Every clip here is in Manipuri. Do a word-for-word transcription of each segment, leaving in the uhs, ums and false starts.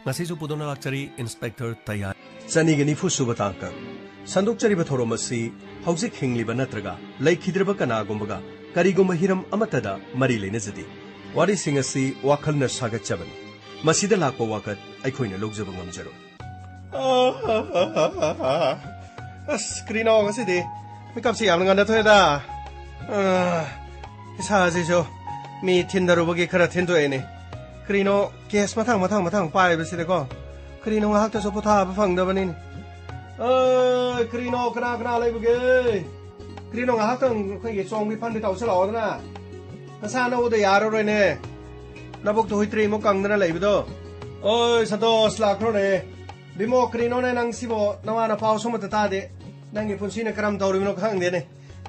ꯉꯁꯤꯁꯨ ꯄꯨꯗꯨꯅ ꯂꯥꯛꯆꯔꯤ ꯏꯟꯁꯄꯦꯛꯇꯔ ꯇꯌꯥꯔ꯫ ꯆꯅꯤꯒ ꯅꯤꯐꯨ ꯁꯨꯕ ꯇꯥꯡꯀꯛ꯫ ꯁꯟꯗꯣꯛꯆꯔꯤꯕ ꯊꯧꯔꯝ ꯑꯁꯤ ꯍꯧꯖꯤꯛ ꯍꯤꯡꯂꯤꯕ ꯅꯠꯇ꯭ꯔꯒ ꯂꯩꯈꯤꯗ꯭ꯔꯕ ꯀꯅꯥꯒꯨꯝꯕꯒ ꯀꯔꯤꯒꯨꯝꯕ ꯍꯤꯔꯝ ꯑꯃꯠꯇꯗ ꯃꯔꯤ ꯂꯩꯅꯖꯗꯦ꯫ ꯋꯥꯔꯤꯁꯤꯡ ꯑꯁꯤ ꯋꯥꯈꯜꯅ ꯁꯥꯒꯠꯆꯕꯅꯤ꯫ ꯃꯁꯤꯗ ꯂꯥꯛꯄ ꯋꯥꯀꯠ ꯑꯩꯈꯣꯏꯅ ꯂꯧꯖꯕ ꯉꯝꯖꯔꯣꯏ꯫ ꯑꯁ, ꯀꯔꯤꯅꯣ ꯉꯁꯤꯗꯤ? ꯃꯤꯀꯞꯁꯤ ꯌꯥꯝꯅ ꯉꯟꯅ ꯊꯣꯛꯑꯦꯗ꯫ ꯑ, ꯏꯁꯥꯁꯤꯁꯨ ꯃꯤ ꯊꯤꯟꯊꯔꯨꯕꯒꯤ ꯈꯔ ꯊꯤꯟꯗꯣꯛꯑꯦꯅꯦ꯫ ꯀꯔꯤꯅꯣ ꯀꯦꯁ ꯃꯊꯪ, ꯃꯊꯪ, ꯃꯊꯪ ꯄꯥꯏꯕꯁꯤꯗꯀꯣ꯫ ꯀꯔꯤꯅꯣ ꯉꯥꯏꯍꯥꯛꯇꯁꯨ ꯄꯣꯊꯥꯕ ꯐꯪꯗꯕꯅꯤꯅꯦ꯫ ꯑ, ꯀꯔꯤꯅꯣ ꯀꯅꯥ ꯀꯅꯥ ꯂꯩꯕꯒꯦ? ꯀꯔꯤꯅꯣ ꯉꯥꯏꯍꯥꯛꯇꯪ ꯑꯩꯈꯣꯏꯒꯤ ꯆꯣꯡꯕꯤ ꯐꯟꯕꯤ ꯇꯧꯁꯤ ꯂꯥꯛꯑꯣꯗꯅ꯫ ꯅꯁꯥ ꯅꯎꯗ ꯌꯥꯔꯔꯣꯏꯅꯦ꯫ ꯅꯕꯨꯛꯇꯨ ꯍꯨꯏꯇ꯭ꯔꯤꯃꯨꯛ ꯀꯪꯗꯅ ꯂꯩꯕꯗꯣ꯫ ꯑꯣꯏ ꯁꯟꯇꯣꯁ ꯂꯥꯛꯈ꯭ꯔꯣꯅꯦ꯫ ꯕꯤꯃꯣ ꯀꯔꯤꯅꯣꯅꯦ ꯅꯪ ꯁꯤꯕꯣ? ꯅꯋꯥ ꯅꯄꯥꯎ ꯁꯨꯝꯕꯇ ꯇꯥꯗꯦ꯫ ꯅꯪꯒꯤ ꯄꯨꯟꯁꯤꯅ ꯀꯔꯝ ꯇꯧꯔꯤꯕꯅꯣ ꯈꯪꯗꯦꯅꯦ꯫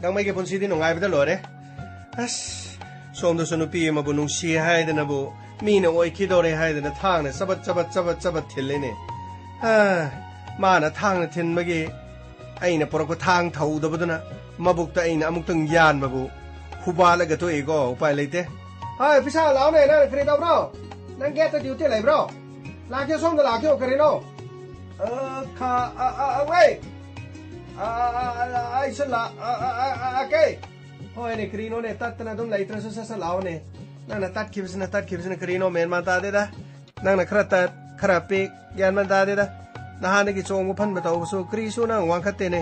ꯒꯥꯡꯃꯩꯒꯤ ꯄꯨꯟꯁꯤꯗꯤ ꯅꯨꯡꯉꯥꯏꯕꯗ ꯂꯣꯏꯔꯦ꯫ ꯑꯁ, ꯁꯣꯝꯗꯁꯨ ꯅꯨꯄꯤ ꯑꯃꯕꯨ ꯅꯨꯡꯁꯤ ꯍꯥꯏꯗꯅꯕꯨ ꯃꯤꯅ ꯑꯣꯏꯈꯤꯗꯧꯔꯦ ꯍꯥꯏꯗꯅ ꯊꯥꯡꯅ ꯆꯕꯠ ꯆꯕꯠ ꯆꯕꯠ ꯆꯕꯠ ꯊꯤꯜꯂꯤꯅꯦ꯫ ꯑ, ꯃꯥꯅ ꯊꯥꯡꯅ ꯊꯤꯟꯕꯒꯤ ꯑꯩꯅ ꯄꯨꯔꯛꯄ ꯊꯥꯡ ꯊꯧꯗꯕꯗꯨꯅ ꯃꯕꯨꯛꯇ ꯑꯩꯅ ꯑꯃꯨꯛꯇꯪ ꯌꯥꯟꯕꯕꯨ ꯍꯨꯕꯥꯠꯂꯒ ꯇꯣꯛꯏꯀꯣ, ꯎꯄꯥꯏ ꯂꯩꯇꯦ꯫ ꯍꯥꯏ, ꯄꯩꯁꯥ ꯂꯥꯛꯑꯣꯅꯦ, ꯅꯪ ꯀꯔꯤ ꯇꯧꯕ꯭ꯔꯣ? ꯅꯪ ꯒꯦꯠꯇ ꯗ꯭ꯌꯨꯇꯤ ꯂꯩꯕ꯭ꯔꯣ? ꯂꯥꯛꯀꯦ, ꯁꯣꯝꯗ ꯂꯥꯛꯀꯦ, ꯀꯔꯤꯅꯣ? ꯑ, ꯈ-, ꯑ, ꯑ, ꯑ, ꯋꯦ! ꯑ, ꯑ, ꯑ, ꯑ, ꯑꯩꯁꯨ ꯂꯥ-, ꯑ, ꯑ, ꯑ, ꯑ, ꯑ, ꯀꯩ? ꯍꯣꯏꯅꯦ, ꯀꯔꯤꯅꯣꯅꯦ, ꯇꯠꯇꯅ ꯑꯗꯨꯝ ꯂꯩꯇ꯭ꯔꯁꯨ ꯁꯠ ꯁꯠ ꯂꯥꯛꯑꯣꯅꯦ꯫ ꯅꯪꯅ ꯇꯠꯈꯤꯕꯁꯤꯅ, ꯇꯠꯈꯤꯕꯁꯤꯅ ꯀꯔꯤꯅꯣ ꯃꯦꯟ ꯃꯥꯟ ꯇꯥꯗꯦꯗ꯫ ꯅꯪꯅ ꯈꯔ ꯇꯠ, ꯈꯔ ꯄꯤꯛ, ꯒ꯭ꯌꯥꯟ ꯃꯥꯟ ꯇꯥꯗꯦꯗ꯫ ꯅꯍꯥꯟꯗꯒꯤ ꯆꯣꯡꯕ ꯐꯟꯕ ꯇꯧꯕꯁꯨ ꯀꯔꯤꯁꯨ ꯅꯪ ꯋꯥꯡꯈꯠꯇꯦꯅꯦ꯫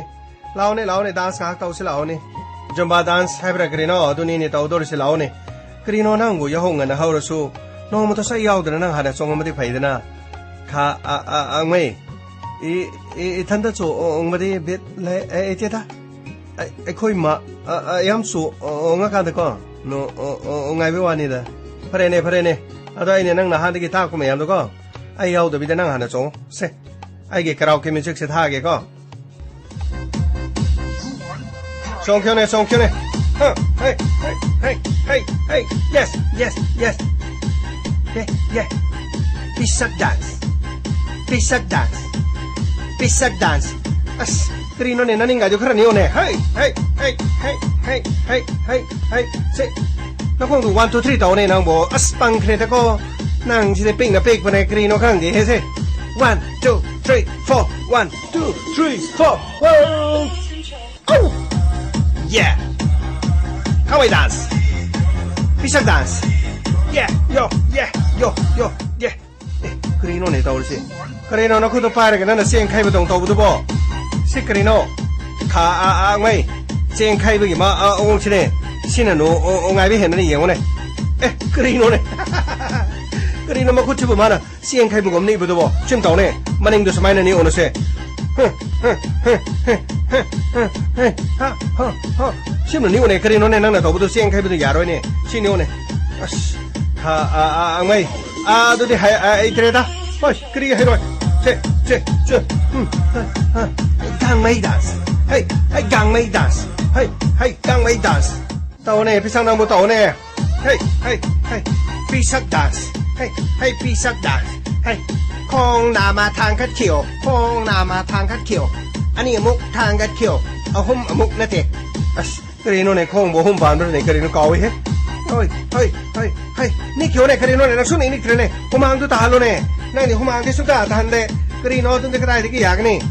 ꯂꯥꯛꯑꯣꯅꯦ, ꯂꯥꯛꯑꯣꯅꯦ, ꯗꯥꯟꯁ ꯉꯥꯏꯍꯥꯛ ꯇꯧꯁꯤ ꯂꯥꯛꯑꯣꯅꯦ꯫ ꯖꯨꯝꯕꯥ ꯗꯥꯟꯁ ꯍꯥꯏꯕ꯭ꯔꯥ ꯀꯔꯤꯅꯣ, ꯑꯗꯨꯅꯤꯅꯦ ꯇꯧꯗꯧꯔꯤꯁꯤ, ꯂꯥꯛꯑꯣꯅꯦ꯫ ꯀꯔꯤꯅꯣ ꯅꯪꯕꯨ ꯌꯥꯍꯧ ꯉꯟꯅ ꯍꯧꯔꯁꯨ ꯅꯣꯡꯃꯇꯁꯨ ꯑꯩ ꯌꯥꯎꯗꯅ ꯅꯪ ꯍꯥꯟꯅ ꯆꯣꯡꯉꯝꯃꯗꯤ ꯐꯩꯗꯅ꯫ ꯈꯥ-, ꯑ-, ꯑ-, ꯑꯉꯩ꯫ ꯏ-, ꯏ-, ꯏꯊꯟꯇ ꯆꯣꯡꯕꯗꯤ ꯕꯤꯠ ꯂꯩ-, ꯂꯩꯇꯦꯗ꯫ ꯑꯩ-, ꯑꯩꯈꯣꯏ ꯃ-, ꯑ-, ꯑ-, ꯌꯥꯝ ꯆꯣꯡꯉꯀꯥꯟꯗꯀꯣ, ꯅꯣ-, ꯑ-, ꯑ-, ꯉꯥꯏꯕꯩ ꯋꯥꯅꯤꯗ꯫ ꯐꯔꯦꯅꯦ, ꯐꯔꯦꯅꯦ꯫ ꯑꯗꯣ ꯑꯩꯅ ꯅꯪ ꯅꯍꯥꯟꯗꯒꯤ ꯇꯥꯛꯄ ꯃꯌꯥꯝꯗꯣꯀꯣ, ꯑꯩ ꯌꯥꯎꯗꯕꯤꯗ ꯅꯪ ꯍꯥꯟꯅ ꯆꯣꯡꯉꯣ꯫ ꯁꯦ, ꯑꯩꯒꯤ ꯀꯔꯥꯎꯀꯤ ꯃ꯭ꯌꯨꯖꯤꯛꯁꯦ ꯊꯥꯒꯦꯀꯣ꯫ ꯆꯣꯡꯈꯤꯌꯣꯅꯦ, ꯆꯣꯡꯈꯤꯌꯣꯅꯦ꯫ ꯍ, ꯍꯩ, ꯍꯩ, ꯍꯩ, ꯍꯩ, ꯍꯩ꯫ Yes, yes, yes, yes꯫ ꯌꯦ, ꯌꯦ꯫ ꯄꯤꯁꯛ ꯗꯥꯟꯁ꯫ ꯄꯤꯁꯛ ꯗꯥꯟꯁ꯫ ꯄꯤꯁꯛ ꯗꯥꯟꯁ꯫ ꯑꯁ, ꯀꯔꯤꯅꯣꯅꯦ, ꯅꯅꯤꯡꯒꯥꯏꯗꯣ ꯈꯔ ꯅꯤꯌꯣꯅꯦ꯫ ꯍꯩ, ꯍꯩ, ꯍꯩ꯫ ꯁꯦ, ꯅꯈꯣꯡꯗꯣ one, two, three ꯇꯧꯅꯦ ꯅꯪꯕꯣ꯫ ꯑꯁ, ꯄꯪꯈ꯭ꯔꯦꯗꯀꯣ꯫ ꯅꯪꯁꯤꯗꯤ ꯄꯤꯛꯅ ꯄꯤꯛꯄꯅꯦ, ꯀꯔꯤꯅꯣ ꯈꯪꯗꯦ ꯍꯦꯁꯦ꯫ One, two, three, four. One, two, three, four. Whoa! Oh! Yeah! How I dance? Pishak dance. Yeah, yo, yeah, yo, yo, yeah. ꯑꯦ, ꯀꯔꯤꯅꯣꯅꯦ ꯇꯧꯔꯤꯁꯦ? ꯀꯔꯤꯅꯣ ꯅꯈꯨꯠꯇꯣ ꯄꯥꯏꯔꯒ ꯅꯪꯅ ꯆꯦꯡ ꯈꯩꯕꯗꯧꯅ ꯇꯧꯕꯗꯨꯕꯣ? ꯁꯤ ꯀꯔꯤꯅꯣ? ꯈꯥ ꯑꯥ ꯑꯥ ꯃꯩ꯫ ꯆꯦꯡ ꯈꯩꯕꯒꯤ ꯃꯥ ꯑꯥ ꯑꯑꯣꯡꯁꯤꯅꯦ꯫ ꯁꯤꯅ ꯅꯣ ꯑꯣ ꯑꯣ ꯉꯥꯏꯕ ꯍꯦꯟꯕꯅ ꯌꯦꯡꯉꯨꯅꯦ꯫ ꯑꯦ, ꯀꯔꯤꯅꯣꯅꯦ? ꯀꯔꯤꯅꯣ ꯃꯈꯨꯠꯁꯤꯕꯨ ꯃꯥꯅ ꯆꯦꯡ ꯈꯩꯕꯒꯨꯝ ꯅꯤꯛꯏꯕꯗꯨꯕꯣ? ꯁꯤꯝ ꯇꯧꯅꯦ꯫ ꯃꯅꯤꯡꯗꯨ ꯁꯨꯃꯥꯏꯅ ꯅꯤꯛꯎꯅꯁꯦ꯫ ꯍ, ꯍ, ꯍ, ꯍ, ꯍ, ꯍ, ꯍ, ꯍ, ꯍ, ꯍ꯫ ꯁꯤꯝꯅ ꯅꯤꯛꯎꯅꯦ꯫ ꯀꯔꯤꯅꯣꯅꯦ ꯅꯪꯅ ꯇꯧꯕꯗꯣ? ꯆꯦꯡ ꯈꯩꯕꯗꯣ ꯌꯥꯔꯣꯏꯅꯦ꯫ ꯁꯤ ꯅꯤꯛꯎꯅꯦ꯫ ꯑꯁ, ꯈꯥ ꯑꯥ ꯑꯥ ꯑꯥ ꯃꯩ꯫ ꯑꯥ, ꯑꯗꯨꯗꯤ ꯍꯥꯏ-, ꯑꯥ, ꯍꯩꯇ꯭ꯔꯦꯗ꯫ ꯍꯣꯏ, ꯀꯔꯤ ꯍꯩꯔꯣꯏ? ꯁꯦ, ꯁꯦ, ꯁꯦ꯫ ꯎꯝ, ꯍꯥ, ꯍꯥ꯫ ꯒꯥꯡꯃꯩ dance꯫ ꯍꯩ, ꯍꯩ, ꯒꯥꯡꯃꯩ dance꯫ ꯍꯩ, ꯍꯩ, ꯒꯥꯡꯃꯩ dance꯫ ꯇꯧꯅꯦ, ꯄꯤꯁꯛ ꯅꯪꯕꯨ ꯇꯧꯅꯦ꯫ ꯍꯩ, ꯍꯩ, ꯍꯩ꯫ ꯄꯤꯁꯛ dance꯫ ꯍꯩ, ꯍꯩ, ꯄꯤꯁꯛ dance꯫ ꯍꯩ꯫ ꯈꯣꯡ ꯅꯥꯝꯃ ꯊꯥꯡꯒꯠꯈꯤꯌꯣ꯫ ꯈꯣꯡ ꯅꯥꯝꯃ ꯊꯥꯡꯒꯠꯈꯤꯌꯣ꯫ ꯑꯅꯤ ꯑꯃꯨꯛ ꯊꯥꯡꯒꯠꯈꯤꯌꯣ꯫ ꯑꯍꯨꯝ ꯑꯃꯨꯛ ꯅꯠꯇꯦ꯫ ꯑꯁ, ꯀꯔꯤꯅꯣꯅꯦ, ꯈꯣꯡꯕꯨ ꯑꯍꯨꯝ ꯄꯥꯟꯕ꯭ꯔꯅꯦ? ꯀꯔꯤꯅꯣ ꯀꯥꯎꯏꯍꯦ? ꯍꯣꯏ, ꯍꯣꯏ, ꯍꯣꯏ, ꯍꯣꯏ꯫ ꯅꯤꯛꯈꯤꯌꯣꯅꯦ, ꯀꯔꯤꯅꯣꯅꯦ? ꯅꯪꯁꯨ ꯅꯤꯛ ꯅꯤꯛꯇ꯭ꯔꯦꯅꯦ꯫ ꯍꯨꯃꯥꯡꯗꯨ ꯇꯥꯍꯜꯂꯣꯅꯦ꯫ ꯅꯪꯗꯤ ꯍꯨꯃꯥꯡꯗꯤ ꯁꯨꯡꯇꯥ ꯇꯥꯍꯟꯗꯦ꯫ ꯀꯔꯤꯅꯣ ꯑꯗꯨꯗꯤ ꯀꯗꯥꯏꯗꯒꯤ ꯌꯥꯒꯅꯤ?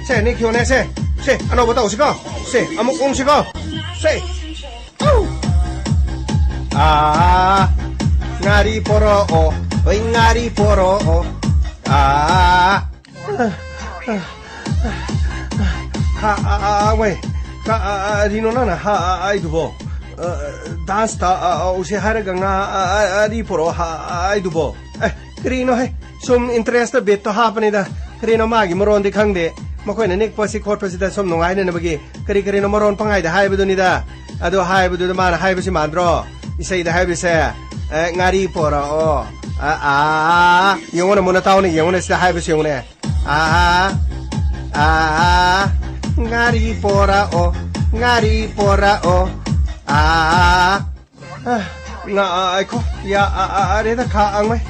ꯁꯦ, ꯅꯤꯛꯈꯤꯌꯣꯅꯦ, ꯁꯦ꯫ ꯁꯦ, ꯑꯅꯧꯕ ꯇꯧꯁꯤꯀꯣ꯫ ꯁꯦ, ꯑꯃꯨꯛ ꯎꯪꯁꯤꯀꯣ꯫ ꯁꯦ꯫ ꯑꯧ! ꯑꯥ, ꯉꯥꯔꯤ ꯄꯣꯔꯛꯑꯣ꯫ ꯍꯣꯏ, ꯉꯥꯔꯤ ꯄꯣꯔꯛꯑꯣ꯫ ꯑꯥ꯫ ꯍꯥ, ꯑꯥ, ꯑꯥ, ꯑꯥ, ꯋꯥꯏ꯫ ꯀ-, ꯑꯥ, ꯑꯥ, ꯀꯔꯤꯅꯣ ꯅꯪꯅ ꯍꯥ, ꯑꯥ, ꯑꯥ, ꯍꯥꯏꯗꯨꯕꯣ? ꯑ, dance ꯇ, ꯑ, ꯑ, ꯎꯁꯦ ꯍꯥꯏꯔꯒ ꯉꯥ, ꯑ, ꯑ, ꯑꯔꯤ ꯄꯨꯔꯛꯑꯣ, ꯍ, ꯑ, ꯍꯥꯏꯗꯨꯕꯣ? ꯑꯦ, ꯀꯔꯤꯅꯣꯍꯦ? ꯁꯨꯝ interest ꯇ beat ꯇꯣ ꯍꯥꯞꯄꯅꯤꯗ꯫ ꯀꯔꯤꯅꯣ ꯃꯥꯒꯤ ꯃꯔꯣꯟꯗꯤ ꯈꯪꯗꯦ꯫ ꯃꯈꯣꯏꯅ ꯅꯤꯛꯄꯁꯤ ꯈꯣꯠꯄꯁꯤꯗ ꯁꯨꯝ ꯅꯨꯡꯉꯥꯏꯅꯅꯕꯒꯤ ꯀꯔꯤ ꯀꯔꯤꯅꯣ ꯃꯔꯣꯟ ꯄꯪꯍꯥꯏꯗ ꯍꯥꯏꯕꯗꯨꯅꯤꯗ꯫ ꯑꯗꯣ ꯍꯥꯏꯕꯗꯨꯗ ꯃꯥꯅ ꯍꯥꯏꯕꯁꯤ ꯃꯥꯟꯗ꯭ꯔꯣ? ꯏꯁꯩꯗ ꯍꯥꯏꯕꯁꯦ, ꯑꯦ, ꯉꯥꯔꯤ ꯄꯣꯔꯛꯑꯣ꯫ ꯑ, ꯑꯥ, ꯌꯦꯡꯉꯨꯅꯦ, ꯃꯨꯟꯅ ꯇꯥꯎꯅꯦ, ꯌꯦꯡꯉꯨꯅꯦ, ꯁꯤꯗ ꯍꯥꯏꯕꯁꯤ ꯌꯦꯡꯉꯨꯅꯦ꯫ ꯑꯥ, ꯑꯥ, ꯉꯥꯔꯤ ꯄꯣꯔꯛꯑꯣ, ꯉꯥꯔꯤ ꯄꯣꯔꯛꯑꯣ꯫ ꯑꯥ, ꯑꯥ, ꯉꯥ, ꯑꯥ, ꯑꯩꯈꯣ, ꯌꯥ, ꯑꯥ, ꯑꯥ, ꯑꯔꯦꯗ ꯈꯥ ꯑꯉꯣꯏ꯫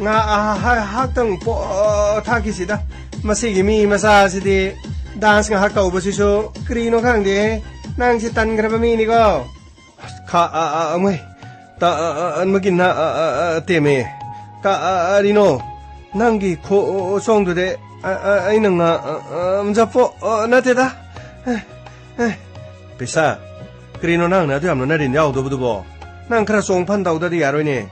ꯉꯥ, ꯑꯥ, ꯍꯥ, ꯍꯥꯛꯇꯪ ꯄꯣ, ꯑꯥ, ꯊꯥꯛꯈꯤꯁꯤꯗ꯫ ꯃꯁꯤꯒꯤ ꯃꯤ ꯃꯆꯥꯁꯤꯗꯤ dance ꯉꯥꯏꯍꯥꯛ ꯇꯧꯕꯁꯤꯁꯨ ꯀꯔꯤꯅꯣ ꯈꯪꯗꯦ꯫ ꯅꯪꯁꯤ ꯇꯟꯈ꯭ꯔꯕ ꯃꯤꯅꯤꯀꯣ꯫ ꯈꯥ, ꯑꯥ, ꯑꯥ, ꯑꯉꯣꯏ꯫ ꯇ, ꯑ, ꯑ, ꯑ, ꯃꯒꯤ ꯅ, ꯑ, ꯑ, ꯑ, ꯇꯦꯝꯃꯦ꯫ ꯑ, ꯑ, ꯑ, ꯔꯤꯅꯣ, ꯅꯪꯒꯤ ꯈꯣ-, ꯁꯣꯡꯗꯨꯗꯤ, ꯑ, ꯑ, ꯑꯩꯅ ꯉ-, ꯑ, ꯑ, ꯉꯝꯖꯄꯣ-, ꯑ, ꯅꯠꯇꯦꯗ꯫ ꯑꯦ, ꯑꯦ꯫ ꯄꯤꯁꯥ, ꯀꯔꯤꯅꯣ ꯅꯪꯅ ꯑꯗꯨ ꯌꯥꯝꯅ ꯅꯔꯤꯟ ꯌꯥꯎꯗꯕꯗꯨꯕꯣ? ꯅꯪ ꯈꯔ ꯆꯣꯡ ꯐꯟ ꯇꯧꯗꯗꯤ ꯌꯥꯔꯣꯏꯅꯦ꯫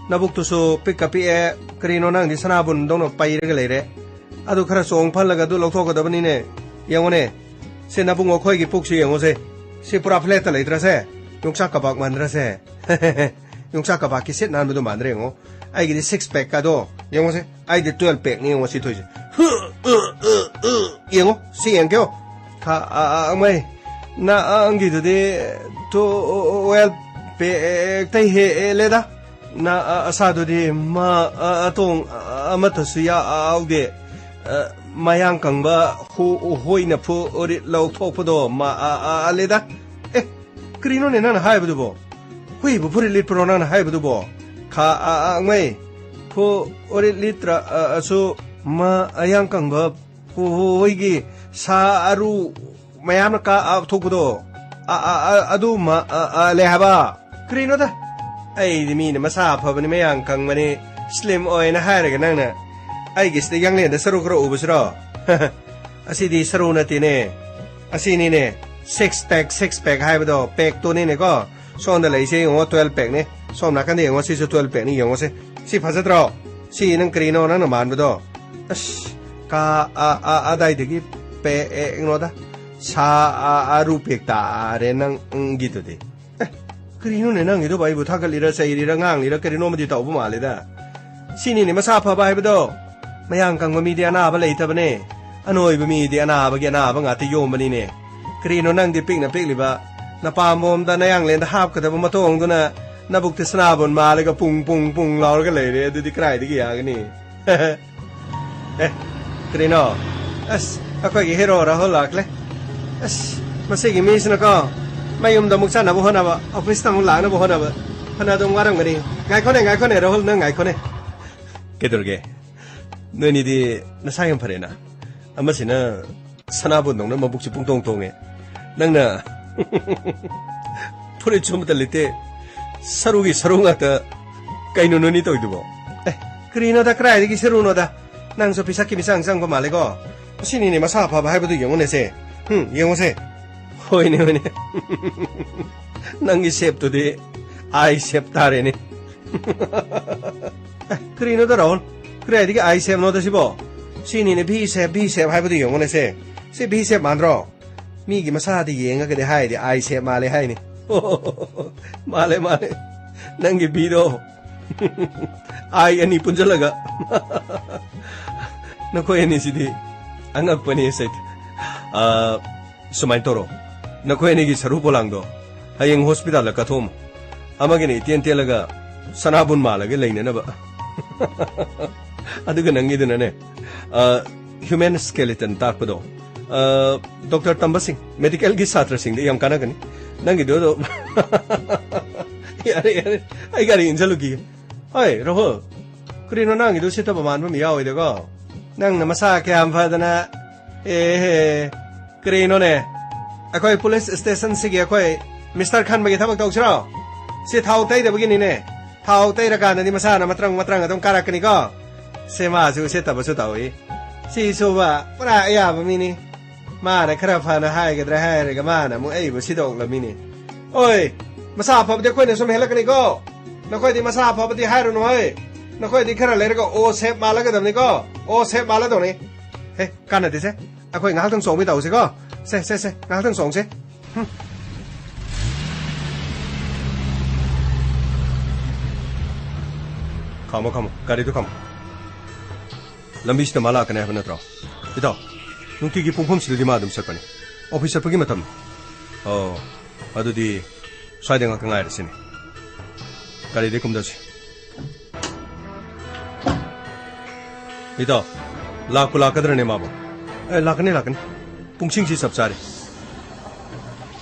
ꯅꯕꯨꯛꯇꯨꯁꯨ ꯄꯤꯛꯀ ꯄꯤꯛꯑꯦ, ꯀꯔꯤꯅꯣ ꯅꯪꯗꯤ ꯁꯅꯥꯕꯨꯟꯗꯧꯅ ꯄꯩꯔꯒ ꯂꯩꯔꯦ꯫ ꯑꯗꯨ ꯈꯔ ꯆꯣꯡ ꯐꯜꯂꯒ ꯑꯗꯨ ꯂꯧꯊꯣꯛꯀꯗꯕꯅꯤꯅꯦ꯫ ꯌꯦꯡꯉꯨꯅꯦ, ꯁꯦ ꯅꯕꯨꯡ ꯑꯩꯈꯣꯏꯒꯤ ꯄꯨꯛꯁꯤ ꯌꯦꯡꯉꯨꯁꯦ꯫ ꯁꯤ ꯄꯨꯔꯥ ꯐ꯭ꯂꯦꯠꯇ ꯂꯩꯇ꯭ꯔꯁꯦ? ꯌꯣꯡꯆꯥꯛ ꯀꯕꯥꯛ ꯃꯥꯟꯗ꯭ꯔꯁꯦ? ꯌꯣꯡꯆꯥꯛ ꯀꯕꯥꯛꯀꯤ ꯁꯤꯠ ꯅꯥꯟꯕꯗꯨ ꯃꯥꯟꯗ꯭ꯔꯦ ꯌꯦꯡꯉꯣ꯫ ꯑꯩꯒꯤꯗꯤ ꯁꯤꯛꯁ ꯄꯦꯛꯀꯗꯣ ꯌꯦꯡꯉꯣꯁꯦ꯫ ꯑꯩꯗꯤ ꯇꯨꯋꯦꯜꯕ ꯄꯦꯛꯅꯤ ꯌꯦꯡꯉꯣ ꯁꯤ ꯊꯣꯏꯁꯦ꯫ ꯍꯨ, ꯎ, ꯎ, ꯎ, ꯌꯦꯡꯉꯣ, ꯁꯤ ꯌꯦꯡꯉꯣ꯫ ꯈꯥ, ꯑ, ꯑ, ꯑꯃꯩ, ꯅ, ꯑ, ꯑꯪꯒꯤꯗꯨꯗꯤ ꯇꯨꯋꯦꯜꯕ ꯄꯦꯛꯇꯩ ꯍꯦꯜꯂꯦꯗ꯫ ꯅ, ꯑ, ꯑꯁꯥꯗꯨꯗꯤ ꯃ, ꯑ, ꯑꯇꯣꯡ, ꯑ, ꯑꯃꯠꯇꯁꯨ ꯌꯥꯎꯗꯦ꯫ ꯑ, ꯃꯌꯥꯡ ꯀꯪꯕ ꯍꯣ-, ꯍꯣꯏꯅ ꯐꯨꯔꯤꯠ ꯂꯧꯊꯣꯛꯄꯗꯣ ꯃ, ꯑ, ꯑ, ꯑꯂꯦꯗ꯫ ꯑꯦ, ꯀꯔꯤꯅꯣꯅꯦ ꯅꯪꯅ ꯍꯥꯏꯕꯗꯨꯕꯣ? ꯍꯨꯏꯕꯨ ꯐꯨꯔꯤꯠ ꯂꯤꯠꯄ꯭ꯔꯣ ꯅꯪꯅ ꯍꯥꯏꯕꯗꯨꯕꯣ? ꯈꯥ, ꯑ, ꯑ, ꯃꯩ, ꯐꯨꯔꯤꯠ ꯂꯤꯠꯇ꯭ꯔ, ꯑ, ꯑꯁꯨ ꯃ, ꯑꯌꯥꯡ ꯀꯪꯕ ꯍꯣ-, ꯍꯣ-, ꯍꯣꯏꯒꯤ ꯁꯥ ꯑꯔꯨ ꯃꯌꯥꯝꯅ ꯀꯥ, ꯑ, ꯊꯣꯛꯄꯗꯣ, ꯑ, ꯑ, ꯑ, ꯑꯗꯨ ꯃ, ꯑ, ꯑ, ꯂꯩ ꯍꯥꯏꯕ꯫ ꯀꯔꯤꯅꯣꯗ? ꯑꯩꯗꯤ ꯃꯤꯅ ꯃꯁꯥ ꯐꯕꯅꯤ, ꯃꯌꯥꯡ ꯀꯪꯕꯅꯤ, ꯁ꯭ꯂꯤꯝ ꯑꯣꯏꯅ ꯍꯥꯏꯔꯒ ꯅꯪꯅ ꯑꯩꯒꯤꯁꯤꯗ ꯌꯥꯡꯂꯦꯟꯗ ꯁꯔꯨ ꯈꯔ ꯎꯕꯁꯤꯔꯣ? ꯑꯁꯤꯗꯤ ꯁꯔꯨ ꯅꯠꯇꯦꯅꯦ꯫ ꯑꯁꯤꯅꯤꯅꯦ, ꯁꯤꯛꯁ ꯄꯦꯛ, ꯁꯤꯛꯁ ꯄꯦꯛ ꯍꯥꯏꯕꯗꯣ, ꯄꯦꯛꯇꯨꯅꯤꯅꯦꯀꯣ꯫ ꯁꯣꯝꯗ ꯂꯩꯁꯦ ꯌꯦꯡꯉꯣ, ꯇꯨꯋꯦꯜꯕ ꯄꯦꯛꯅꯤ꯫ ꯁꯣꯝ ꯅꯥꯀꯟꯗ ꯌꯦꯡꯉꯣ, ꯁꯤꯁꯨ ꯇꯨꯋꯦꯜꯕ ꯄꯦꯛꯅꯤ, ꯌꯦꯡꯉꯣꯁꯦ꯫ ꯁꯤ ꯐꯖꯗ꯭ꯔꯣ? ꯁꯤ ꯅꯪ ꯀꯔꯤꯅꯣ ꯅꯪꯅ ꯃꯥꯟꯕꯗꯣ? ꯑꯁ, ꯀꯥ, ꯑ, ꯑ, ꯑꯗꯥꯏꯗꯒꯤ ꯄꯦꯛꯅꯣꯗ꯫ ꯁꯥ, ꯑ, ꯑ, ꯔꯨ ꯄꯦꯛ ꯇꯥꯔꯦ ꯅꯪꯒꯤꯗꯨꯗꯤ꯫ ꯑꯦ, ꯀꯔꯤꯅꯣꯅꯦ ꯅꯪꯒꯤꯗꯨꯕꯨ? ꯑꯩꯕꯨ ꯊꯥꯒꯠꯂꯤꯔ, ꯆꯩꯔꯤꯔ, ꯉꯥꯡꯂꯤꯔ, ꯀꯔꯤꯅꯣꯃꯗꯤ ꯇꯧꯕ ꯃꯥꯜꯂꯦꯗ꯫ ꯁꯤꯅꯤꯅꯦ ꯃꯁꯥ ꯐꯕ ꯍꯥꯏꯕꯗꯣ꯫ ꯃꯌꯥꯡ ꯀꯪꯕ ꯃꯤꯗꯤ ꯑꯅꯥꯕ ꯂꯩꯇꯕꯅꯦ꯫ ꯑꯅꯣꯏꯕ ꯃꯤꯗꯤ ꯑꯅꯥꯕꯒꯤ ꯑꯅꯥꯕ ꯉꯥꯛꯇ ꯌꯣꯝꯕꯅꯤꯅꯦ꯫ ꯀꯔꯤꯅꯣ ꯅꯪꯗꯤ ꯄꯤꯛꯅ ꯄꯤꯛꯂꯤꯕ ꯅꯄꯥꯝꯕꯣꯝꯗ ꯅꯌꯥꯡꯂꯦꯟꯗ ꯍꯥꯞꯀꯗꯕ ꯃꯇꯣꯡꯗꯨꯅ ꯅꯕꯨꯛꯇ ꯁꯅꯥꯕꯨꯟ ꯃꯥꯜꯂꯒ ꯄꯨꯡ ꯄꯨꯡ ꯄꯨꯡ ꯂꯥꯎꯔꯒ ꯂꯩꯔꯦ? ꯑꯗꯨꯗꯤ ꯀꯗꯥꯏꯗꯒꯤ ꯌꯥꯒꯅꯤ? ꯑꯦ, ꯀꯔꯤꯅꯣ? ꯑꯁ, ꯑꯩꯈꯣꯏꯒꯤ ꯍꯦꯔꯣ ꯔꯥꯍꯨꯜ ꯂꯥꯛꯂꯦ꯫ ꯑꯁ, ꯃꯁꯤꯒꯤ ꯃꯤꯁꯤꯅꯀꯣ, ꯃꯌꯨꯝꯗ ꯑꯃꯨꯛ ꯆꯠꯅꯕ ꯍꯣꯠꯅꯕ, ꯑꯣꯐꯤꯁꯇ ꯑꯃꯨꯛ ꯂꯥꯛꯅꯕ ꯍꯣꯠꯅꯕ, ꯐꯅ ꯑꯗꯨꯝ ꯋꯥꯔꯝꯒꯅꯤ꯫ ꯉꯥꯏꯈꯣꯅꯦ, ꯉꯥꯏꯈꯣꯅꯦ, ꯔꯥꯍꯨꯜ, ꯅꯪ ꯉꯥꯏꯈꯣꯅꯦ꯫ ꯀꯩꯗꯧꯔꯒꯦ? ꯅꯣꯏꯅꯤꯗꯤ ꯅꯁꯥ ꯌꯥꯝ ꯐꯔꯦꯅ꯫ ꯑꯃꯁꯤꯅ ꯁꯅꯥꯕꯨꯟꯗꯧꯅ ꯃꯕꯨꯛꯁꯤ ꯄꯨꯡꯇꯣꯡ ꯇꯣꯡꯉꯦ꯫ ꯅꯪꯅ ꯐꯨꯔꯤꯠꯁꯨ ꯑꯃꯠꯇ ꯂꯤꯠꯇꯦ꯫ ꯁꯔꯨꯒꯤ ꯁꯔꯨ ꯉꯥꯛꯇ꯫ ꯀꯩꯅꯣ ꯅꯣꯏꯅꯤ ꯇꯧꯔꯤꯗꯨꯕꯣ? ꯑꯦ, ꯀꯔꯤꯅꯣꯗ, ꯀꯗꯥꯏꯗꯒꯤ ꯁꯦꯔꯨꯅꯣꯗ? ꯅꯪꯁꯨ ꯄꯤꯁꯛꯀꯤ ꯃꯤꯆꯪ ꯆꯪꯕ ꯃꯥꯜꯂꯦꯀꯣ꯫ ꯁꯤꯅꯤꯅꯦ ꯃꯁꯥ ꯐꯕ ꯍꯥꯏꯕꯗꯨ, ꯌꯦꯡꯉꯨꯅꯦꯁꯦ꯫ ꯍꯨꯝ, ꯌꯦꯡꯉꯨꯁꯦ꯫ ꯍꯣꯏꯅꯦ, ꯍꯣꯏꯅꯦ꯫ ꯅꯪꯒꯤ ꯁꯦꯞꯇꯨꯗꯤ ꯑꯥꯏ ꯁꯦꯞ ꯇꯥꯔꯦꯅꯦ꯫ ꯑꯦ, ꯀꯔꯤꯅꯣꯗ ꯔꯥꯍꯨꯜ? ꯀꯗꯥꯏꯗꯒꯤ ꯑꯥꯏ ꯁꯦꯞꯅꯣꯗ ꯁꯤꯕꯣ? ꯁꯤꯅꯤꯅꯦ ꯚꯤ ꯁꯦꯞ, ꯚꯤ ꯁꯦꯞ ꯍꯥꯏꯕꯗꯨ ꯌꯦꯡꯉꯨꯅꯦꯁꯦ꯫ ꯁꯤ ꯚꯤ ꯁꯦꯞ ꯃꯥꯟꯗ꯭ꯔꯣ? ꯃꯤꯒꯤ ꯃꯁꯥꯗ ꯌꯦꯡꯉꯒꯗꯤ ꯍꯥꯏꯗꯤ ꯑꯥꯏ ꯁꯦꯞ ꯃꯥꯜꯂꯦ ꯍꯥꯏꯅꯤ꯫ ꯃꯥꯜꯂꯦ, ꯃꯥꯜꯂꯦ꯫ ꯅꯪꯒꯤ ꯚꯤꯗꯣ ꯑꯥꯏ ꯑꯅꯤ ꯄꯨꯟꯁꯤꯜꯂꯒ꯫ ꯅꯈꯣꯏ ꯑꯅꯤꯁꯤꯗꯤ ꯑꯉꯛꯄꯅꯤ, ꯁꯩꯠ꯫ ꯑ, ꯁꯨꯃꯥꯏꯅ ꯇꯧꯔꯣ, ꯅꯈꯣꯏ ꯑꯅꯤꯒꯤ ꯁꯔꯨ ꯄꯣꯂꯥꯡꯗꯣ ꯍꯌꯦꯡ ꯍꯣꯁꯄꯤꯇꯥꯜꯗ ꯀꯠꯊꯣꯛꯑꯝꯃꯣ꯫ ꯑꯃꯒꯤꯅ ꯏꯇꯦꯟ ꯇꯦꯜꯂꯒ ꯁꯅꯥꯕꯨꯟ ꯃꯥꯜꯂꯒ ꯂꯩꯅꯅꯕ꯫ ꯑꯗꯨꯒ ꯅꯪꯒꯤꯗꯨꯅꯅꯦ, ꯑ, ꯍ꯭ꯌꯨꯃꯦꯟ ꯁ꯭ꯀꯦꯂꯤꯇꯟ ꯇꯥꯛꯄꯗꯣ, ꯑ, ꯗꯣꯛꯇꯔ ꯇꯝꯕꯁꯤꯡ, ꯃꯦꯗꯤꯀꯦꯜꯒꯤ ꯁꯥꯇ꯭ꯔꯁꯤꯡꯗ ꯌꯥꯝ ꯀꯥꯟꯅꯒꯅꯤ꯫ ꯅꯪꯒꯤꯗꯣ ꯑꯗꯨꯝ ꯌꯥꯔꯦ, ꯌꯥꯔꯦ, ꯑꯩ ꯒꯥꯔꯤ ꯏꯟꯖꯜꯂꯨꯈꯤꯒꯦ꯫ ꯍꯣꯏ, ꯔꯥꯍꯨꯜ, ꯀꯔꯤꯅꯣ ꯅꯪꯒꯤꯗꯨ ꯁꯤꯠꯇꯕ ꯃꯥꯟꯕ ꯑꯃ ꯌꯥꯎꯋꯤꯗꯀꯣ? ꯅꯪꯅ ꯃꯁꯥ ꯀꯌꯥꯝ ꯐꯗꯅ, ꯑꯦꯍꯦ, ꯀꯔꯤꯅꯣꯅꯦ? ꯑꯩꯈꯣꯏ ꯄꯨꯂꯤꯁ ꯁ꯭ꯇꯦꯁꯟꯁꯤꯒꯤ ꯑꯩꯈꯣꯏ ꯃꯤꯁꯇꯔ ꯈꯟꯕꯒꯤ ꯊꯕꯛ ꯇꯧꯁꯤꯔꯣ? ꯁꯤ ꯊꯥꯎ ꯇꯩꯗꯕꯒꯤꯅꯤꯅꯦ꯫ ꯊꯥꯎ ꯇꯩꯔꯀꯥꯟꯗꯗꯤ ꯃꯁꯥꯅ ꯃꯇ꯭ꯔꯪ ꯃꯇ꯭ꯔꯪ ꯑꯗꯨꯝ ꯀꯥꯔꯛꯀꯅꯤꯀꯣ꯫ ꯁꯦ, ꯃꯥꯁꯨ ꯎꯁꯤꯠꯇꯕꯁꯨ ꯇꯧꯏ꯫ ꯁꯤꯁꯨꯕ ꯄꯨꯔꯥ ꯑꯌꯥꯕ ꯃꯤꯅꯤ꯫ ꯃꯥꯅ ꯈꯔ ꯐꯅ ꯍꯥꯏꯒꯗ꯭ꯔꯥ ꯍꯥꯏꯔꯒ ꯃꯥꯅ ꯑꯃꯨꯛ ꯑꯩꯕꯨ ꯁꯤꯗꯣꯛꯂꯝꯃꯤꯅꯦ꯫ ꯑꯣꯏ, ꯃꯁꯥ ꯐꯕꯗꯤ ꯑꯩꯈꯣꯏꯅ ꯁꯨꯝ ꯍꯦꯜꯂꯛꯀꯅꯤꯀꯣ꯫ ꯅꯈꯣꯏꯗꯤ ꯃꯁꯥ ꯐꯕꯗꯤ ꯍꯥꯏꯔꯨꯅꯨ ꯍꯣꯏ꯫ ꯅꯈꯣꯏꯗꯤ ꯈꯔ ꯂꯩꯔꯒ ꯑꯣ ꯁꯦꯞ ꯃꯥꯜꯂꯒꯗꯕꯅꯤꯀꯣ꯫ ꯑꯣ ꯁꯦꯞ ꯃꯥꯜꯂꯗꯧꯅꯤ꯫ ꯍꯦ, ꯀꯥꯟꯅꯗꯦꯁꯦ꯫ ꯑꯩꯈꯣꯏ ꯉꯥꯏꯍꯥꯛꯇꯪ ꯆꯣꯡꯕꯤ ꯇꯧꯁꯤꯀꯣ꯫ ꯁꯦ, ꯁꯦ, ꯁꯦ, ꯉꯥꯏꯍꯥꯛꯇꯪ ꯆꯣꯡꯁꯦ꯫ ꯍꯨꯝ꯫ ꯈꯥꯝꯃꯣ, ꯈꯥꯝꯃꯣ꯫ ꯒꯥꯔꯤꯗꯨ ꯈꯥꯝꯃꯣ꯫ ꯂꯝꯕꯤꯁꯤꯗ ꯃꯥ ꯂꯥꯛꯀꯅꯤ ꯍꯥꯏꯕ ꯅꯠꯇ꯭ꯔꯣ? ꯏꯇꯥꯎ, ꯅꯨꯡꯇꯤꯒꯤ ꯄꯨꯡꯐꯝꯁꯤꯗꯗꯤ ꯃꯥ ꯑꯗꯨꯝ ꯆꯠꯄꯅꯤ꯫ ꯑꯣꯐꯤꯁ ꯆꯠꯄꯒꯤ ꯃꯇꯝ꯫ ꯑꯣ, ꯑꯗꯨꯗꯤ ꯁ꯭ꯋꯥꯏꯗ ꯉꯥꯛꯇ ꯉꯥꯏꯔꯁꯤꯅꯦ꯫ ꯒꯥꯔꯤꯗꯩ ꯀꯨꯝꯊꯁꯤ꯫ ꯏꯇꯥꯎ, ꯂꯥꯛꯄꯨ ꯂꯥꯛꯀꯗ꯭ꯔꯅꯦ ꯃꯥꯕꯨ? ꯑꯦ, ꯂꯥꯛꯀꯅꯤ, ꯂꯥꯛꯀꯅꯤ꯫ ꯄꯨꯡꯁꯤꯡꯁꯤ ꯆꯞ ꯆꯥꯔꯦ꯫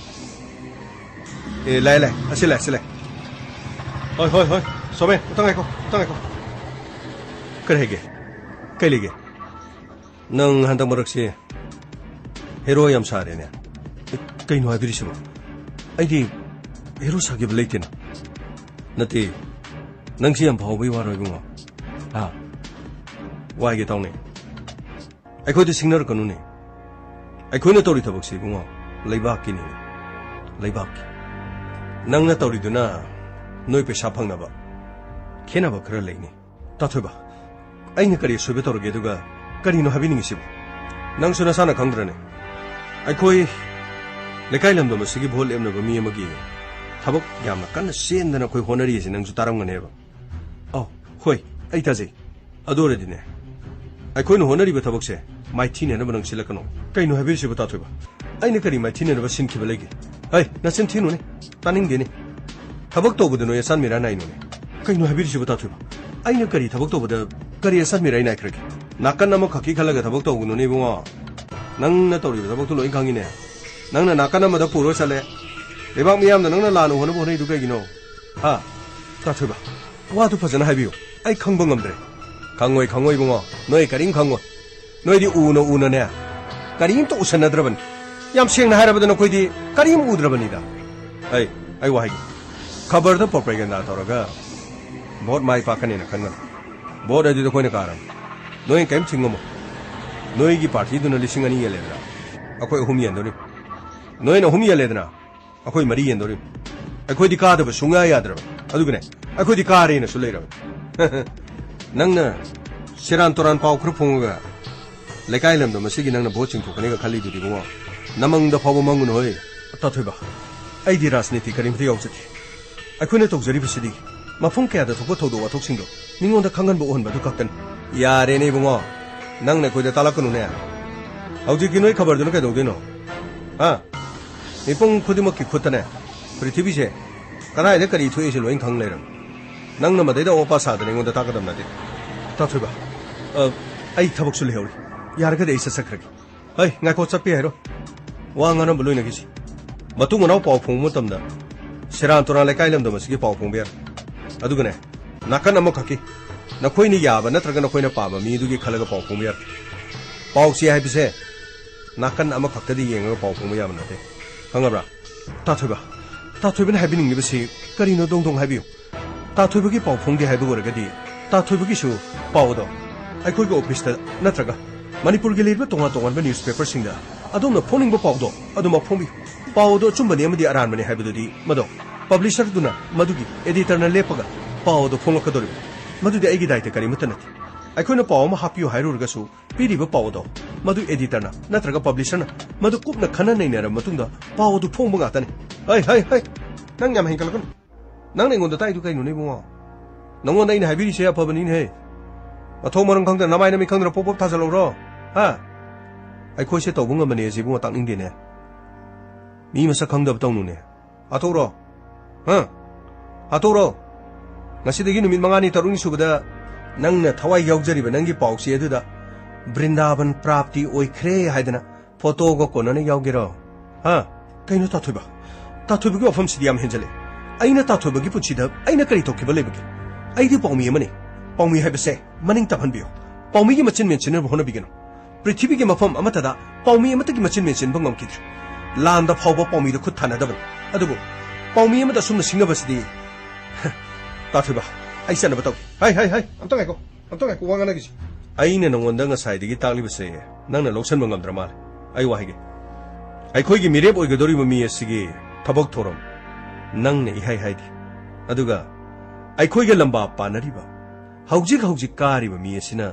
ꯑꯦ, ꯂꯥꯛꯑꯦ, ꯂꯥꯛꯑꯦ꯫ ꯑꯁꯤ ꯂꯥꯛꯑꯦ, ꯑꯁꯤ ꯂꯥꯛꯑꯦ꯫ ꯍꯣꯏ, ꯍꯣꯏ, ꯍꯣꯏ꯫ ꯁꯣꯃꯦ, ꯑꯝꯇ ꯉꯥꯏꯈꯣ, ꯑꯝꯇ ꯉꯥꯏꯈꯣ꯫ ꯀꯔꯤ ꯍꯥꯏꯒꯦ? ꯀꯩ ꯂꯩꯒꯦ? ꯅꯪ ꯍꯟꯗꯛ ꯃꯔꯛꯁꯤ ꯍꯦꯔꯣ ꯌꯥꯝ ꯁꯥꯔꯦꯅꯦ꯫ ꯀꯩꯅꯣ ꯍꯥꯏꯕꯤꯔꯤꯁꯤꯕꯣ? ꯑꯩꯗꯤ ꯍꯦꯔꯣ ꯁꯥꯈꯤꯕ ꯂꯩꯇꯦꯅ꯫ ꯅꯠꯇꯦ, ꯅꯪꯁꯤ ꯌꯥꯝ ꯐꯥꯎꯕꯩ ꯋꯥꯔꯣ ꯏꯕꯨꯡꯉꯣ꯫ ꯍꯥ? ꯋꯥꯏꯒꯦ ꯇꯧꯅꯦ꯫ ꯑꯩꯈꯣꯏꯗ ꯁꯤꯡꯅꯔꯛꯀꯅꯨꯅꯦ꯫ ꯑꯩꯈꯣꯏꯅ ꯇꯧꯔꯤ ꯊꯕꯛꯁꯤ ꯏꯕꯨꯡꯉꯣ, ꯂꯩꯕꯥꯛꯀꯤꯅꯤ꯫ ꯂꯩꯕꯥꯛꯀꯤ꯫ ꯅꯪꯅ ꯇꯧꯔꯤꯗꯨꯅ ꯅꯣꯏ ꯄꯩꯁꯥ ꯐꯪꯅꯕ꯫ ꯈꯦꯠꯅꯕ ꯈꯔ ꯂꯩꯅꯤ꯫ ꯇꯥꯊꯣꯏꯕ, ꯑꯩꯅ ꯀꯔꯤ ꯑꯁꯣꯏꯕ ꯇꯧꯔꯒꯦ, ꯑꯗꯨꯒ ꯀꯔꯤꯅꯣ ꯍꯥꯏꯕꯤꯅꯤꯡꯉꯤꯁꯤꯕꯣ? ꯅꯪꯁꯨ ꯅꯁꯥꯅ ꯈꯪꯗ꯭ꯔꯅꯦ? ꯑꯩꯈꯣꯏ ꯂꯩꯀꯥꯏ ꯂꯝꯗꯝ ꯑꯁꯤꯒꯤ ꯚꯣꯠ ꯂꯦꯞꯅꯕ ꯃꯤ ꯑꯃꯒꯤ ꯊꯕꯛ ꯌꯥꯝꯅ ꯀꯟꯅ ꯆꯦꯟꯗꯅ ꯑꯩꯈꯣꯏ ꯍꯣꯠꯅꯔꯤꯁꯤ ꯅꯪꯁꯨ ꯇꯥꯔꯝꯒꯅꯦꯕ꯫ ꯑꯧ, ꯍꯣꯏ, ꯑꯩ ꯇꯥꯖꯩ꯫ ꯑꯗꯨ ꯑꯣꯏꯔꯗꯤꯅꯦ, ꯑꯩꯈꯣꯏꯅ ꯍꯣꯠꯅꯔꯤꯕ ꯊꯕꯛꯁꯦ ꯃꯥꯏꯊꯤꯅꯅꯕ ꯅꯪ ꯁꯤꯜꯂꯛꯀꯅꯣ꯫ ꯀꯩꯅꯣ ꯍꯥꯏꯕꯤꯔꯤꯁꯤꯕꯣ, ꯇꯥꯊꯣꯏꯕ? ꯑꯩꯅ ꯀꯔꯤ ꯃꯥꯏꯊꯤꯅꯅꯕ ꯁꯤꯟꯈꯤꯕ ꯂꯩꯒꯦ? ꯍꯩ, ꯅꯆꯤꯟ ꯊꯤꯅꯨꯅꯦ꯫ ꯇꯥꯅꯤꯡꯗꯦꯅꯦ꯫ ꯊꯕꯛ ꯇꯧꯕꯗ ꯅꯣꯏ ꯑꯆꯥꯟ ꯃꯤꯔꯥ ꯅꯥꯏꯅꯣꯅꯦ꯫ ꯀꯩꯅꯣ ꯍꯥꯏꯕꯤꯔꯤꯁꯤꯕꯣ, ꯇꯥꯊꯣꯏꯕ? ꯑꯩꯅ ꯀꯔꯤ ꯊꯕꯛ ꯇꯧꯕꯗ ꯀꯔꯤ ꯑꯆꯥꯟ ꯃꯤꯔꯥ ꯅꯥꯏꯈ꯭ꯔꯒꯦ? ꯅꯥꯀꯟ ꯑꯃꯈꯛꯀꯤ ꯈꯜꯂꯒ ꯊꯕꯛ ꯇꯧꯒꯅꯨꯅꯦ ꯏꯕꯨꯡꯉꯣ꯫ ꯅꯪꯅ ꯇꯧꯔꯤꯕ ꯊꯕꯛꯇꯨ ꯂꯣꯏ ꯈꯪꯉꯤꯅꯦ꯫ ꯅꯪꯅ ꯅꯥꯀꯟ ꯑꯃꯗ ꯄꯨꯔ ꯆꯠꯂꯦ꯫ ꯂꯩꯕꯥꯛ ꯃꯤꯌꯥꯝꯅ ꯅꯪꯅ ꯂꯥꯟꯅ ꯎꯍꯟꯅꯕ ꯍꯣꯠꯅꯩꯗꯨ ꯀꯩꯒꯤꯅꯣ? ꯍꯥ? ꯇꯥꯊꯣꯏꯕ, ꯋꯥꯗꯨ ꯐꯖꯅ ꯍꯥꯏꯕꯤꯌꯨ꯫ ꯑꯩ ꯈꯪꯕ ꯉꯝꯗ꯭ꯔꯦ꯫ ꯈꯪꯉꯣꯏ, ꯈꯪꯉꯣꯏ ꯏꯕꯨꯡꯉꯣ꯫ ꯅꯣꯏ ꯀꯔꯤꯝ ꯈꯪꯉꯣꯏ꯫ ꯅꯣꯏꯗꯤ ꯎꯅ ꯎꯅꯅꯦ, ꯀꯔꯤꯝꯇ ꯎꯁꯟꯅꯗ꯭ꯔꯕꯅꯤ꯫ ꯌꯥꯝ ꯁꯦꯡꯅ ꯍꯥꯏꯔꯕꯗ ꯅꯈꯣꯏꯗꯤ ꯀꯔꯤꯝ ꯎꯗ꯭ꯔꯕꯅꯤꯗ꯫ ꯑꯩ, ꯑꯩ ꯋꯥ ꯍꯥꯏꯒꯦ꯫ ꯈꯕꯔꯗ ꯄ꯭ꯔꯣꯄꯦꯒꯦꯟꯗꯥ ꯇꯧꯔꯒ ꯚꯣꯠ ꯃꯥꯏ ꯄꯥꯛꯀꯅꯦꯅ ꯈꯟꯒꯅꯨ꯫ ꯚꯣꯠ ꯑꯗꯨꯗ ꯑꯩꯈꯣꯏꯅ ꯀꯥꯔꯅꯤ꯫ ꯅꯣꯏ ꯀꯔꯤꯝ ꯊꯤꯡꯉꯝꯃꯣ꯫ ꯅꯣꯏꯒꯤ ꯄꯥꯔꯇꯤꯗꯨꯅ ꯂꯤꯁꯤꯡ ꯑꯅꯤ ꯌꯦꯜꯂꯦꯗꯅ, ꯑꯩꯈꯣꯏ ꯑꯍꯨꯝ ꯌꯦꯟꯗꯣꯔꯤ꯫ ꯅꯣꯏꯅ ꯑꯍꯨꯝ ꯌꯦꯜꯂꯦꯗꯅ, ꯑꯩꯈꯣꯏ ꯃꯔꯤ ꯌꯦꯟꯗꯣꯔꯤ꯫ ꯑꯩꯈꯣꯏꯗꯤ ꯀꯥꯗꯕ ꯁꯨꯡꯌꯥ ꯌꯥꯗ꯭ꯔꯕ꯫ ꯑꯗꯨꯒꯅꯦ, ꯑꯩꯈꯣꯏꯗꯤ ꯀꯥꯔꯦꯅꯁꯨ ꯂꯩꯔꯕ꯫ ꯅꯪꯅ ꯁꯦꯔꯥꯟ ꯇꯨꯔꯥꯟ ꯄꯥꯎ ꯈꯔ ꯐꯣꯡꯉꯒ ꯂꯩꯀꯥꯏ ꯂꯝꯗꯝ ꯑꯁꯤꯒꯤ ꯅꯪꯅ ꯚꯣꯠ ꯆꯤꯡꯊꯣꯛꯀꯅꯤꯒ ꯈꯜꯂꯤꯗꯨꯗꯤ ꯏꯕꯨꯡꯉꯣ, ꯅꯃꯪꯗ ꯐꯥꯎꯕ ꯃꯪꯉꯨꯅꯨ ꯍꯣꯏ꯫ ꯇꯥꯊꯣꯏꯕ, ꯑꯩꯗꯤ ꯔꯥꯖꯅꯤꯇꯤ ꯀꯔꯤꯝꯇ ꯌꯥꯎꯖꯗꯦ꯫ ꯑꯩꯈꯣꯏꯅ ꯇꯧꯖꯔꯤꯕꯁꯤꯗꯤ ꯃꯐꯝ ꯀꯌꯥꯗ ꯊꯣꯛꯄ ꯊꯧꯗꯣꯛ ꯋꯥꯊꯣꯛꯁꯤꯡꯗꯣ ꯃꯤꯉꯣꯟꯗ ꯈꯪꯍꯟꯕ ꯎꯍꯟꯕꯗꯨ ꯈꯛꯇꯅꯤ꯫ ꯌꯥꯔꯦꯅꯦ ꯏꯕꯨꯡꯉꯣ, ꯅꯪꯅ ꯑꯩꯈꯣꯏꯗ ꯇꯥꯛꯂꯛꯀꯅꯨꯅꯦ꯫ ꯍꯧꯖꯤꯛꯀꯤ ꯅꯣꯏ ꯈꯕꯔꯗꯨꯅ ꯀꯩꯗꯧꯗꯣꯏꯅꯣ? ꯍꯥ? ꯃꯤꯄꯨꯝ ꯈꯨꯗꯤꯡꯃꯛꯀꯤ ꯈꯨꯠꯇꯅꯦ ꯄ꯭ꯔꯤꯊꯤꯕꯤꯁꯦ ꯀꯗꯥꯏꯗ ꯀꯔꯤ ꯊꯣꯛꯏꯁꯦ ꯂꯣꯏ ꯈꯪ ꯂꯩꯔꯝꯃꯤ꯫ ꯅꯪꯅ ꯃꯗꯩꯗ ꯑꯣꯄꯥ ꯁꯥꯗꯅ ꯑꯩꯉꯣꯟꯗ ꯇꯥꯛꯀꯗꯕ ꯅꯠꯇꯦ꯫ ꯇꯥꯊꯣꯏꯕ, ꯑ, ꯑꯩ ꯊꯕꯛꯁꯨ ꯂꯩꯍꯧꯔꯤ꯫ ꯌꯥꯔꯒꯗꯤ ꯑꯩ ꯆꯠꯆꯈ꯭ꯔꯒꯦ꯫ ꯍꯩ, ꯉꯥꯏꯈꯣ, ꯆꯠꯄ ꯌꯥꯏꯔꯣ? ꯋꯥ ꯉꯥꯡꯅꯕ ꯂꯣꯏꯅꯈꯤꯁꯤ꯫ ꯃꯇꯨꯡ ꯃꯅꯥꯎ ꯄꯥꯎ ꯐꯣꯡꯕ ꯃꯇꯝꯗ ꯁꯦꯔꯥꯟ ꯇꯨꯔꯥꯟ ꯂꯩꯀꯥꯏ ꯂꯝꯗꯝ ꯑꯁꯤꯒꯤ ꯄꯥꯎ ꯐꯣꯡꯕ ꯌꯥꯔꯦ꯫ ꯑꯗꯨꯒꯅꯦ, ꯅꯥꯀꯟ ꯑꯃꯈꯛꯀꯤ, ꯅꯈꯣꯏꯅ ꯌꯥꯕ ꯅꯠꯇ꯭ꯔꯒ ꯅꯈꯣꯏꯅ ꯄꯥꯝꯕ ꯃꯤꯗꯨꯒꯤ ꯈꯜꯂꯒ ꯄꯥꯎ ꯐꯣꯡꯕ ꯌꯥꯔꯦ꯫ ꯄꯥꯎ ꯆꯦ ꯍꯥꯏꯕꯁꯦ ꯅꯥꯀꯟ ꯑꯃꯈꯛꯇꯗꯤ ꯌꯦꯡꯉꯒ ꯄꯥꯎ ꯐꯣꯡꯕ ꯌꯥꯕ ꯅꯠꯇꯦ꯫ ꯈꯪꯉꯕ꯭ꯔꯥ? ꯇꯥꯊꯣꯏꯕ, ꯇꯥꯊꯣꯏꯕꯅ ꯍꯥꯏꯕꯤꯅꯤꯡꯂꯤꯕꯁꯤ ꯀꯔꯤꯅꯣ ꯗꯣꯡ ꯗꯣꯡ ꯍꯥꯏꯕꯤꯌꯨ꯫ ꯇꯥꯊꯣꯏꯕꯒꯤ ꯄꯥꯎ ꯐꯣꯡꯗꯦ ꯍꯥꯏꯕ ꯑꯣꯏꯔꯒꯗꯤ ꯇꯥꯊꯣꯏꯕꯒꯤꯁꯨ ꯄꯥꯎ ꯑꯗꯣ ꯑꯩꯈꯣꯏꯒꯤ ꯑꯣꯐꯤꯁꯇ ꯅꯠꯇ꯭ꯔꯒ ꯃꯅꯤꯄꯨꯔꯒꯤ ꯂꯩꯔꯤꯕ ꯇꯣꯉꯥꯟ ꯇꯣꯉꯥꯟꯕ ꯅ꯭ꯌꯨꯁꯄꯦꯄꯔꯁꯤꯡꯗ ꯑꯗꯣꯝꯅ ꯐꯣꯡꯅꯤꯡꯕ ꯄꯥꯎꯗꯣ ꯑꯗꯨꯃꯛ ꯐꯣꯡꯕꯤꯌꯨ꯫ ꯄꯥꯎ ꯑꯗꯨ ꯑꯆꯨꯝꯕꯅꯤ ꯑꯃꯗꯤ ꯑꯔꯥꯟꯕꯅꯤ ꯍꯥꯏꯕꯗꯨꯗꯤ ꯃꯗꯣ ꯄꯕ꯭ꯂꯤꯁꯔꯗꯨꯅ, ꯃꯗꯨꯒꯤ ꯑꯦꯗꯤꯇꯔꯅ ꯂꯦꯞꯄꯒ ꯄꯥꯎ ꯑꯗꯨ ꯐꯣꯡꯂꯛꯀꯗꯧꯔꯤꯕꯅꯤ꯫ ꯃꯗꯨꯗꯤ ꯑꯩꯒꯤ ꯗꯥꯏꯇ ꯀꯔꯤꯃꯠꯇ ꯅꯠꯇꯦ꯫ ꯑꯩꯈꯣꯏꯅ ꯄꯥꯎ ꯑꯃ ꯍꯥꯞꯄꯤꯌꯨ ꯍꯥꯏꯔꯨꯔꯒꯁꯨ ꯄꯤꯔꯤꯕ ꯄꯥꯎ ꯑꯗꯣ ꯃꯗꯨ ꯑꯦꯗꯤꯇꯔꯅ ꯅꯠꯇ꯭ꯔꯒ ꯄꯕ꯭ꯂꯤꯁꯔꯅ ꯃꯗꯨ ꯀꯨꯞꯅ ꯈꯟꯅ ꯅꯩꯅꯔꯕ ꯃꯇꯨꯡꯗ ꯄꯥꯎ ꯑꯗꯨ ꯐꯣꯡꯕ ꯉꯥꯛꯇꯅꯤ꯫ ꯍꯩ, ꯍꯩ, ꯍꯩ! ꯅꯪ ꯌꯥꯝ ꯍꯦꯟꯒꯠꯂꯛꯀꯅꯨ꯫ ꯅꯪꯅ ꯑꯩꯉꯣꯟꯗ ꯇꯥꯛꯏꯗꯨ ꯀꯩꯅꯣꯅꯦ, ꯏꯕꯨꯡꯉꯣ? ꯅꯪꯉꯣꯟꯗ ꯑꯩꯅ ꯍꯥꯏꯕꯤꯔꯤꯁꯦ ꯑꯐꯕꯅꯤꯅꯦꯍꯦ꯫ ꯃꯊꯣꯡ ꯃꯔꯝ ꯈꯪꯗꯅ ꯅꯃꯥꯏ ꯅꯃꯤꯠ ꯈꯪꯗꯅ ꯄꯣꯞ ꯄꯣꯞ ꯊꯥꯖꯜꯍꯧꯔꯣ꯫ ꯍꯥ? ꯑꯩꯈꯣꯏꯁꯦ ꯇꯧꯕ ꯉꯝꯕꯅꯦ ꯑꯁꯤ, ꯏꯕꯨꯡꯉꯣ, ꯇꯥꯛꯅꯤꯡꯗꯦꯅꯦ꯫ ꯃꯤ ꯃꯁꯛ ꯈꯪꯗꯕ ꯇꯧꯅꯨꯅꯦ꯫ ꯍꯥꯠꯇꯣꯛꯎꯔꯣ꯫ ꯍꯥ? ꯍꯥꯠꯇꯣꯛꯎꯔꯣ꯫ ꯉꯁꯤꯗꯒꯤ ꯅꯨꯃꯤꯠ ꯃꯉꯥꯅꯤ ꯇꯔꯨꯛꯅꯤ ꯁꯨꯕꯗ ꯅꯪꯅ ꯊꯋꯥꯏ ꯌꯥꯎꯖꯔꯤꯕ ꯅꯪꯒꯤ ꯄꯥꯎꯆꯦ ꯑꯗꯨꯗ ꯕ꯭ꯔꯤꯟꯗꯥꯕꯟ ꯄ꯭ꯔꯥꯞꯇꯤ ꯑꯣꯏꯈ꯭ꯔꯦ ꯍꯥꯏꯗꯅ ꯐꯣꯇꯣꯒ ꯀꯣꯟꯅꯅ ꯌꯥꯎꯒꯦꯔꯣ? ꯍꯥ? ꯀꯩꯅꯣ ꯇꯥꯊꯣꯏꯕ? ꯇꯥꯊꯣꯏꯕꯒꯤ ꯋꯥꯐꯝꯁꯤꯗꯤ ꯌꯥꯝ ꯍꯦꯟꯖꯜꯂꯦ꯫ ꯑꯩꯅ ꯇꯥꯊꯣꯏꯕꯒꯤ ꯄꯨꯟꯁꯤꯗ ꯑꯩꯅ ꯀꯔꯤ ꯇꯧꯈꯤꯕ ꯂꯩꯕꯒꯦ? ꯑꯩꯗꯤ ꯄꯥꯎꯃꯤ ꯑꯃꯅꯤ꯫ ꯄꯥꯎꯃꯤ ꯍꯥꯏꯕꯁꯦ ꯃꯅꯤꯡ ꯇꯝꯍꯟꯕꯤꯌꯨ꯫ ꯄꯥꯎꯃꯤꯒꯤ ꯃꯆꯤꯟ ꯃꯦꯟꯁꯤꯟꯅꯕ ꯍꯣꯠꯅꯕꯤꯒꯅꯨ꯫ ꯄ꯭ꯔꯤꯊꯤꯕꯤꯒꯤ ꯃꯐꯝ ꯑꯃꯠꯇꯗ ꯄꯥꯎꯃꯤ ꯑꯃꯠꯇꯒꯤ ꯃꯆꯤꯟ ꯃꯦꯟꯁꯤꯟꯕ ꯉꯝꯈꯤꯗ꯭ꯔꯤ꯫ ꯂꯥꯟꯗ ꯐꯥꯎꯕ ꯄꯥꯎꯃꯤꯗ ꯈꯨꯠ ꯊꯥꯅꯗꯕꯅꯤ꯫ ꯑꯗꯨꯕꯨ ꯄꯥꯎꯃꯤ ꯑꯃꯗ ꯑꯁꯨꯝꯅ ꯁꯤꯡꯅꯕꯁꯤꯗꯤ, ꯇꯥꯊꯣꯏꯕ, ꯑꯩ ꯆꯠꯅꯕ ꯇꯧꯒꯦ꯫ ꯍꯥꯏ, ꯍꯥꯏ, ꯍꯥꯏ, ꯑꯝꯇ ꯉꯥꯏꯈꯣ, ꯑꯝꯇ ꯉꯥꯏꯈꯣ, ꯋꯥ ꯉꯥꯡꯅꯈꯤꯁꯤ꯫ ꯑꯩꯅ ꯅꯉꯣꯟꯗ ꯉꯁꯥꯏꯗꯒꯤ ꯇꯥꯛꯂꯤꯕꯁꯦ ꯅꯪꯅ ꯂꯧꯁꯟꯕ ꯉꯝꯗ꯭ꯔ ꯃꯥꯜꯂꯦ꯫ ꯑꯩ ꯋꯥ ꯍꯥꯏꯒꯦ꯫ ꯑꯩꯈꯣꯏꯒꯤ ꯃꯤꯔꯦꯞ ꯑꯣꯏꯒꯗꯧꯔꯤꯕ ꯃꯤ ꯑꯁꯤꯒꯤ ꯊꯕꯛ ꯊꯧꯔꯝ ꯅꯪꯅ ꯏꯍꯥꯏ ꯍꯥꯏꯗꯦ꯫ ꯑꯗꯨꯒ ꯑꯩꯈꯣꯏꯒ ꯂꯝꯕꯥ ꯄꯥꯅꯔꯤꯕ ꯍꯧꯖꯤꯛ ꯍꯧꯖꯤꯛ ꯀꯥꯔꯤꯕ ꯃꯤ ꯑꯁꯤꯅ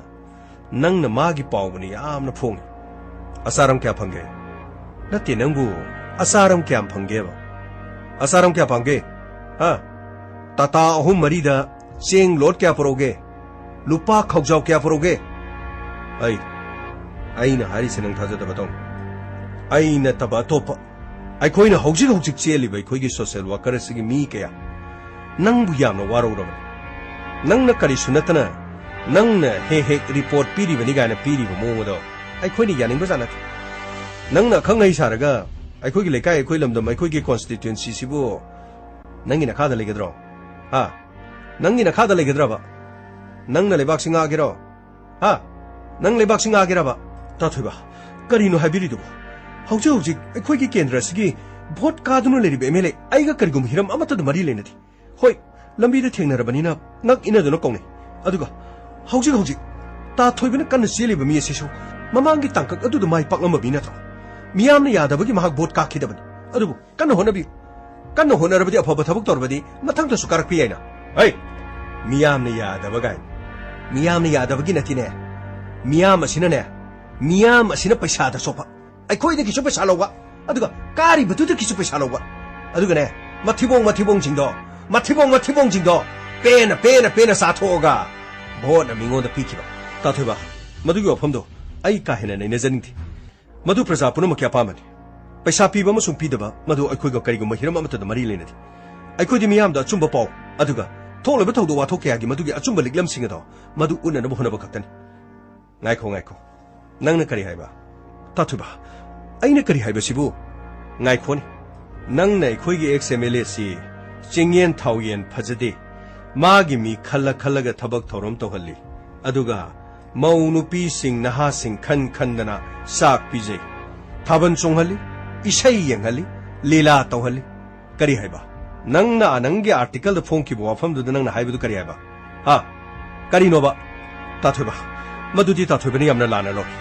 ꯅꯪꯅ ꯃꯥꯒꯤ ꯄꯥꯎꯕꯅꯤ ꯌꯥꯝꯅ ꯐꯣꯡꯉꯤ꯫ ꯑꯆꯥꯔꯝ ꯀꯌꯥ ꯐꯪꯒꯦ? ꯅꯠꯇꯦ, ꯅꯪꯕꯨ ꯑꯆꯥꯔꯝ ꯀꯌꯥꯝ ꯐꯪꯒꯦꯕ? ꯑꯆꯥꯔꯝ ꯀꯌꯥ ꯄꯥꯝꯒꯦ? ꯍꯥ? ꯇꯥꯇꯥ ꯑꯍꯨꯝ ꯃꯔꯤꯗ ꯆꯦꯡ ꯂꯣꯠ ꯀꯌꯥ ꯄꯨꯔꯛꯎꯒꯦ? ꯂꯨꯄꯥ ꯈꯥꯎꯖꯥꯎ ꯀꯌꯥ ꯄꯨꯔꯛꯎꯒꯦ? ꯑꯩ, ꯑꯩꯅ ꯍꯥꯏꯔꯤꯁꯦ ꯅꯪ ꯊꯥꯖꯗꯕ ꯇꯧꯅꯨ꯫ ꯑꯩ ꯅꯠꯇꯕ ꯑꯇꯣꯞꯄ, ꯑꯩꯈꯣꯏꯅ ꯍꯧꯖꯤꯛ ꯍꯧꯖꯤꯛ ꯆꯦꯜꯂꯤꯕ ꯑꯩꯈꯣꯏꯒꯤ ꯁꯣꯁꯦꯜ ꯋꯥꯀꯔ ꯑꯁꯤꯒꯤ ꯃꯤ ꯀꯌꯥ ꯅꯪꯕꯨ ꯌꯥꯝꯅ ꯋꯥꯔꯧꯔꯕꯅꯤ꯫ ꯅꯪꯅ ꯀꯔꯤꯁꯨ ꯅꯠꯇꯅ ꯅꯪꯅ ꯍꯦꯛ ꯍꯦꯛ ꯔꯤꯄꯣꯔꯠ ꯄꯤꯔꯤꯕꯅꯤ ꯀꯥꯏꯅ ꯄꯤꯔꯤꯕ ꯃꯑꯣꯡ ꯑꯗꯣ ꯑꯩꯈꯣꯏꯅ ꯌꯥꯅꯤꯡꯕꯖꯥꯠ ꯅꯠꯇꯦ꯫ ꯅꯪꯅ ꯑꯈꯪ ꯑꯍꯩ ꯁꯥꯔꯒ ꯑꯩꯈꯣꯏꯒꯤ ꯂꯩꯀꯥꯏ, ꯑꯩꯈꯣꯏ ꯂꯝꯗꯝ, ꯑꯩꯈꯣꯏꯒꯤ ꯀꯣꯟꯁꯇꯤꯇ꯭ꯋꯦꯟꯁꯤꯁꯤꯕꯨ ꯅꯪꯒꯤ ꯅꯈꯥꯗ ꯂꯩꯒꯗ꯭ꯔꯣ? ꯍꯥ? ꯅꯪꯒꯤ ꯅꯈꯥꯗ ꯂꯩꯒꯗ꯭ꯔꯕ? ꯅꯪꯅ ꯂꯩꯕꯥꯛꯁꯤ ꯉꯥꯛꯒꯦꯔꯣ? ꯍꯥ? ꯅꯪ ꯂꯩꯕꯥꯛꯁꯤ ꯉꯥꯛꯒꯦꯔꯕ? ꯇꯥꯊꯣꯏꯕ, ꯀꯔꯤꯅꯣ ꯍꯥꯏꯕꯤꯔꯤꯗꯨꯕꯣ? ꯍꯧꯖꯤꯛ ꯍꯧꯖꯤꯛ ꯑꯩꯈꯣꯏꯒꯤ ꯀꯦꯟꯗ꯭ꯔ ꯑꯁꯤꯒꯤ ꯚꯣꯠ ꯀꯥꯗꯨꯅ ꯂꯩꯔꯤꯕ ꯑꯦꯝ ꯑꯦꯜ ꯑꯦ ꯑꯩꯒ ꯀꯔꯤꯒꯨꯝꯕ ꯍꯤꯔꯝ ꯑꯃꯠꯇꯗ ꯃꯔꯤ ꯂꯩꯅꯗꯦ꯫ ꯍꯣꯏ, ꯂꯝꯕꯤꯗ ꯊꯦꯡꯅꯔꯕꯅꯤꯅ ꯉꯛ ꯏꯟꯅꯗꯨꯅ ꯀꯧꯅꯩ꯫ ꯑꯗꯨꯒ ꯍꯧꯖꯤꯛ ꯍꯧꯖꯤꯛ ꯇꯥ ꯊꯣꯏꯕꯅ ꯀꯟꯅ ꯆꯦꯜꯂꯤꯕ ꯃꯤ ꯑꯁꯤꯁꯨ ꯃꯃꯥꯡꯒꯤ ꯇꯥꯡꯀꯛ ꯑꯗꯨꯗ ꯃꯥꯏ ꯄꯥꯛꯂꯝꯕ ꯃꯤ ꯅꯠꯇ꯭ꯔꯣ? ꯃꯤꯌꯥꯝꯅ ꯌꯥꯗꯕꯒꯤ ꯃꯍꯥꯛ ꯚꯣꯠ ꯀꯥꯈꯤꯗꯕꯅꯤ꯫ ꯑꯗꯨꯕꯨ ꯀꯟꯅ ꯍꯣꯠꯅꯕꯤꯌꯨ, ꯀꯟꯅ ꯍꯣꯠꯅꯔꯕꯗꯤ, ꯑꯐꯕ ꯊꯕꯛ ꯇꯧꯔꯕꯗꯤ ꯃꯊꯪꯗꯁꯨ ꯀꯥꯔꯛꯄ ꯌꯥꯏꯅ꯫ ꯍꯩ, ꯃꯤꯌꯥꯝꯅ ꯌꯥꯗꯕ ꯀꯥꯏꯅ꯫ ꯃꯤꯌꯥꯝꯅ ꯌꯥꯗꯕꯒꯤ ꯅꯠꯇꯦꯅꯦ, ꯃꯤꯌꯥꯝ ꯑꯁꯤꯅꯅꯦ, ꯃꯤꯌꯥꯝ ꯑꯁꯤꯅ ꯄꯩꯁꯥꯗ ꯆꯣꯞꯄ, ꯑꯩꯈꯣꯏꯗꯒꯤꯁꯨ ꯄꯩꯁꯥ ꯂꯧꯕ, ꯑꯗꯨꯒ ꯀꯥꯔꯤꯕꯗꯨꯗꯒꯤꯁꯨ ꯄꯩꯁꯥ ꯂꯧꯕ, ꯑꯗꯨꯒꯅꯦ, ꯃꯊꯤꯕꯣꯡ ꯃꯊꯤꯕꯣꯡꯁꯤꯡꯗꯣ, ꯃꯊꯤꯕꯣꯡ ꯃꯊꯤꯕꯣꯡꯁꯤꯡꯗꯣ ꯄꯦꯟꯅ ꯄꯦꯟꯅ ꯄꯦꯟꯅ ꯆꯥꯊꯣꯛꯑꯒ ꯚꯣꯠꯅ ꯃꯤꯉꯣꯟꯗ ꯄꯤꯈꯤꯕ꯫ ꯇꯥꯊꯣꯏꯕ, ꯃꯗꯨꯒꯤ ꯋꯥꯐꯝꯗꯣ ꯑꯩ ꯀꯥ ꯍꯦꯟꯅ ꯅꯩꯅꯖꯅꯤꯡꯗꯦ꯫ ꯃꯗꯨ ꯄ꯭ꯔꯖꯥ ꯄꯨꯝꯅꯃꯛꯀꯤ ꯑꯄꯥꯝꯕꯅꯤ꯫ ꯄꯩꯁꯥ ꯄꯤꯕ ꯑꯃꯁꯨꯡ ꯄꯤꯗꯕ, ꯃꯗꯨ ꯑꯩꯈꯣꯏꯒ ꯀꯔꯤꯒꯨꯝꯕ ꯍꯤꯔꯝ ꯑꯃꯠꯇꯗ ꯃꯔꯤ ꯂꯩꯅꯗꯦ꯫ ꯑꯩꯈꯣꯏꯗꯤ ꯃꯤꯌꯥꯝꯗ ꯑꯆꯨꯝꯕ ꯄꯥꯎ, ꯑꯗꯨꯒ ꯊꯣꯛꯂꯤꯕ ꯊꯧꯗꯣꯛ ꯋꯥꯊꯣꯛ ꯀꯌꯥꯒꯤ ꯃꯗꯨꯒꯤ ꯑꯆꯨꯝꯕ ꯂꯤꯛꯂꯝꯁꯤꯡ ꯑꯗꯣ ꯃꯗꯨ ꯎꯠꯅꯅꯕ ꯍꯣꯠꯅꯕ ꯈꯛꯇꯅꯤ꯫ ꯉꯥꯏꯈꯣ, ꯉꯥꯏꯈꯣ꯫ ꯅꯪꯅ ꯀꯔꯤ ꯍꯥꯏꯕ? ꯇꯥꯊꯣꯏꯕ, ꯑꯩꯅ ꯀꯔꯤ ꯍꯥꯏꯕꯁꯤꯕꯨ? ꯉꯥꯏꯈꯣꯅꯦ꯫ ꯅꯪꯅ ꯑꯩꯈꯣꯏꯒꯤ ex MLA ꯁꯤ ꯆꯤꯡꯌꯦꯟ ꯊꯥꯎꯌꯦꯟ ꯐꯖꯗꯦ, ꯃꯥꯒꯤ ꯃꯤ ꯈꯜꯂ ꯈꯜꯂꯒ ꯊꯕꯛ ꯊꯧꯔꯝ ꯇꯧꯍꯜꯂꯤ, ꯑꯗꯨꯒ ꯃꯧ ꯅꯨꯄꯤꯁꯤꯡ ꯅꯍꯥꯁꯤꯡ ꯈꯟ ꯈꯟꯗꯅ ꯆꯥꯛ ꯄꯤꯖꯩ, ꯊꯥꯕꯜ ꯆꯣꯡꯍꯜꯂꯤ, ꯏꯁꯩ ꯌꯦꯡꯍꯜꯂꯤ, ꯂꯤꯂꯥ ꯇꯧꯍꯜꯂꯤ꯫ ꯀꯔꯤ ꯍꯥꯏꯕ? ꯅꯪꯅ ꯅꯪꯒꯤ article ꯗ ꯐꯣꯡꯈꯤꯕ ꯋꯥꯐꯝꯗꯨꯗ ꯅꯪꯅ ꯍꯥꯏꯕꯗꯨ ꯀꯔꯤ ꯍꯥꯏꯕ? ꯍꯥ? ꯀꯔꯤꯅꯣꯕ? ꯇꯥꯊꯣꯏꯕ, ꯃꯗꯨꯗꯤ ꯇꯥꯊꯣꯏꯕꯅ ꯌꯥꯝꯅ ꯂꯥꯟꯅ ꯂꯧꯏ꯫